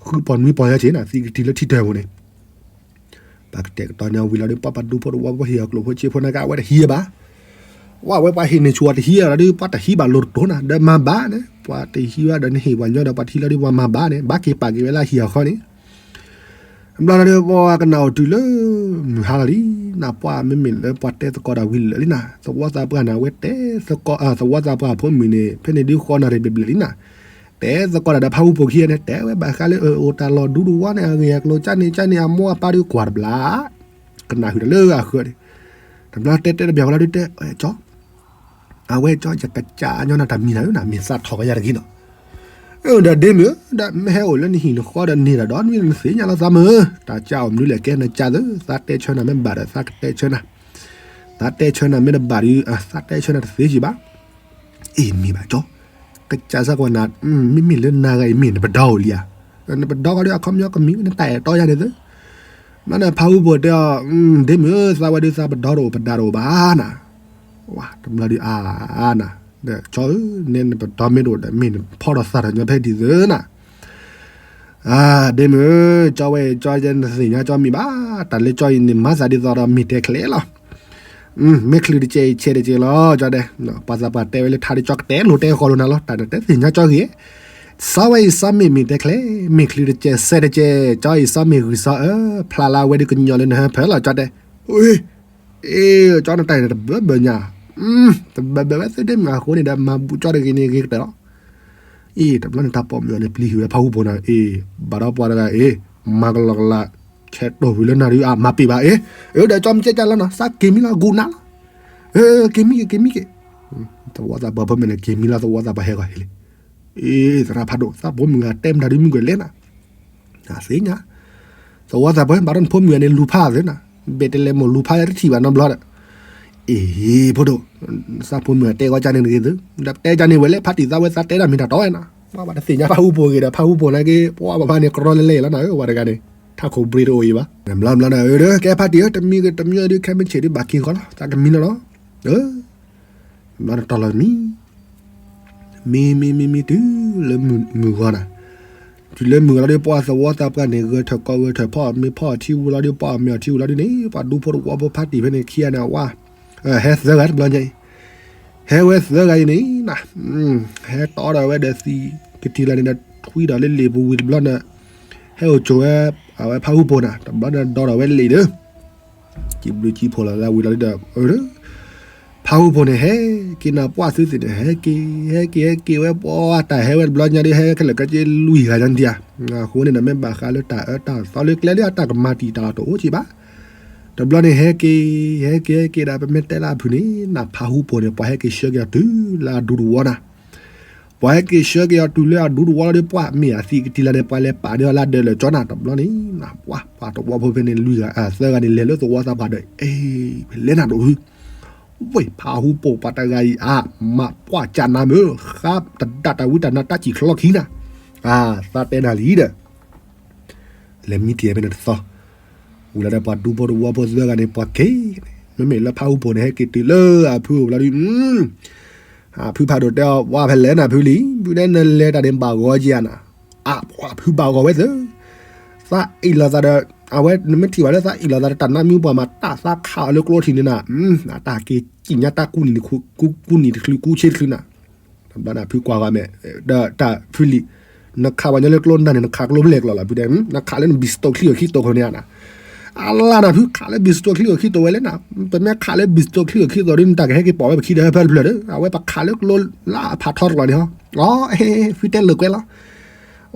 ဃုပီၢ်နွံပီၢ်ညါက့ၤနၤ သံကတံၤလၢထံထၢၣ်ပူၤန့ၣ် ပှၤကတဲာ်ကတီၤညါဝံၤလီၤဒီး ပှၤပှၤဒူဖိတဝီဖိဟ့ၣ်အီၤကျိၣ်ဖိစ့ဖိန့ၣ်က့ အဝဲတဟံးဘၣ်, ပှၤဝဲပှၤဟ့ၣ်န့ၢ်ဆူၣ်အီၤတဟံးလီၤဒီး ပှၤတဟံးဘၣ်လိၤတတိၤနၤ ဒီးမၤဘၣ်န့ၣ် ပှၤတဟံးဘၣ်ဒီးနဟ့ၣ်ပှၤညီဒီး ပှၤတဟံးလီၤဒီးပှၤမၤဘၣ်န့ၣ် ဘၣ်က့ၤပာ်က့ၤဝဲလၢအဟံၣ်အဃီန့ၣ် ဘျီဒီးပှၤကနၣ်အိၣ်တုၤလၢ မုၢ်ဟါလီၤလံ, နပှၢ်မ့မ့ၢ်လၢပှၤတဲသကိးတၢ်ဝံၤလၢာ်လံနၤ, သဝီသးပှၢ်န့ၣ် အဝဲတဲသကိး သဝီသးပှၢ်အဖိမုၣ်န့ၣ် ဖဲန့ၣ်ဒုးဃီနၣ်ရံၣ်ဘျဲၣ်ဘျဲၣ်လံနၤ, တဲသကိးတၢ်ဒီးဖးဟူဖိခံဂၤန့ၣ် တဲဝဲဘၣ်ဃးလၢအအိၣ်တၢ်လီၢ်ဒူတဝီန့ၣ် အဂ့ၢ်အကျိၤကၠၢန့ၣ်ကၠၢန့ၣ် အမိၢ်အပၢ်ဒုးကွၢ်တဘျီ, ကနၣ်ဟုၣ်တၢ်လၢအဃၢၤန့ၣ်, တဘျီတဲတဲတဘျီဝဲလီၤဒုးတဲ, ကၠီ အဝဲကၠီ ယကစၢ်ညီနၤတၢ်မံၤနၤဧၢနၤ မ့ၢ်သးထီၣ်ကယၤတဂ့ၤနီၤ, ဒီးဒ့မုၣ်ဧၢ ဒီးမ့ၢ်ဟဲအိၣ်လၢနဟံၣ်နဃီဒီးန့ၢ်တၢ်ဒီးနွံနသ့ၣ်ညါလီၤသးမုၢ်, တၢ်ကၢ်အိၣ်မနုၤလဲၣ်ကဲနကၢ်သၢ, သးတဲဆၢနၤမ့ၢ်ဘၣ်ဒီးသးကတဲဆၢနၤ, သးတဲဆၢနၤမ့ၢ်တဘၣ်ဒီး သးတဲဆၢနၤတသ့ကံဘၣ်, အ့ၣ်မ့ၢ်ဘၣ်ကၠီ, ကစၢ်စၢ်ကွၢ်နၤ, မ့မ့ၢ်လၢနၤဂၤအံၤမ့ၢ်နပဒီအိၣ်လံဧါ, နပဒီဃီဒီးအခီပညီကမံၤနတၢ်အဲၣ်တီယၤန့ၣ်သၢ, ဘျီန့ၣ်ဖးဟူဖိတဲအီၤ, ဒ့မုၣ်ဧၢ သးဝဲဒုးသးပဒီတအိၣ်ပဒၣ်တအိၣ်ဘၣ်နၤ, ဝဲတဘျီဒုးအါနၤ, ဒီးကၠီဧၢ နဲနပဒီမ့ၢ်တအိၣ်ဒီး မ့ၢ်နဖီၣ်ထီၣ်သးထီၣ်ညီဖဲဒ်သိးနၤ, ဒ့မုၣ်ဧၢ ကၠီဝဲအံၤကၠီနသ့ၣ်ညါကၠီမံၤဘၣ်, တၢ်လၢကၠီအံၤန့ၣ် မၤသးဒ်သိးဒီးမ့ၢ်တဲချဲလီၤ, မ့ၢ်ချုးတကဲအံၤဆဲးတကဲလီၤ ကၠီတဲ, ပှၤသးပှၢ်တဲဝဲလၢထါဒ်ကၠီကတဲလိာ်တဲဃီလိာ်နၤလီၤ, တၢ်နတဲသ့ၣ်ညါကၠီဂ့ၤ, စီၤဝဲအံၤစီၤမ့ၢ်မ့ၢ်တဲချဲ, မ့ၢ်ချုးတကဲဆဲးတကဲ, ကၠီအံၤစီၤမ့ၢ်ဂုၢ်စီၤအၢ, ဖျါလၢအဝဲဒုးကညီလၢနဟၢဖၢလီၤ ကၠီတဲ အ့ ကၠီနတၢ်အံၤန့ၣ် တဘၢဘၢညါ, တဘၢဘၢဝဲသ့ဒ့မုၢ်အဃိန့ၣ်ဒီး မၤဘူၣ်ကၠီတဂ့ၤန့ၣ်ဂ့ၤကတၢၢ်လီၤ. အ့ တဘျီန့ၣ် တၢ်ပိာ်မုၣ်အီၤန့ၣ် ပျံၤဟုၣ်ဝဲဖၣ်ဟူဖိန့ၣ် အ့ ဘၣ်ဒီးပှၤတဂၤအ့ မၤကလီကလး ဆဲးတိၢ်ဝံၤလၢနၢ်ဒုး အမၤပ့ၤဘၣ်အ့, အ့ဒီးကၠီမ့ၢ်ကဲကၢ်လီၤနီၤ သးက့ၤမံလီၤ ဂူာ်နၤလီၤ, က့ၤမံက့ၤ က့ၤမံက့ၤ, သဝီသးပှၢ်ဖိမ့ၢ်န့ၣ် က့ၤမံလီၤ သဝီသးပှၢ်ဟဲဂီၤဟ့လံ, အ့ သရၣ်ဖးဒိၣ် သးဖိမုၣ်ဂၤတဲမတၤဒုးမုၢ်ကွဲးလဲၣ်နၤ, သ့ၣ်ညါ သဝီသးပှၢ် ဘၣ်ဒီးနဖိမုၣ်ဂၤန့ၣ် လူၤဖးသ့နၤ, ဘဲးတလဲမိၢ်လူၤဖးတထံၣ်ဘၣ်နီတဘျီဒီး, အ့ ဖိဒိၣ်, သးဖိမုၣ်ဂၤတဲဂီၢ်ကၢ်န့ၣ်တဂ့ၤသု, ဒီးတဲကၢ်န့ၣ်ဝဲလဲၣ် ဖါတံၢ်သးဝဲသးတဲဒၣ်မ့ၢ်တၢ်တီဝဲနၤ, ပှၤဘၣ်တသ့ၣ်ညါဖၣ်ဟူဖိဂ့ၤဒီး ဖၣ်ဟူဖိနာ်က့ ပှၤဘၣ်ဖးန့ၣ် ကရီလၢလဲၣ်လီၤနၤဧၢ ဝဲတဂၤန့ၣ် ထးခိၣ်ဘြ့ၤတအိၣ်အံၤဘၣ်, ဘျီဘျီဒီး အ့ဒီး ကဲဖါတံၢ်ဧၢ တမံၤဂ့ၤတမံၤဒုး ခဲမုၢ်ဆ့ၣ်ဒုး ဘၣ်က့ၤဃီလီၤ သးကမံလီၤနီၤ, ဘျီတတီၤလီၤမံ မံမံမံမံတုၤလၢမုၢ်ဂီၤနၤ, တုၤလၢမုၢ်ဂီၤလီၤဒီး ပှၤသဝီသးပှၢ်န့ၣ် ဂဲၤထၢၣ်ကီဂဲၤထၢၣ်ဖီ မ့ၢ်ဖီအီၣ်ထံဝံၤလီၤဒီး ပှၤအီၣ်မ့ၤအီၣ်ထံဝံၤလီၤဒုးန့ၣ် ပှၤဒူဖိတဝီဖိဖါတံၢ်ဖဲန့ၣ် ခံဂၤန့ၣ် အဝဲ ဟဲသၢဂၤတဘျီညါအံၤ, ဟဲဝဲသၢဂၤအံၤန့ၣ်နၤ, ဟဲတီဒီးဝဲဒီးသံးကတံၤလၢန့ၣ်ဒီး ထွံဒီးလၢလံာ်ပူၤဝံၤတဘျီန့ၣ်, ဟဲအိၣ်ဆိးဝဲ အဝဲဖၣ်ဟူဖိနၤ တဘျီန့ၣ်ဒီဒီးဝဲလံာ်ဒီး စံးဘျုးစံးဖှိၣ်လိာ်သးဝံၤလီၤဒီး ဖၣ်ဟူဖိန့ၣ် ဟဲက့ၤနၤ ပှၢ်သုသ့ၣ်န့ၣ် ဟဲက့ၤ ဟဲက့ၤ ဟဲက့ၤဝဲ ပှၤတၢ်ဟဲဝဲတဘျီညါဒီး ဟဲခဲလၢာ်ခဲဆ့လွံၢ်ဂၤညါဒံးဧါ, အဃိန့ၣ်ဒီး မ့ၢ်ဘၣ်ဃးလၢတၢ်အၢတၢ်သီလၢကျဲဒ်အတၢ်ကမၤတံာ်တာ်လီၤတအိၣ်က့ဘၣ်, တဘျီန့ၣ် ဟဲက့ၤ ဟဲက့ၤ ဟဲက့ၤဒီး ပမ့ၢ်တဲလၢအဖုၣ်န့ၣ် နဖၣ်ဟူဖိန့ၣ် ပှၤဟဲက့ၤဆှၢက့ၤအီၤတုၤလၢအဒူတဝီနၤ ပှၤဟဲက့ၤဆှၢက့ၤအီၤတုၤလၢအဒူတဝီလီၤဒီး ပှၤမ့ၢ်အသံးကတံၤလၢန့ၣ် ပှၤလဲၤပာ်ဒီးအီၤလၢဒၢးလၢာ်ကၠီနၤ တဘျီန့ၣ်နၤ ပှၤ ပှၤတဝီဖိဖဲန့ၣ် လွံၢ်ဂၤ သၢဂၤန့ၣ် လဲၤလၢသဝီသးပှၢ်ဒီး အ့ ဖဲလဲၣ်နၤဒိၣ်ဖု ဝ့ၢ် ဖၣ်ဟူပိာ်ပှၤတဂၤအံၤအါ မးပှၢ်ကၢ်နၤမ့ၢ် ဃါတဒၣ်တၢ်ဝံတၢ်နါတၢ်စံၣ်ချီခံနၤ, သးတဲနၤလံဒီး လဲၤမံတံၢ်ဖဲန့ၣ်တသီ, ဝံၤလီၤဒီးပှၤဒူဖိတဝီဖိသၢဂၤန့ၣ် ပှၤက့ၤန့ၣ် မ့မ့ၢ်လၢဖၣ်ဟူပိာ်န့ၣ် ဟဲက့ၤတုၤလၢအဖုအိၣ်ဘျီဒုး အဖုဖးဒိၣ်တဲအီၤ ပှၤဖဲလဲၣ်နၤဖုလံ, ဖုတဲနလဲၤတၢ်န့ၣ်ဘၣ်ဂီၤက့ၤဧါနၤ, အဖုဘၣ်ဂီၤဝဲသၢ, သးအ့ၣ်လိာ်သးဒီး အဝဲနမ့ၢ်ထံၣ်ဘၣ်လၢသးအ့ၣ်လိာ်သးဒီးတၢ်နါမံပှၤမၤတၢ်သးခးအီၤလၢကျိထံးန့ၣ်နၤ, တၢ်က့ၤကံၣ်ညါတၢ်ကူၣ်နံၤတချူ ကူၣ်နံၤတချူကူၣ်ဆ့တချူနၤ, တဘျီန့ၣ်ဖုကွၢ်ဂီၤမဲာ် ဒီးတၢ်ဖုလံ, နခးပှၤညီလၢကျိနၢ်န့ၣ် နခးကျိဖဲလဲၣ်ကျီၤလီၤဖုတဲ, နခးလၢနဘံၣ်စတိၣ်ချံၣ်အီၤခံတိာ်ခိၣ်န့ၣ်ဧါနၤ, အလါနၤဖု ခးလၢဘံၣ်စတိၣ်ချံၣ်အီၤခံတိာ်ဝဲလဲၣ်နၤ, ပမ့ၢ်ခးလၢဘံၣ်စတိၣ်ချံၣ်အီၤခံတိာ်ဒီး နတၢ်ကဟဲက့ၤပိာ်ဝဲပခံဒီးဖဲတဖျၢၣ်ဒီး အဝဲပခးလၢကျိလၢအဖးထီတကျီၤန့ၣ်ဟီ, အဖုတဲလိာ်ကွဲလီၤ,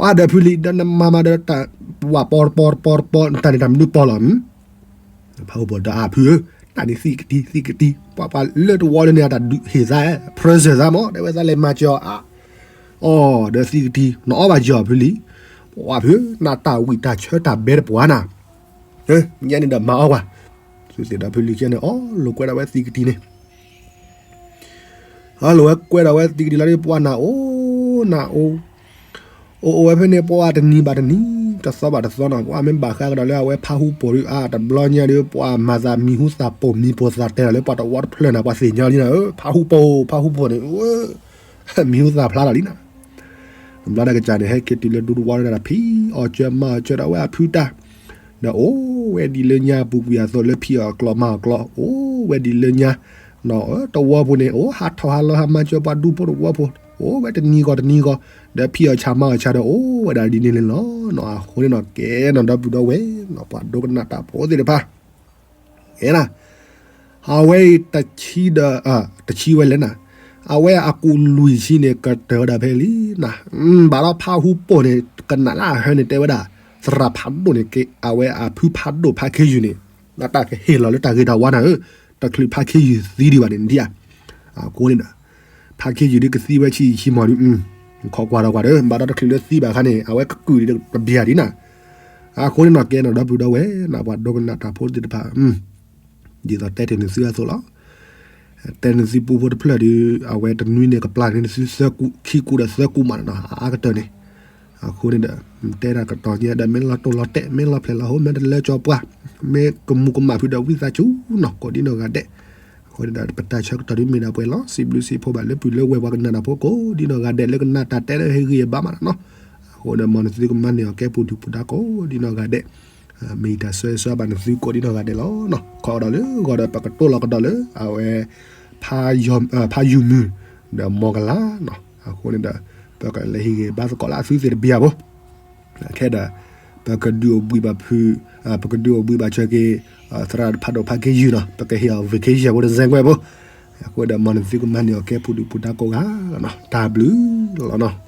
ဝဲဒီးဖုလံဒီးနမၤမၤဒီးတၢ်ဝၢ်ပီတပီတပီတပီ နတၢ်န့ၣ်တၢ်မနုၤပီလီၤ ဖၣ်ဟူပိာ်ဒီးအဖုဧၢ, တၢ်န့ၣ်သံးကတံၤ သံးကတံၤ ပှၤပှၤလၢတဝီလၢန့ၣ် အတၢ်ဒုးဟ့ၣ်သး present သးမး တဲဝဲသးလဲၤမၤစၢၤအီၤအါ, အီၤဒီးသံးကတံၤ နအီၣ်ဘၣ်ယီၤဖုလံ, ပှၤဖု နတၢ်ဝံၣ်တၢ်ဆၢတၢ်ဘဲတပှၤနၤ, ညါန့ၣ်ဒီးမၤအီၣ်ပှၤ, သုသ့ၣ်ဒီးဖုလံခံန့ၣ် အီၣ်လိာ်ကွဲဒီးဝဲသံးကတံၤန့ၣ် အလိာ်ဝဲကွဲဒီးဝဲသံးကတံၤလီၤဒီး ပှၤနၤအိၣ်နၤအိၣ်, အိၣ်အိၣ်ဝဲဖဲန့ၣ် ပှၤတနံၤဘၣ်တနံၤ တသီဘၣ်တသီနီၤ ပှၤမ့ၢ်ဘၣ်ဃးကဒီးလၢအဝဲဖၣ်ဟူပိာ်ဒုးအါ တဘျီညါဒီး ပှၤမၤသးမံၤဟူသၣ်ပိာ်မံၤပိာ်သၣ်တဲလီၤလၢပှၤတဝီတဖျၢၣ်နၤ ပှၤသ့ၣ်ညါလံနၤဧၢ ဖၣ်ဟူပိာ် ဖၣ်ဟူပိာ်န့ၣ် မံၤဟူသၣ်ဖျါလီၤလံနၤ တဘျီတကစၢ်န့ၣ် ဟဲက့ၤတုၤလၢဒူတဝီဒၣ်ဒီး ဖံးအီၣ်စၢၤမၤအီၣ်စၢၤဒီးဝဲအဖုတၢ်, ဒီးအိၣ်ဝဲဒ်လၢညါ ပူၤကွံာ်အသိးလၢဖံးအီၣ်ကျီၢ်မၤအီၣ်ကျီၢ် အိၣ်ဝဲဒ်လၢညါ, တဝီပူၤန့ၣ် အိၣ်ဟးထီၣ်ဟးလီၤဟးမၤစၢၤပှၤဒူဖိတဝီဖိ, အိၣ်ဝဲတနံၤဂီၤတနံၤဂီၤ, ဒီးဖံးအီၣ်ဆၣ်မၤအီၣ်ဆၣ်ဒီး အိၣ်ဝဲဒၣ်ဒ်န့ၣ်န့ၣ်လီၤ. အဃိန့ၣ်နီၤ ကဲနီၤ ဒီပုၢ်ဒီဝဲၢ်နီၤ ပှၤဒိကနၣ်တၢ်ဖိသ့ၣ်တဖၣ် ကဲနၤ, အဝဲအံၤတဆံဒီး တဆံဝဲလဲၣ်နၤ, အဝဲအကူးလွံၢ်ဆံန့ၣ် ကတၢၢ်ဝဲဒၣ်ဖဲလံနၤ, ဘၣ်ဒီးဖၣ်ဟူပိာ်န့ၣ် ကနၣ်လၢအဟၢန့ၣ် တဲဝဲဒၣ် သရၣ်ဖးဒိၣ်န့ၣ် က့ အဝဲအဖုဖးဒိၣ်ဖးခ့ယုၢ်န့ၣ် နတၢ်ကဟ့ၣ်လီၤလၢတၢ်ဂ့ၤတၢ်ဝါနၤဧၢ, တချုးဖးခ့ယုၢ်သံဒံးဘၣ်န့ၣ် နထံၣ်ဧါ, အဃိန့ၣ်ဒီး ဖးခ့ယုၢ်ဒ်ကသံဝဲဆံးဆံးမီၤဒုး ခိးကွၢ်ဒီးကွၢ်ဒီး ဘၣ်ဒီးတချုးလၢသံဘၣ်ခါန့ၣ် အဝဲကကုၢ်ဒ်တဘျီဒ်နၤ, အဃိန့ၣ်နီၤ ကဲနီၤ ဒီပုၢ်ဒီဝဲၢ်နီၤ ပှၤဒိကနၣ်တၢ်ဖိသ့ၣ်တဖၣ် ဒ်သိးတဲတ့ၢ်နသုအသိးလီၤ. တဲနသုပူဖိတဖျၢၣ်ဒီး အဝဲတနွံန့ၣ် ကပျၢ်န့ၢ်နသုသၢကူ ခံကူဒီးသၢကူမးနီၤ အါကတၢၢ်န့ၣ်, အဃိန့ၣ်ဒီး တဲဒၣ်ကတီၢ်ညါဒီး မ့ၢ်လီၤတိၢ်လီၤတဲာ် မ့ၢ်လီၤဖျဲးလီၤဟိ မ့ၢ်တလၢကၠီၤပှၢ် မ့ၢ်ကမူၤကမၣ်ဖုဒီးဝံသးစူၤနီၤ ကိးဒ်နီၢ်ဂၤဒဲး, အဃိန့ၣ်ဒီး ပတၢ်ဆၢကတီၢ်ဒုးမ့ၢ်ဒၣ်ပှဲၤလီၤ. စံးဘျုးစံးဖှိၣ်ဘၣ်လၢပုၢ်လၢဝဲၢ်ပှၤကနၣ်တၢ်ဖိကိးဒ်နီၢ်ဂၤဒဲး လၢကနၣ်တၢ်တဲလၢဟ့ၣ်ဂံၢ်ဟ့ၣ်ဘါမးနီၤ, အဃိန့ၣ် မ်နသုကမၤန့ၢ်အီၤကဲပူၤဒုၣ်ပူၤဒါကိးဒ်နီၢ်ဂၤဒဲး, မ့ၢ်တၢ်ဆၢဂ့ၤဆၢဝါဘၣ်နသုကိးဒ်နီၢ်ဂၤဒဲးလီၤ. ခီကဒီးလၢဂီၤဒီး ပကတိၤလီၤကဒီးလၢ အဝဲ ဖးယူၢ်မုၢ် ဒီးမီၢ်ကလၤနီၤ, အဃိန့ၣ်ဒီး ပကလဲၤဟ့ၣ်ဂံၢ်ဘါသကိးလၢအသုသ့ၣ်တဘျီဘိ ခဲဒီး ပကဒုးအိၣ်ဘှံးဘၣ်ဖု ပကဒုးအိၣ်ဘှံးဘၣ်ဆၢက့ၤ သရၣ်ဖးဒိၣ်ဖးက့ယုၢ်နီၤ ပကဟ့ၣ်အီၤ vacation ဖိ တစဲကွဲးဖိ, အဃိဒီးမ်နသုကမၤန့ၢ်အီၤကဲပူၤဒုၣ်ပူၤဒါကိးဂၤလီၤနီၤ တၢ်ဘျုးလီၤနီၤ.